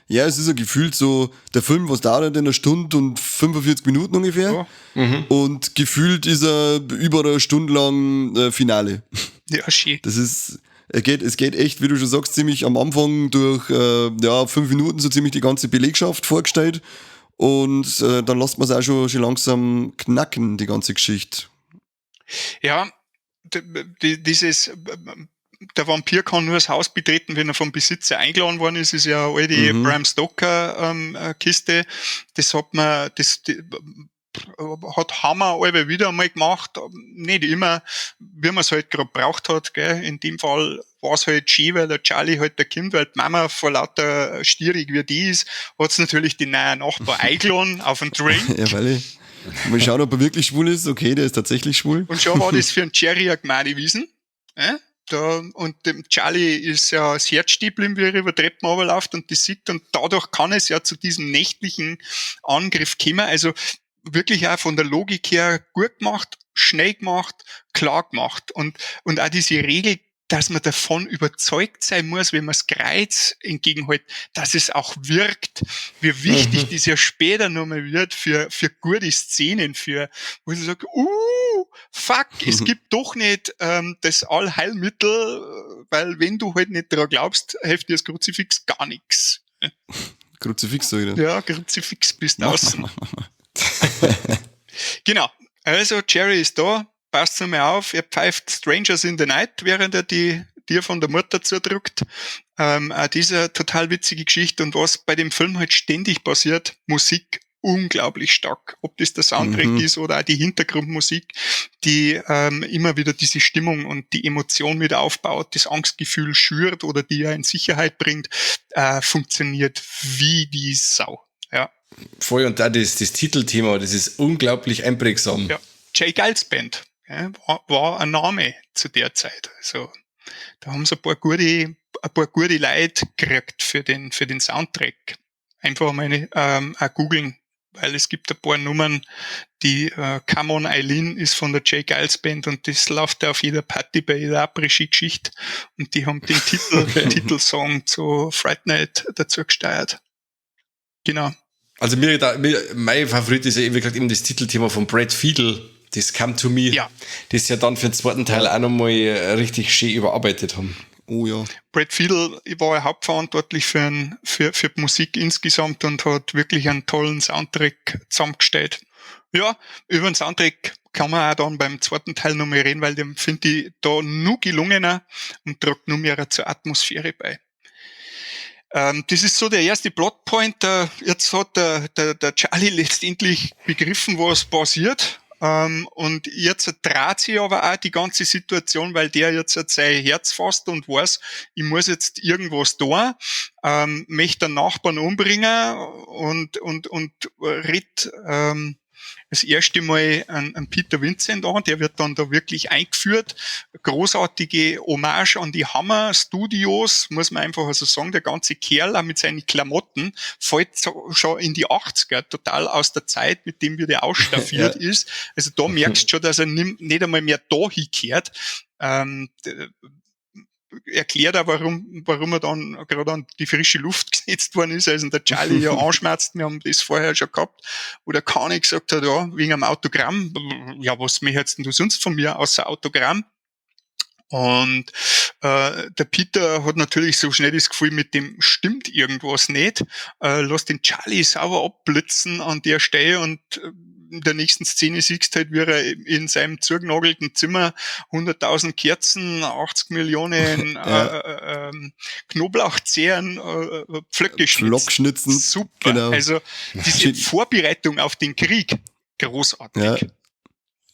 Ja, es ist ja gefühlt so, der Film, was dauert denn, eine Stunde und 45 Minuten ungefähr? Ja. Und gefühlt ist er über eine Stunde lang Finale. Ja, schön. Das ist, es geht echt, wie du schon sagst, ziemlich am Anfang durch ja, 5 Minuten so ziemlich die ganze Belegschaft vorgestellt. Und dann lässt man es auch schon langsam knacken, die ganze Geschichte. Ja, dieses, der Vampir kann nur das Haus betreten, wenn er vom Besitzer eingeladen worden ist, ist ja alte Bram Stoker Kiste. Das hat man, das, die, hat Hammer alle wieder einmal gemacht. Nicht immer, wie man es halt gerade braucht hat, gell. In dem Fall war es halt schön, weil der Charlie halt da kommt, weil die Mama vor lauter stierig wie die ist, hat's natürlich den neuen Nachbar eingeladen auf einen Drink. Ja, weil ich mal schauen, ob er wirklich schwul ist. Okay, der ist tatsächlich schwul. Und schon war das für einen Jerry eine gemeine Wiesn. Ja? Da, und dem Charlie ist ja das Herz stehen geblieben, wie er über Treppen runterläuft und das sieht, und dadurch kann es ja zu diesem nächtlichen Angriff kommen. Also wirklich auch von der Logik her gut gemacht, schnell gemacht, klar gemacht. Und auch diese Regel, dass man davon überzeugt sein muss, wenn man das Kreuz entgegenhält, dass es auch wirkt, wie wichtig das ja später nochmal wird für gute Szenen, für, wo ich sage, fuck, es gibt doch nicht das Allheilmittel, weil wenn du halt nicht dran glaubst, hilft dir das Kruzifix gar nichts. Kruzifix, sag ich da. Ja, Kruzifix bist du außen. Genau. Also Jerry ist da, passt nochmal auf, er pfeift Strangers in the Night, während er die Tür von der Mutter zudrückt. Auch diese total witzige Geschichte, und was bei dem Film halt ständig passiert, Musik unglaublich stark. Ob das der Soundtrack ist oder auch die Hintergrundmusik, die immer wieder diese Stimmung und die Emotion mit aufbaut, das Angstgefühl schürt oder die ja in Sicherheit bringt, funktioniert wie die Sau. Ja. Voll, und da das Titelthema, das ist unglaublich einprägsam. Ja. J. Geils Band, ja, war ein Name zu der Zeit. Also da haben sie ein paar gute Leute gekriegt für den Soundtrack. Einfach mal auch googeln, weil es gibt ein paar Nummern, die Come On Eileen ist von der J. Geils Band und das läuft ja auf jeder Party bei jeder Après-Ski-Geschichte und die haben den Titelsong zu Fright Night dazu gesteuert. Genau. Also mein Favorit ist ja, wie gesagt, eben das Titelthema von Brad Fiedel, das Come to Me, das ja dann für den zweiten Teil auch nochmal richtig schön überarbeitet haben. Oh ja. Brad Fiedel war ja hauptverantwortlich für die Musik insgesamt und hat wirklich einen tollen Soundtrack zusammengestellt. Ja, über den Soundtrack kann man auch dann beim zweiten Teil nochmal reden, weil den finde ich da nur gelungener und tragt nur mehr zur Atmosphäre bei. Das ist so der erste Plotpoint. Jetzt hat der Charlie letztendlich begriffen, was passiert. Und jetzt dreht sich aber auch die ganze Situation, weil der jetzt sein Herz fasst und weiß, ich muss jetzt irgendwas tun, möchte den Nachbarn umbringen und redet das erste Mal an Peter Vincent an, der wird dann da wirklich eingeführt. Großartige Hommage an die Hammer Studios, muss man einfach also sagen, der ganze Kerl auch mit seinen Klamotten fällt so, schon in die 80er, total aus der Zeit, mit dem wie der ausstaffiert ist. Also da merkst du schon, dass er nicht einmal mehr da hinkehrt. Erklärt auch, warum er dann gerade an die frische Luft gesetzt worden ist, also der Charlie ja anschmerzt, wir haben das vorher schon gehabt, wo der Kani gesagt hat, ja, wegen einem Autogramm, ja, was möchtest denn du sonst von mir, außer Autogramm? Und der Peter hat natürlich so schnell das Gefühl, mit dem stimmt irgendwas nicht, lass den Charlie sauber abblitzen an der Stelle und in der nächsten Szene siehst du halt, wie er in seinem zugenagelten Zimmer 100.000 Kerzen, 80 Millionen Knoblauchzehen, Pflöcke schnitzt. Pflockschnitzen. Super. Genau. Also diese Vorbereitung auf den Krieg, großartig. Ja.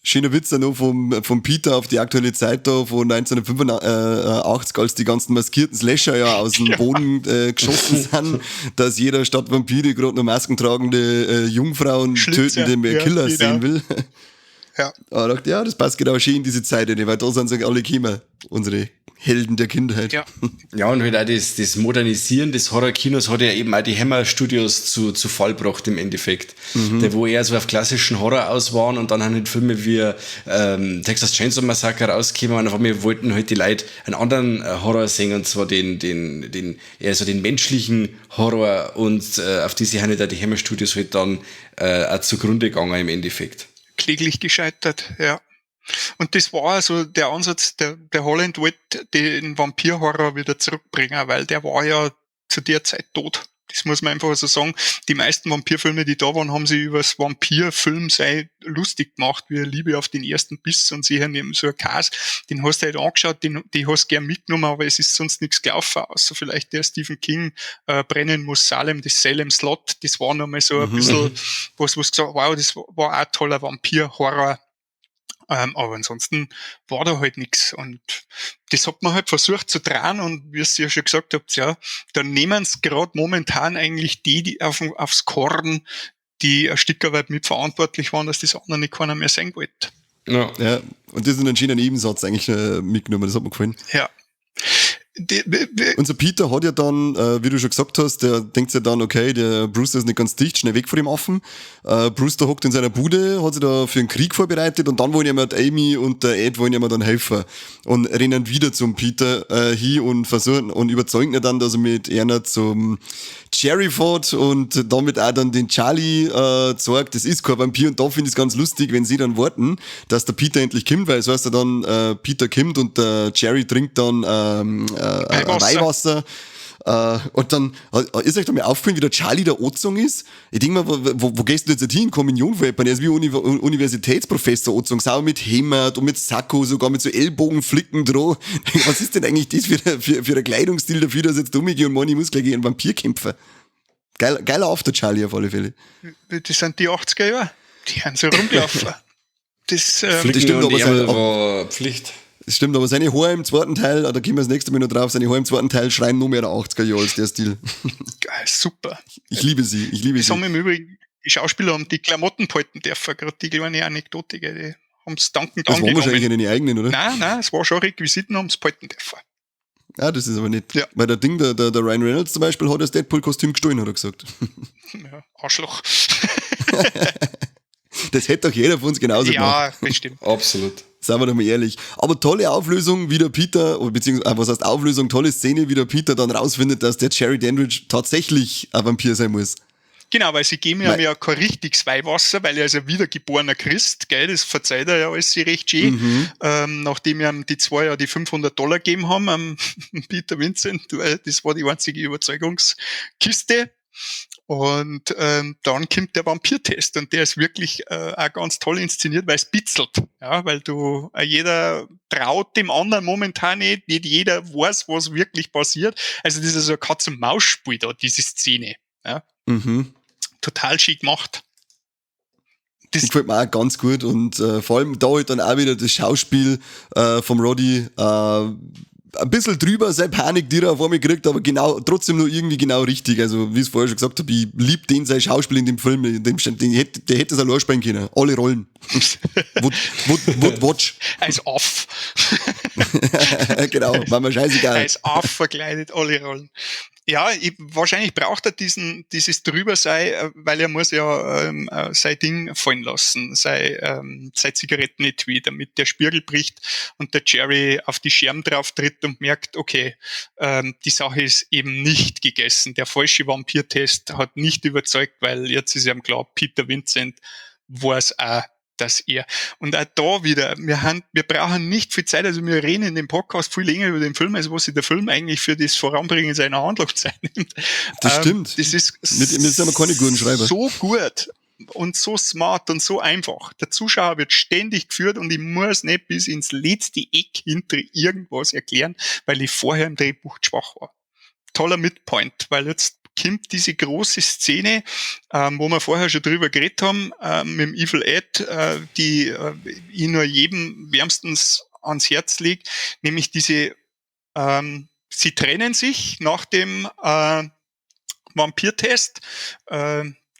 Schöner Witz dann noch vom Peter auf die aktuelle Zeit da von 1985, als die ganzen maskierten Slasher ja aus dem Boden geschossen sind, dass jeder statt Vampire gerade noch maskentragende Jungfrauen Schlitzer, tötende Killer sehen will. Ja. Aber ich dachte, ja, das passt genau schön in diese Zeit, weil da sind sie alle gekommen, unsere Helden der Kindheit. Ja, ja, und halt auch das Modernisieren des Horrorkinos hat ja eben auch die Hammer Studios zu Fall gebracht im Endeffekt. Mhm. Der, wo eher so auf klassischen Horror aus waren und dann haben halt Filme wie Texas Chainsaw Massacre rausgekommen und auf einmal wollten halt die Leute einen anderen Horror sehen, und zwar den eher so den menschlichen Horror, und auf diese haben halt auch die Hammer Studios halt dann auch zugrunde gegangen im Endeffekt. Kläglich gescheitert, ja. Und das war also der Ansatz, der Holland wollte den Vampir-Horror wieder zurückbringen, weil der war ja zu der Zeit tot. Das muss man einfach so sagen. Die meisten Vampirfilme, die da waren, haben sie über das Vampirfilm sei lustig gemacht, wie Liebe auf den ersten Biss und sie haben eben so ein Chaos. Den hast du halt angeschaut, den hast du gern mitgenommen, aber es ist sonst nichts gelaufen, außer vielleicht der Stephen King Brennen muss Salem, das Salem Slot, das war nochmal so ein bisschen was, wo du gesagt, wow, das war auch ein toller Vampir-Horror. Aber ansonsten war da halt nix. Und das hat man halt versucht zu drehen, und wie ihr ja schon gesagt habt, ja, da nehmen sie gerade momentan eigentlich die aufs Korn, die ein Stück weit mitverantwortlich waren, dass das andere nicht keiner mehr sehen wollte. Ja, ja, und das ist einen schönen Nebensatz eigentlich mitgenommen, das hat mir gefallen. Ja. Unser Peter hat ja dann, wie du schon gesagt hast, der denkt sich dann, okay, der Brewster ist nicht ganz dicht, schnell weg von dem Affen. Brewster hockt in seiner Bude, hat sich da für einen Krieg vorbereitet, und dann wollen ihm die Amy und der Ed wollen ihm dann helfen und rennen wieder zum Peter hin und versuchen und überzeugen ihn dann, dass er mit einer zum Jerry fährt und damit auch dann den Charlie zeigt, das ist kein Vampir. Und da finde ich es ganz lustig, wenn sie dann warten, dass der Peter endlich kommt, weil es heißt ja dann, Peter kommt und der Jerry trinkt dann Weihwasser. Und dann ist euch da mal aufgefallen, wie der Charlie der angezogen ist? Ich denk mir, wo gehst du jetzt hin? Kommunion verhält. Er ist wie Universitätsprofessor angezogen, sauber mit Hemd und mit Sakko, sogar mit so Ellbogenflicken dran. Was ist denn eigentlich das für ein Kleidungsstil dafür, dass ich jetzt umgehe und meine, ich muss gleich gegen einen Vampir kämpfen? Geiler After Charlie auf alle Fälle. Das sind die 80er Jahre. Die haben so rumgelaufen. Das stimmt, aber seine, war Pflicht. Das stimmt, aber seine Haare im zweiten Teil, da kommen wir das nächste Mal noch drauf, seine Haare im zweiten Teil schreien nur mehr der 80er Jahre als der Stil. Geil, super. Ich liebe sie, ich liebe sie. Haben im Übrigen, die Schauspieler haben die Klamotten behalten dürfen, gerade die kleine Anekdote, gell, die haben es dankend angenommen. Das waren wahrscheinlich nicht die eigenen, oder? Nein, es war schon Requisiten, haben es behalten dürfen. Ah, das ist aber nicht. Ja. Weil der Ding, der Ryan Reynolds zum Beispiel, hat das Deadpool-Kostüm gestohlen, hat er gesagt. Ja, Arschloch. Das hätte doch jeder von uns genauso gemacht. Ja, bestimmt. Absolut. Seien wir doch mal ehrlich. Aber tolle Auflösung, wie der Peter, beziehungsweise, was heißt Auflösung, tolle Szene, wie der Peter dann rausfindet, dass der Jerry Dandridge tatsächlich ein Vampir sein muss. Genau, weil sie geben ihm ja kein richtiges Weihwasser, weil er ist ja wiedergeborener Christ, gell, das verzeiht er ja alles recht schön. Mhm. Nachdem ihm die zwei ja die $500 gegeben haben, Peter Vincent, weil das war die einzige Überzeugungskiste. Und dann kommt der Vampirtest, und der ist wirklich auch ganz toll inszeniert, weil es bitzelt, ja, weil du jeder traut dem anderen momentan nicht jeder weiß, was wirklich passiert. Also das ist so ein Katz-und-Maus-Spiel da, diese Szene. Ja. Mhm. Total schick gemacht. Das gefällt mir auch ganz gut, und vor allem da halt dann auch wieder das Schauspiel vom Roddy, ein bisschen drüber, seine Panik, die er auf einmal kriegt, aber genau, trotzdem nur irgendwie genau richtig. Also, wie ich es vorher schon gesagt habe, ich lieb den, sein Schauspiel in dem Film, der hätte es allein spielen können. Alle Rollen. Would watch. Als off. Genau, war mir scheißegal. Er ist auch verkleidet, alle Rollen. Ja, wahrscheinlich braucht er dieses Drübersein, weil er muss ja sein Ding fallen lassen, sein Zigarettenetui, damit der Spiegel bricht und der Jerry auf die Scherben drauf tritt und merkt, okay, die Sache ist eben nicht gegessen. Der falsche Vampirtest hat nicht überzeugt, weil jetzt ist ihm klar, Peter Vincent weiß auch, dass er. Und auch da wieder, wir brauchen nicht viel Zeit, also wir reden in dem Podcast viel länger über den Film, als was sich der Film eigentlich für das Voranbringen seiner Handlung Zeit nimmt. Das stimmt. Das ist Wir sind aber keine guten Schreiber. so gut und so smart und so einfach. Der Zuschauer wird ständig geführt und ich muss nicht bis ins letzte Eck hinter irgendwas erklären, weil ich vorher im Drehbuch schwach war. Toller Midpoint, weil jetzt kommt diese große Szene, wo wir vorher schon drüber geredet haben, mit dem Evil Ed, die ich nur jedem wärmstens ans Herz lege, nämlich diese, sie trennen sich nach dem Vampirtest,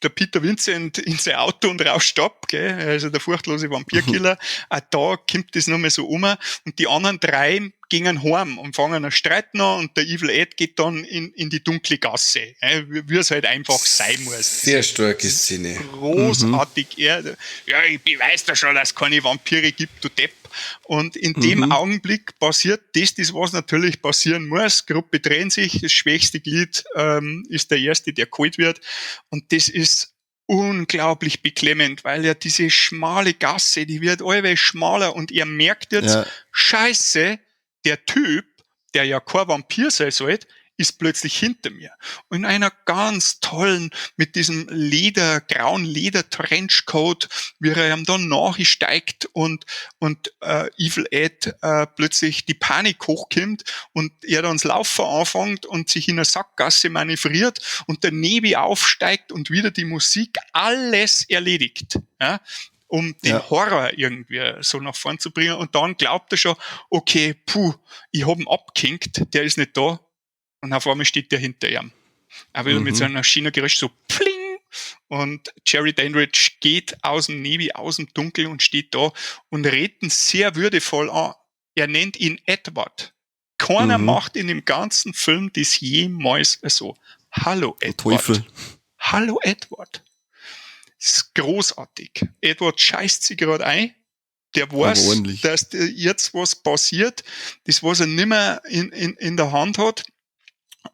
der Peter Vincent in sein Auto und rauscht ab, gell? Also der furchtlose Vampirkiller. Auch da kommt das nochmal so um. Und die anderen drei gingen heim und fangen einen Streit an und der Evil Ed geht dann in die dunkle Gasse, gell? Wie es halt einfach sein muss. Sehr starke Szene. Großartig. Er, ja, ich beweis dir schon, dass es keine Vampire gibt, du Depp. Und in dem Augenblick passiert das, was natürlich passieren muss. Gruppe trennt sich, das schwächste Glied ist der Erste, der geholt wird. Und das ist unglaublich beklemmend, weil ja diese schmale Gasse, die wird allweil schmaler und er merkt jetzt, Scheiße, der Typ, der ja kein Vampir sein sollte, ist plötzlich hinter mir. Und in einer ganz tollen, mit diesem grauen Leder-Trenchcoat, wie er ihm dann nachsteigt und Evil Ed plötzlich die Panik hochkommt und er dann das Laufen anfängt und sich in einer Sackgasse manövriert und der Nebel aufsteigt und wieder die Musik alles erledigt. Ja? Um den Horror irgendwie so nach vorn zu bringen. Und dann glaubt er schon, okay, puh, ich hab ihn abgehängt, der ist nicht da. Und auf einmal steht der hinter ihm. Auch wieder mit so einem China-Geräusch so pling. Und Jerry Dandridge geht aus dem Nebel, aus dem Dunkel und steht da und redet ihn sehr würdevoll an. Er nennt ihn Edward. Keiner macht in dem ganzen Film das jemals so. Hallo Edward. Teufel. Hallo Edward. Das ist großartig. Edward scheißt sich gerade ein. Der weiß, dass jetzt was passiert, das, was er nimmer in der Hand hat.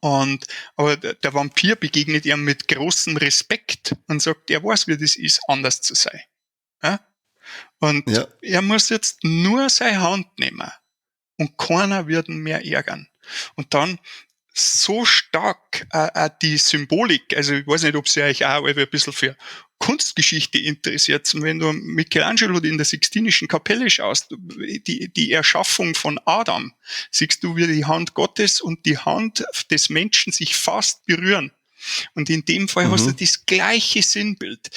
Aber der Vampir begegnet ihm mit großem Respekt und sagt, er weiß, wie das ist, anders zu sein. Ja? Und er muss jetzt nur seine Hand nehmen und keiner wird ihn mehr ärgern. Und dann so stark die Symbolik, also ich weiß nicht, ob sie euch auch ein bisschen für Kunstgeschichte interessiert. Wenn du Michelangelo in der Sixtinischen Kapelle schaust, die Erschaffung von Adam, siehst du, wie die Hand Gottes und die Hand des Menschen sich fast berühren. Und in dem Fall hast du das gleiche Sinnbild.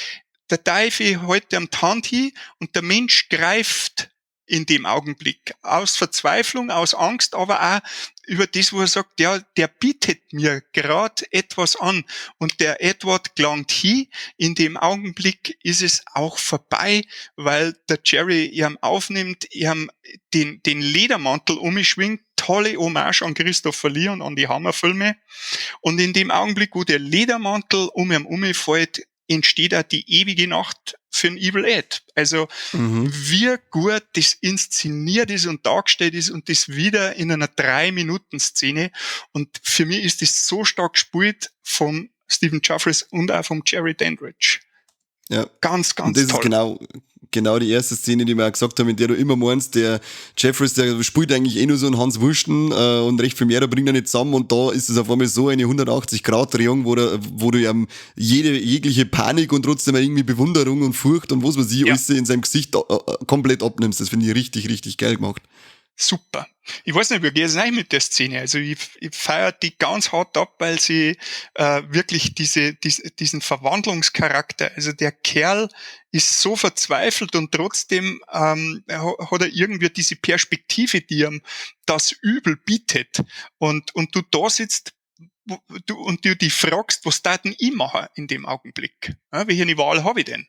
Der Teufel hält ihm die Hand hin und der Mensch greift in dem Augenblick. Aus Verzweiflung, aus Angst, aber auch über das, wo er sagt, ja, der bietet mir grad etwas an. Und der Edward gelangt hin. In dem Augenblick ist es auch vorbei, weil der Jerry ihm aufnimmt, ihm den Ledermantel umschwingt, tolle Hommage an Christopher Lee und an die Hammerfilme. Und in dem Augenblick, wo der Ledermantel um ihn umfällt, entsteht auch die ewige Nacht für den Evil Ed. Also wie gut das inszeniert ist und dargestellt ist und das wieder in einer 3-Minuten-Szene. Und für mich ist das so stark gespielt vom Stephen Geoffreys und auch vom Jerry Dandridge. Ja. Ganz, ganz Und das toll. ist genau die erste Szene, die wir auch gesagt haben, in der du immer meinst, der Jefferies, der spielt eigentlich eh nur so einen Hans Wursten und recht viel mehr, da bringt er nicht zusammen und da ist es auf einmal so eine 180-Grad-Drehung, wo du ihm jegliche Panik und trotzdem irgendwie Bewunderung und Furcht und was weiß ich, alles in seinem Gesicht komplett abnimmst. Das finde ich richtig, richtig geil gemacht. Super. Ich weiß nicht, wie geht es eigentlich mit der Szene? Also ich feiere die ganz hart ab, weil sie wirklich diesen Verwandlungscharakter, also der Kerl ist so verzweifelt und trotzdem hat er irgendwie diese Perspektive, die ihm das Übel bietet. Und du da sitzt und du dich fragst, was darf denn ich machen in dem Augenblick? Ja, welche Wahl habe ich denn?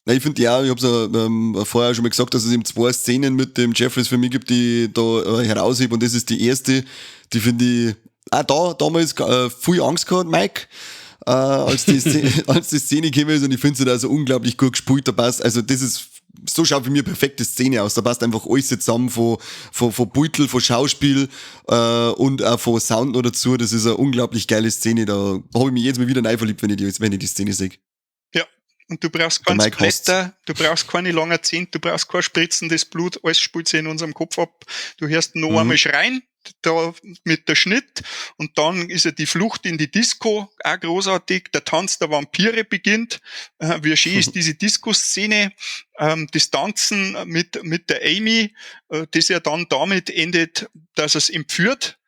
Na, ich finde ja, ich hab's ja vorher schon mal gesagt, dass es eben zwei Szenen mit dem Jeffries für mich gibt, die ich da heraushebe, und das ist die erste, die finde ich auch da damals viel Angst gehabt, Mike, als die Szene, als die Szene gekommen ist, und ich finde sie da so unglaublich gut gespielt, da passt, also das ist, so schaut für mich eine perfekte Szene aus, da passt einfach alles zusammen von Beutel, von Schauspiel und auch von Sound noch dazu, das ist eine unglaublich geile Szene, da habe ich mich jedes Mal wieder neu verliebt, wenn ich die Szene sehe. Ja, und du brauchst keinen Splatter, du brauchst keine langen Zähne, du brauchst kein spritzendes Blut, alles spielt sich in unserem Kopf ab, du hörst noch einmal schreien, da mit der Schnitt, und dann ist ja die Flucht in die Disco auch großartig, der Tanz der Vampire beginnt, wie schön ist diese Disco-Szene, das Tanzen mit der Amy, das ja dann damit endet, dass es entführt.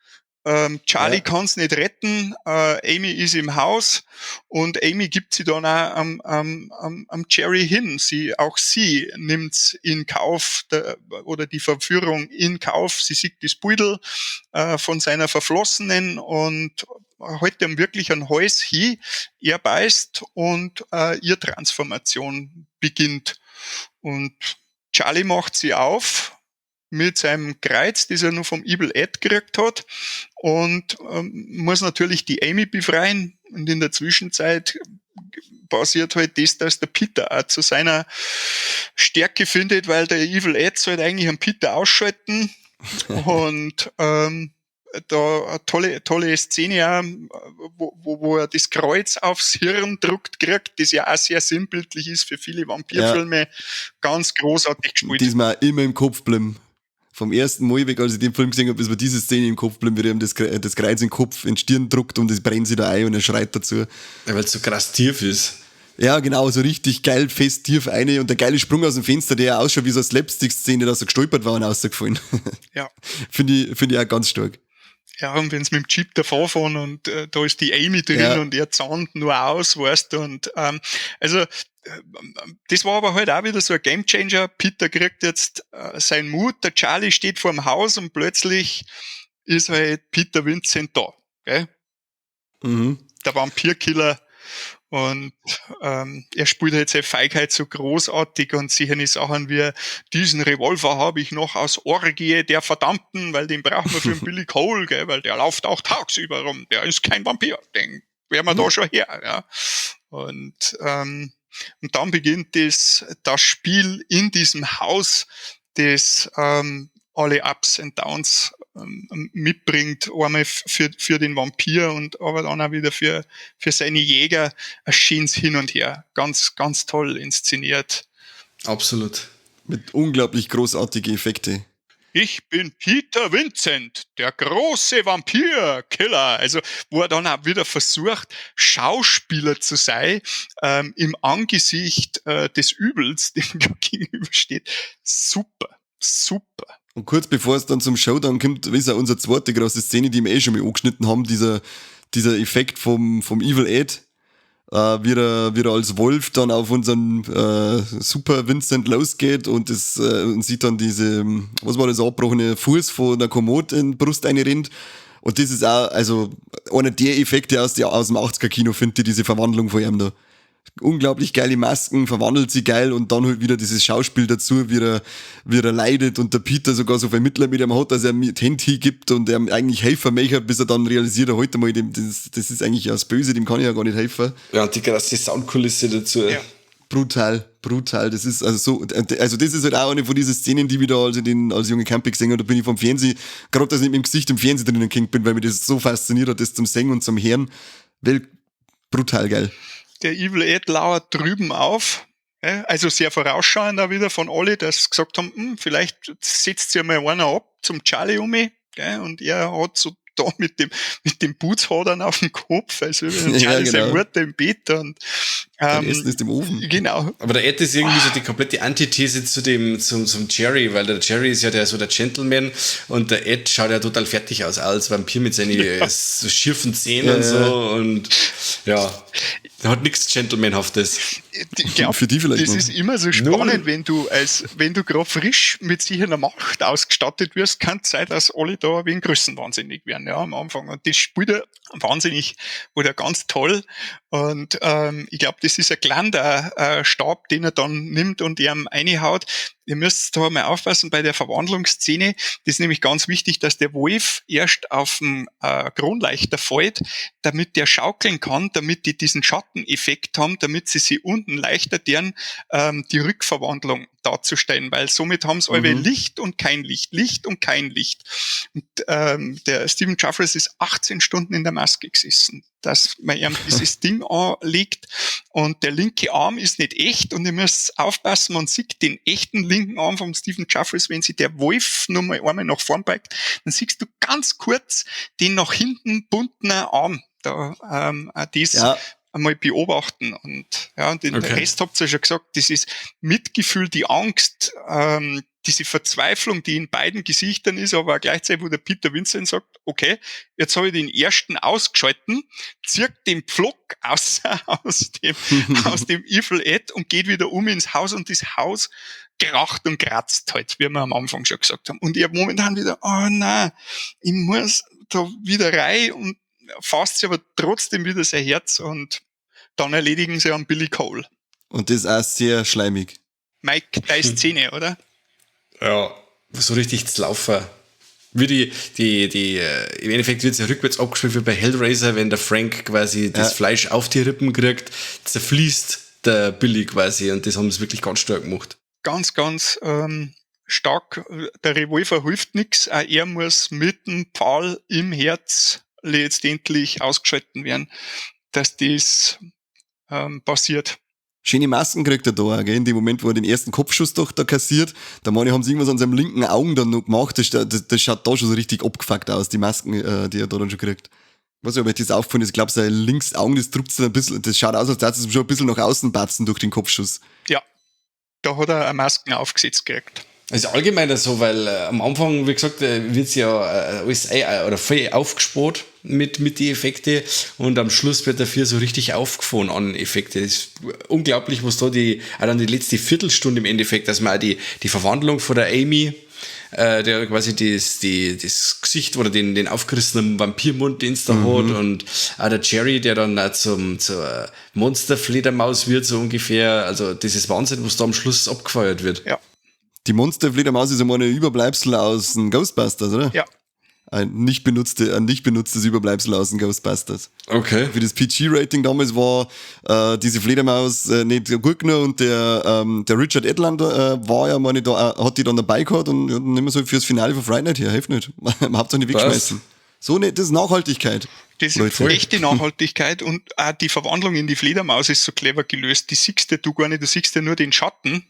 Charlie kann's nicht retten, Amy ist im Haus und Amy gibt sie dann auch am Jerry hin. Auch sie nimmt's in Kauf, oder die Verführung in Kauf. Sie sieht das Beutel von seiner Verflossenen und hält ihm wirklich einen Hals hin. Er beißt und ihre Transformation beginnt. Und Charlie macht sie auf mit seinem Kreuz, das er nur vom Evil Ed gekriegt hat, und muss natürlich die Amy befreien. Und in der Zwischenzeit passiert halt das, dass der Peter auch zu seiner Stärke findet, weil der Evil Ed soll eigentlich einen Peter ausschalten. Und da eine tolle, tolle Szene auch, wo er das Kreuz aufs Hirn druckt kriegt, das ja auch sehr sinnbildlich ist für viele Vampirfilme. Ja. Ganz großartig gespielt. Die ist mir auch immer im Kopf geblieben. Vom ersten Mal weg, als ich den Film gesehen habe, ist mir diese Szene im Kopf geblieben, wie er ihm das Kreuz in den Kopf, in die Stirn druckt und das brennt sich da ein und er schreit dazu. Ja, weil es so krass tief ist. Ja, genau, so richtig geil, fest tief eine und der geile Sprung aus dem Fenster, der ausschaut wie so eine Slapstick-Szene, dass er gestolpert war und rausgefallen. Ja. Finde ich auch ganz stark. Ja, und wenn sie mit dem Jeep davor fahren und da ist die Amy drin und er zahnt nur aus, weißt du, und also das war aber halt auch wieder so ein Gamechanger. Peter kriegt jetzt seinen Mut, der Charlie steht vorm Haus und plötzlich ist halt Peter Vincent da, gell? Mhm. Der Vampirkiller. Und er spielt halt seine Feigheit so großartig und sicher Sachen wie, diesen Revolver habe ich noch aus Orgie der Verdammten, weil den brauchen wir für den Billy Cole, gell, weil der läuft auch tagsüber rum, der ist kein Vampir, den wären wir da schon her. Ja. Und dann beginnt das Spiel in diesem Haus, das alle Ups and Downs mitbringt, einmal für den Vampir und aber dann auch wieder für seine Jäger, ein schönes Hin und Her. Ganz, ganz toll inszeniert. Absolut. Mit unglaublich großartigen Effekte. Ich bin Peter Vincent, der große Vampir-Killer. Also, wo er dann auch wieder versucht, Schauspieler zu sein, im Angesicht des Übels, dem gegenübersteht. Super, super. Und kurz bevor es dann zum Showdown kommt, ist ja unsere zweite große Szene, die wir eh schon mal angeschnitten haben, dieser Effekt vom Evil Ed, wie er als Wolf dann auf unseren Super Vincent losgeht und und sieht dann diese, was war das, abgebrochene Fuß von der Kommode in die Brust einrennt. Und das ist auch, also einer der Effekte aus dem 80er-Kino, finde ich, diese Verwandlung von ihm da. Unglaublich geile Masken, verwandelt sie geil und dann halt wieder dieses Schauspiel dazu, wie er leidet und der Peter sogar so viel Mitleid mit ihm hat, dass er mit Händen hingibt und er eigentlich helfen möchte, bis er dann realisiert, er heute mal, das ist eigentlich das Böse, dem kann ich ja gar nicht helfen. Ja, und die krasse Soundkulisse dazu. Ja. Brutal, brutal. Das ist also so, also das ist halt auch eine von diesen Szenen, die ich da als, als junge Camping gesehen habe, da bin ich vom Fernsehen, gerade dass ich mit dem Gesicht im Fernsehen drinnen gehängt bin, weil mich das so fasziniert hat, das zum Singen und zum Hören. Weil brutal geil. Der Evil Ed lauert drüben auf, also sehr vorausschauend auch wieder von alle, dass sie gesagt haben, vielleicht setzt sich ja mal einer ab zum Charlie um mich, und er hat so da mit dem Bootshodern auf dem Kopf, also Charlie ja, genau. Seine Mutter im Bett und Essen ist im Ofen. Genau. Aber der Ed ist irgendwie so die komplette Antithese zu dem, zum Jerry, weil der Jerry ist ja der, so der Gentleman und der Ed schaut ja total fertig aus, als Vampir mit seinen so schiefen Zähnen und so und ja, der hat nichts Gentlemanhaftes. Ich glaub, für die vielleicht das noch. Ist immer so spannend, wenn du gerade frisch mit sich einer Macht ausgestattet wirst, kann es sein, dass alle da wegen größenwahnsinnig werden, ja, am Anfang. Und das spielt er wahnsinnig oder ganz toll. Und ich glaube, Das ist ein Glander-Stab, den er dann nimmt und ihm reinhaut. Ihr müsst da mal aufpassen bei der Verwandlungsszene. Das ist nämlich ganz wichtig, dass der Wolf erst auf dem Kronleuchter fällt, damit der schaukeln kann, damit die diesen Schatteneffekt haben, damit sie sich unten leichter deren die Rückverwandlung darzustellen, weil somit haben sie alle Licht und kein Licht, Licht und kein Licht. Und der Stephen Jeffries ist 18 Stunden in der Maske gesessen, dass man ihm dieses Ding anlegt und der linke Arm ist nicht echt und ihr müsst aufpassen, man sieht den echten linken Arm vom Stephen Jeffries, wenn sich der Wolf nur mal einmal nach vorn beigt, dann siehst du ganz kurz den nach hinten bunten Arm. Da, das einmal beobachten. Und ja, und den Rest habt ihr ja schon gesagt, das ist Mitgefühl, die Angst, diese Verzweiflung, die in beiden Gesichtern ist, aber auch gleichzeitig, wo der Peter Vincent sagt, okay, jetzt habe ich den ersten ausgeschalten, zirkt den Pflock aus dem Evil Ed und geht wieder um ins Haus und das Haus kracht und kratzt halt, wie wir am Anfang schon gesagt haben. Und ich hab momentan wieder, oh nein, ich muss da wieder rein und fasst sich aber trotzdem wieder sein Herz und dann erledigen sie einen Billy Cole. Und das ist auch sehr schleimig. Mike, deine Szene, oder? Ja, so richtig zu laufen. Wie die, im Endeffekt wird es ja rückwärts abgespielt wie bei Hellraiser, wenn der Frank quasi das Fleisch auf die Rippen kriegt, zerfließt der Billy quasi und das haben sie wirklich ganz stark gemacht. Ganz, ganz stark. Der Revolver hilft nix. Auch er muss mit dem Pfahl im Herz letztendlich ausgeschalten werden, dass das passiert. Schöne Masken kriegt er da auch, gell? In dem Moment, wo er den ersten Kopfschuss doch da kassiert. Da meine ich, haben sie irgendwas an seinem linken Augen dann noch gemacht. Das schaut da schon so richtig abgefuckt aus, die Masken, die er da dann schon kriegt. Ich weiß nicht, ob euch das aufgefallen ist. Ich glaube, sein links Augen, das drückt sich ein bisschen, das schaut aus, als würde es schon ein bisschen nach außen batzen durch den Kopfschuss. Ja, da hat er eine Masken aufgesetzt gekriegt. Also allgemein so, weil am Anfang, wie gesagt, wird's ja alles oder voll aufgespart mit die Effekte und am Schluss wird dafür so richtig aufgefahren an Effekte. Das ist unglaublich, was da die, auch dann die letzte Viertelstunde im Endeffekt, dass man auch die Verwandlung von der Amy, der quasi das Gesicht oder den aufgerissenen Vampirmund, den es da hat und auch der Jerry, der dann auch zur Monsterfledermaus wird, so ungefähr. Also das ist Wahnsinn, was da am Schluss abgefeuert wird. Ja. Die Monsterfledermaus ist einmal ein Überbleibsel aus den Ghostbusters, oder? Ja. Ein nicht benutztes Überbleibsel aus den Ghostbusters. Okay. Für das PG-Rating damals war diese Fledermaus nicht gut genug und der Richard Edlund war ja, meine ich, da, hat die dann dabei gehabt und ja, dann nehmen wir so fürs Finale von Fright Night her, hilft nicht. Man hat's auch nicht weggeschmissen. So nicht, das ist Nachhaltigkeit. Das ist Leute. Echte Nachhaltigkeit und auch die Verwandlung in die Fledermaus ist so clever gelöst. Die siehst ja du gar nicht, du siehst ja nur den Schatten,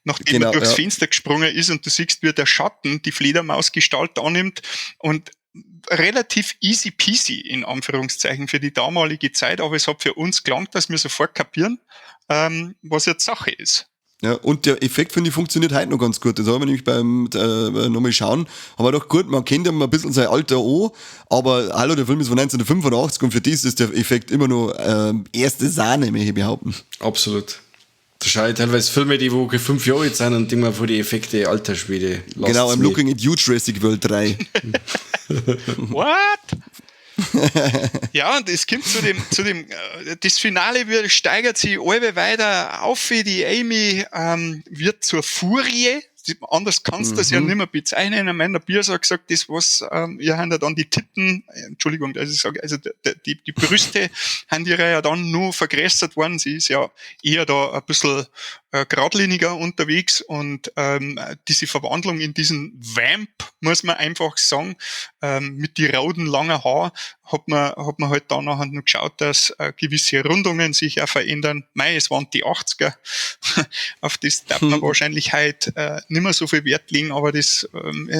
nachdem er durchs Fenster gesprungen ist und du siehst, wie der Schatten die Fledermausgestalt annimmt und relativ easy peasy in Anführungszeichen für die damalige Zeit, aber es hat für uns gelangt, dass wir sofort kapieren, was jetzt Sache ist. Ja, und der Effekt, finde ich, funktioniert heute noch ganz gut. Das haben wir nämlich beim nochmal schauen. Haben wir doch gut, man kennt ja mal ein bisschen sein Alter an, aber hallo, der Film ist von 1985 und für das ist der Effekt immer noch erste Sahne, möchte ich behaupten. Absolut. Da schaue ich teilweise Filme, die wo 5 Jahre alt sind und denke mir vor die Effekte, alter Schwede. Lasst's Genau, I'm mich. looking at you, Jurassic World 3. What? Ja, und es kommt zu dem, das Finale wird, steigert sich alle weiter auf, die Amy wird zur Furie. Anders kannst du das ja nicht mehr bezeichnen. Ich meine, der Biers hat gesagt, das was, ihr habt ja dann die Titten, Entschuldigung, dass ich sage, also die Brüste haben ihre ja dann nur vergrößert worden. Sie ist ja eher da ein bisschen geradliniger unterwegs und diese Verwandlung in diesen Vamp, muss man einfach sagen, mit die roten langen Haar, hat man halt dann nachher noch geschaut, dass gewisse Rundungen sich auch verändern. Mei, es waren die 80er. Auf das darf man wahrscheinlich heute nicht mehr so viel Wert legen, aber das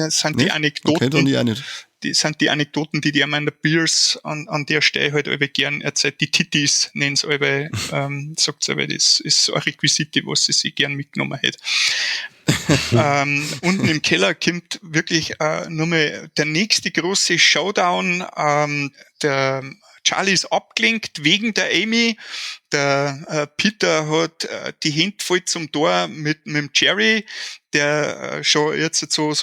sind die Nee? Anekdoten. Okay, dann ich auch nicht. Die sind die Anekdoten, die die Amanda Bearse an der Stelle halt alle gern erzählt. Die Titties nennen sie alle, sagt sie alle, das ist so eine Requisite, was sie sich gern mitgenommen hätte. Unten im Keller kommt wirklich nur mal der nächste große Showdown. Der Charlie ist abgelenkt wegen der Amy. Der Peter hat die Hände voll zum Tor mit dem Jerry, der schon jetzt so,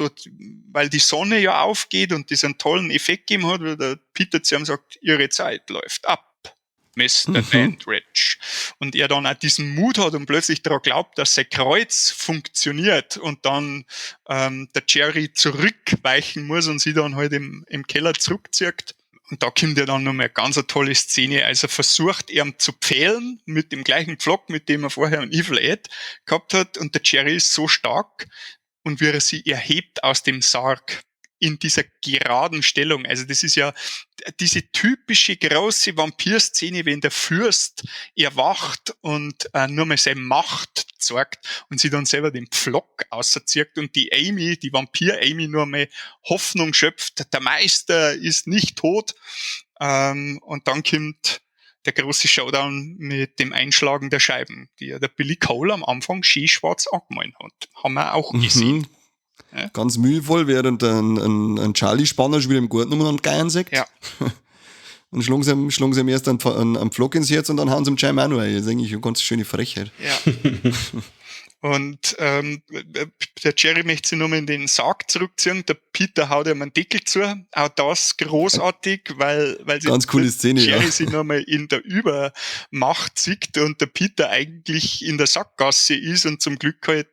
weil die Sonne ja aufgeht und das einen tollen Effekt gegeben hat, weil der Peter zu ihm sagt, ihre Zeit läuft ab. Mr. Dandridge. Und er dann auch diesen Mut hat und plötzlich daran glaubt, dass sein Kreuz funktioniert und dann der Jerry zurückweichen muss und sie dann halt im Keller zurückzieht. Und da kommt ja dann noch mal eine ganz tolle Szene. Also versucht er zu pfählen mit dem gleichen Pflock, mit dem er vorher einen Evil Ed gehabt hat. Und der Jerry ist so stark und wie er sie erhebt aus dem Sarg in dieser geraden Stellung. Also das ist ja diese typische große Vampir-Szene, wenn der Fürst erwacht und nur mal seine Macht zeigt und sie dann selber den Pflock auserzieht und die Amy, die Vampir-Amy nur mal Hoffnung schöpft, der Meister ist nicht tot. Und dann kommt der große Showdown mit dem Einschlagen der Scheiben, die ja der Billy Cole am Anfang schön schwarz angemalt hat. Haben wir auch gesehen. Ja. Ganz mühevoll, während ein Charlie-Spanner schon wieder im Garten um und Geiern sägt. Ja. Und schlagen sie ihm erst einen Pflock ins Herz und dann hauen sie ihm Scheiben auch noch rein. Das ist eigentlich eine ganz schöne Frechheit. Ja. Und der Jerry möchte sich nochmal in den Sarg zurückziehen. Der Peter haut ihm einen Deckel zu. Auch das großartig, weil sich ganz coole Szene, Jerry ja. sich nochmal in der Übermacht sieht und der Peter eigentlich in der Sackgasse ist und zum Glück halt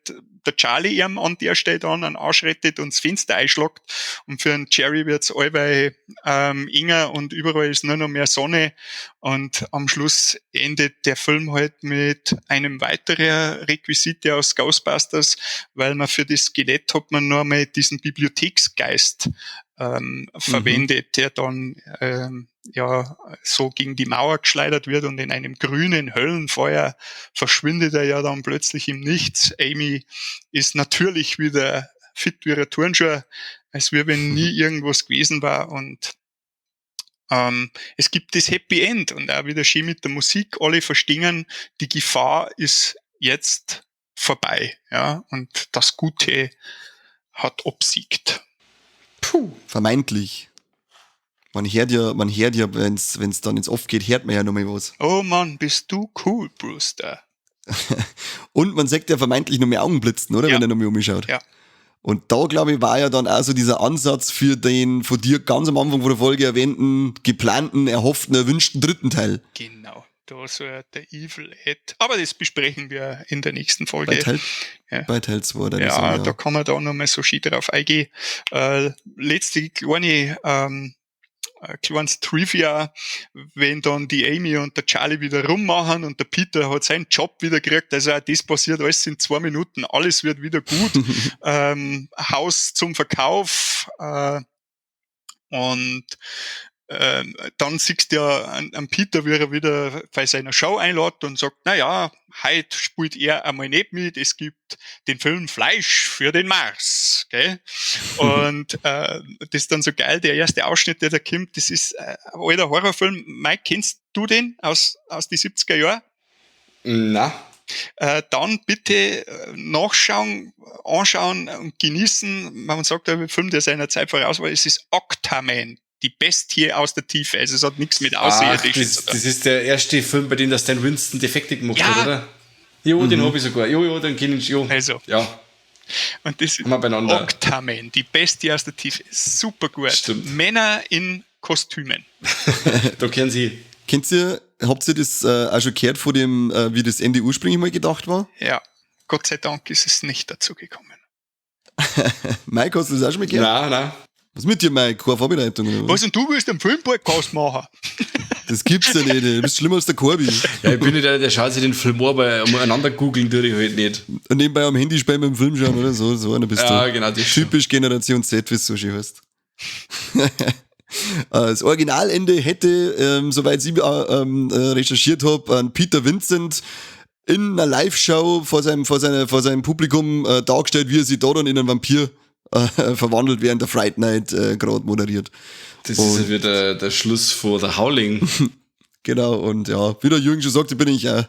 der Charlie ihm an der Stelle dann einen Arsch rettet und das Fenster einschlagt. Und für einen Jerry wird's allweil enger und überall ist nur noch mehr Sonne. Und am Schluss endet der Film halt mit einem weiteren Requisite aus Ghostbusters, weil man für das Skelett hat man nur mal diesen Bibliotheksgeist verwendet, der dann ja so gegen die Mauer geschleudert wird und in einem grünen Höllenfeuer verschwindet er ja dann plötzlich im Nichts. Amy ist natürlich wieder fit wie ein Turnschuh, als wenn nie irgendwas gewesen war und es gibt das Happy End und auch wieder schön mit der Musik, alle verstehen, die Gefahr ist jetzt vorbei, ja, und das Gute hat obsiegt. Puh. Vermeintlich. Man hört ja, wenn's dann ins Off geht, hört man ja noch mal was. Oh Mann, bist du cool, Brewster. Und man sagt ja vermeintlich noch mehr Augenblitzen, oder? Ja. Wenn er noch mehr umschaut. Ja. Und da, glaube ich, war ja dann auch so dieser Ansatz für den von dir ganz am Anfang von der Folge erwähnten, geplanten, erhofften, erwünschten dritten Teil. Genau. Da soll der Evil Ed. Aber das besprechen wir in der nächsten Folge. Bei Teil 2. Ja, sagen, ja, da kann man da nochmal so schön drauf eingehen. Letzte kleine kleines Trivia, wenn dann die Amy und der Charlie wieder rummachen und der Peter hat seinen Job wieder gekriegt, also auch das passiert alles in 2 Minuten, alles wird wieder gut. Haus zum Verkauf und dann siehst du ja an Peter, wie er wieder bei seiner Show einlädt und sagt, na ja, heute spielt er einmal nicht mit, es gibt den Film Fleisch für den Mars, gell? Und das ist dann so geil, der erste Ausschnitt, der da kommt, das ist ein alter Horrorfilm. Mike, kennst du den aus die 70er Jahren? Na. Dann bitte nachschauen, anschauen und genießen. Man sagt, der Film, der seiner Zeit voraus war, es ist Octaman. Die Bestie aus der Tiefe. Also es hat nichts mit Außerirdischen zu tun. Das ist der erste Film, bei dem der Stan Winston Defekte gemacht hat, oder? Jo, den habe ich sogar. Jo, den kenne ich. Jo. Also. Ja. Und das ist Octaman, die Bestie aus der Tiefe. Super gut. Stimmt. Männer in Kostümen. Da kennen sie. Kennt ihr, habt ihr das auch schon gehört von dem, wie das Ende ursprünglich mal gedacht war? Ja. Gott sei Dank ist es nicht dazu gekommen. Mike, hast du das auch schon mal gehört? Nein. Was mit dir, Mike? Keine Vorbereitung, oder was? Was, und du willst einen Filmpodcast machen? Das gibt's ja nicht. Du bist schlimmer als der Corby. Ja, ich bin nicht einer, der schaut sich den Film an, aber umeinander googeln tue ich halt nicht. Und nebenbei am Handy spielen beim Film schauen, oder? So einer bist du. Ja, genau. Das typisch Generation Z, wie es so schön heißt. Das Originalende hätte, soweit ich recherchiert habe, an Peter Vincent in einer Live-Show vor seinem Publikum dargestellt, wie er sich da dann in einen Vampir verwandelt, während der Fright Night gerade moderiert. Das und ist ja wieder der Schluss vor The Howling. Genau, und ja, wie der Jürgen schon sagte, bin ich auch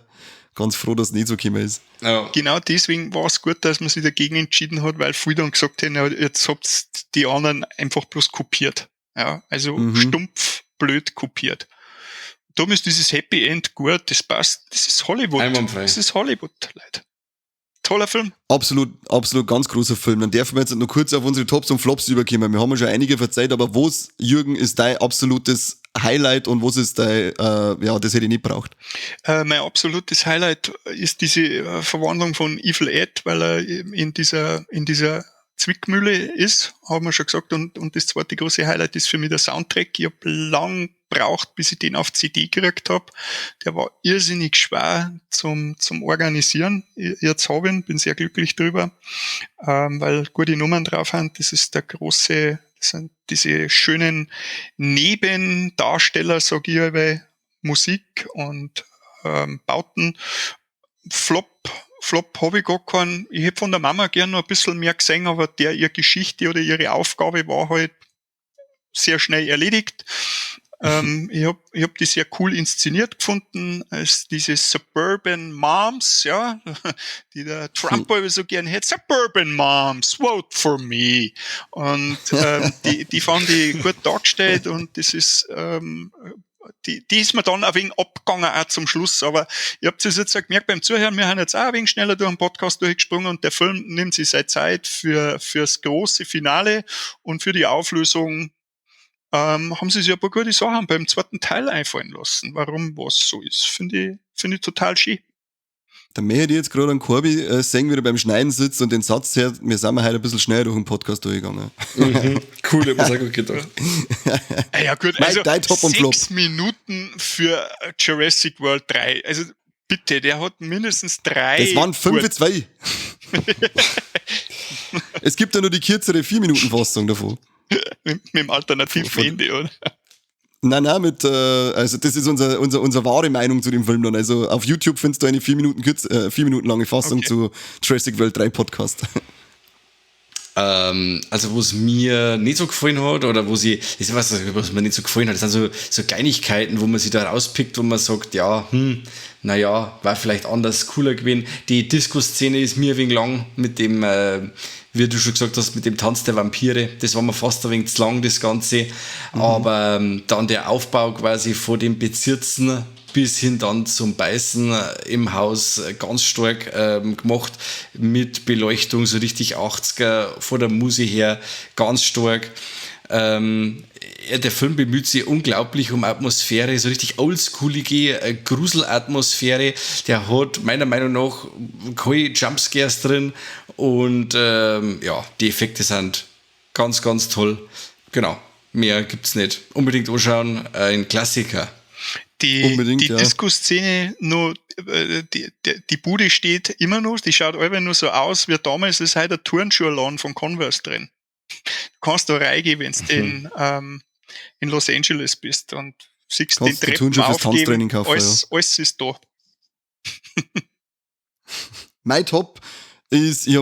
ganz froh, dass es nicht so gekommen ist. Ja. Genau deswegen war es gut, dass man sich dagegen entschieden hat, weil viele dann gesagt haben, ja, jetzt habt ihr die anderen einfach bloß kopiert. Ja, also stumpf, blöd kopiert. Darum ist dieses Happy End gut, das passt, das ist Hollywood. Einwandfrei. Das ist Hollywood, Leute. Toller Film. Absolut, absolut ganz großer Film. Dann dürfen wir jetzt noch kurz auf unsere Tops und Flops überkommen. Wir haben ja schon einige verzeiht, aber was, Jürgen, ist dein absolutes Highlight und was ist dein, ja, das hätte ich nicht braucht? Mein absolutes Highlight ist diese Verwandlung von Evil Ed, weil er in dieser Zwickmühle ist, haben wir schon gesagt. Und das zweite große Highlight ist für mich der Soundtrack. Ich habe lang gebraucht, bis ich den auf CD gekriegt hab. Der war irrsinnig schwer zum Organisieren. Jetzt hab ich ihn, bin sehr glücklich drüber, weil gute Nummern drauf sind. Das ist der große, das sind diese schönen Nebendarsteller, sag ich einmal, Musik und Bauten. Flop hab ich gar keinen. Ich hätt von der Mama gern noch ein bisschen mehr gesehen, aber der ihre Geschichte oder ihre Aufgabe war halt sehr schnell erledigt. Ich hab die sehr cool inszeniert gefunden, als diese Suburban Moms, ja, die der Trump so gern hätte. Suburban Moms, vote for me. Und die fand ich gut dargestellt und das ist, die ist mir dann ein wenig abgegangen auch zum Schluss, aber ihr habt es jetzt auch gemerkt beim Zuhören, wir haben jetzt auch ein wenig schneller durch den Podcast durchgesprungen und der Film nimmt sich seine Zeit fürs große Finale und für die Auflösung. Haben sie sich ein paar gute Sachen beim zweiten Teil einfallen lassen, warum was so ist. Finde ich total schön. Da möchte ich jetzt gerade an Corby sehen, wie er beim Schneiden sitzt und den Satz hört, wir sind heute ein bisschen schneller durch den Podcast durchgegangen. Mhm. Cool, ich hab mir's auch gut gedacht. Ja gut, Mike, also dein Top und Flop. 6 Minuten für Jurassic World 3. Also bitte, der hat mindestens 3. Das waren fünf Gut. zwei. Es gibt ja nur die kürzere 4-Minuten-Fassung davon. Mit dem alternativen Ende, oder? Nein, nein, also das ist unsere wahre Meinung zu dem Film dann. Also auf YouTube findest du eine 4 Minuten lange Fassung zu Jurassic World 3 Podcast. Also was mir nicht so gefallen hat, oder wo sie, ich weiß nicht, was mir nicht so gefallen hat, das sind so Kleinigkeiten, wo man sich da rauspickt, wo man sagt, ja, naja, war vielleicht anders cooler gewesen. Die Disco-Szene ist mir ein wenig lang mit dem, wie du schon gesagt hast, mit dem Tanz der Vampire, das war mir fast ein wenig zu lang, das Ganze. Aber dann der Aufbau quasi vor dem Bezirzen bis hin dann zum Beißen im Haus ganz stark gemacht, mit Beleuchtung, so richtig 80er, von der Musik her, ganz stark. Der Film bemüht sich unglaublich um Atmosphäre, so richtig oldschoolige Gruselatmosphäre. Der hat meiner Meinung nach keine Jumpscares drin und ja, die Effekte sind ganz, ganz toll. Genau, mehr gibt's nicht. Unbedingt anschauen, ein Klassiker. Die Disco-Szene, nur, die Bude steht immer noch, die schaut einfach nur so aus wie damals, ist heute ein Turnschuhladen von Converse drin. Du kannst da reingehen, wenn du in Los Angeles bist und siehst kannst den Treppen Turnschuhe fürs aufgeben, Tanztraining kaufen, alles ist da. Mein Top ist, die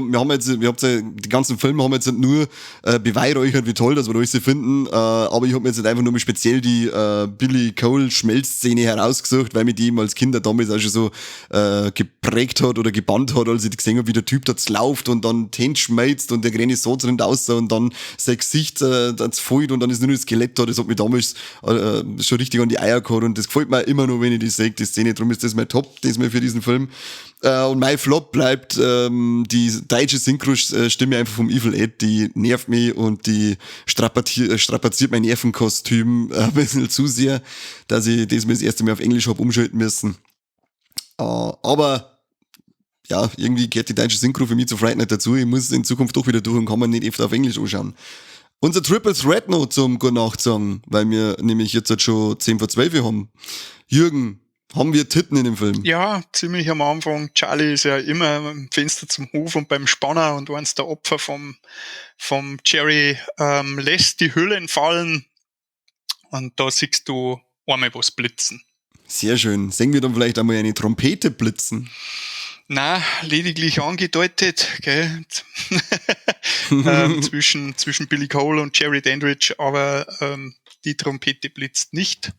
ganzen Filme haben jetzt nicht nur beweihräuchert, wie toll, dass wir alles finden, aber ich hab mir jetzt nicht einfach nur mal speziell die Billy Cole Schmelzszene herausgesucht, weil mich die eben als Kinder damals auch schon so geprägt hat oder gebannt hat, als ich gesehen hab, wie der Typ da läuft und dann die Hände schmelzt und der grüne Satz rennt raus und dann sein Gesicht das fällt und dann ist nur noch das Skelett da, das hat mich damals schon richtig an die Eier gehauen und das gefällt mir immer noch, wenn ich das sehe, die Szene, darum ist das mein Top, das mir für diesen Film. Und mein Flop bleibt die deutsche Synchro-Stimme einfach vom Evil Ed, die nervt mich und die strapaziert mein Nervenkostüm ein bisschen zu sehr, dass ich das mir das erste Mal auf Englisch hab umschalten müssen. Aber ja, irgendwie gehört die deutsche Synchro für mich zu Fright Night dazu. Ich muss es in Zukunft doch wieder durch und kann man nicht öfter auf Englisch anschauen. Unser Triple Threat noch zum Gute Nacht sagen, weil wir nämlich jetzt halt schon 11:50 haben. Jürgen, haben wir Titten in dem Film? Ja, ziemlich am Anfang. Charlie ist ja immer am Fenster zum Hof und beim Spanner und eins der Opfer vom Jerry lässt die Hüllen fallen und da siehst du einmal was blitzen. Sehr schön. Sehen wir dann vielleicht einmal eine Trompete blitzen? Na, lediglich angedeutet, gell? Zwischen Billy Cole und Jerry Dandridge, aber die Trompete blitzt nicht.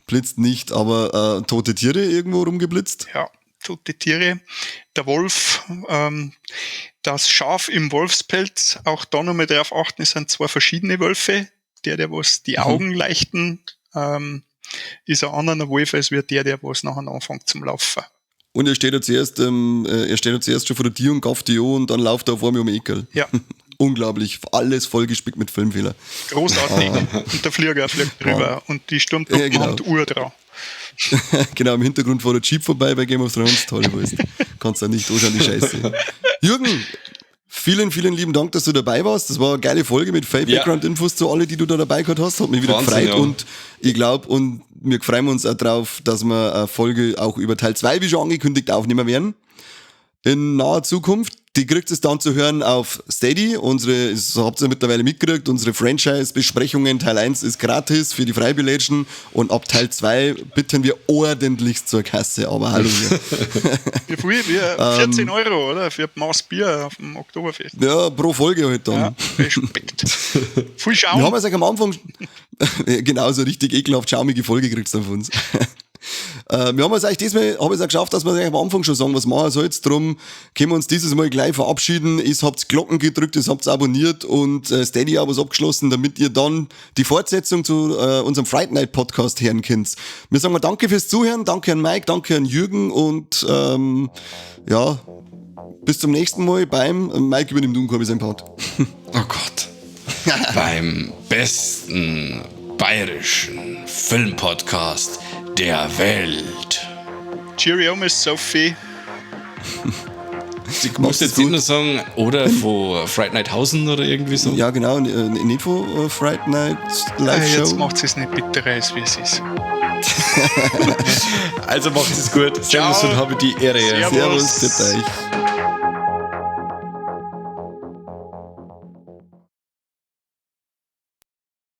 Blitzt nicht, aber tote Tiere irgendwo rumgeblitzt? Ja, tote Tiere. Der Wolf, das Schaf im Wolfspelz, auch da nochmal drauf achten, es sind zwei verschiedene Wölfe. Der was die Augen leichten, ist ein anderer Wolf, als wie der was nachher anfängt zum Laufen. Und er steht ja zuerst, er steht ja zuerst schon vor der Tür und gafft die an und dann läuft er auf einmal um die Ecke. Ja. Unglaublich, alles vollgespickt mit Filmfehler. Großartig. Und der Flieger fliegt drüber und die Sturmtruppen Ja, genau. haben die Uhr drauf. Genau, im Hintergrund fährt der Jeep vorbei bei Game of Thrones. Toll, weißt. Kannst du nicht anschauen, die Scheiße. Jürgen, vielen, vielen lieben Dank, dass du dabei warst. Das war eine geile Folge mit viel Ja. Background-Infos zu alle, die du da dabei gehabt hast. Hat mich wieder Wahnsinn, gefreut ja. und ich glaube, und wir freuen uns auch drauf, dass wir eine Folge auch über Teil 2, wie schon angekündigt, aufnehmen werden. In naher Zukunft. Die kriegt es dann zu hören auf Steady. Unsere, das habt ihr mittlerweile mitgekriegt, unsere Franchise-Besprechungen Teil 1 ist gratis für die Freibilletschen und ab Teil 2 bitten wir ordentlich zur Kasse. Aber hallo hier. Wie viel? Wie 14 Euro, oder? Für ein Maß Bier auf dem Oktoberfest. Ja, pro Folge halt dann. Ja, Respekt. Viel Wir Schaum. haben es auch am Anfang genau so richtig ekelhaft schaumige Folge gekriegt dann von uns. Wir haben es eigentlich diesmal, habe ich es auch geschafft, dass wir eigentlich am Anfang schon sagen, was machen wir jetzt. Drum können wir uns dieses Mal gleich verabschieden. Ihr habt Glocken gedrückt, ihr habt abonniert und Steady-Abos abgeschlossen, damit ihr dann die Fortsetzung zu unserem Fright Night Podcast hören könnt. Wir sagen mal danke fürs Zuhören, danke an Mike, danke an Jürgen und ja, bis zum nächsten Mal beim Mike übernimmt Unkorbi sein Part. Oh Gott. Beim besten bayerischen Filmpodcast der Welt. Cheerio, Miss Sophie. Ich muss jetzt nicht nur sagen, oder von Fright Night Hausen oder irgendwie so. Ja, genau, nicht von Fright Night Live Show. Jetzt macht es nicht bitterer, als wie es ist. Also macht es gut. Servus und habe die Ehre. Servus. Servus, bitte euch.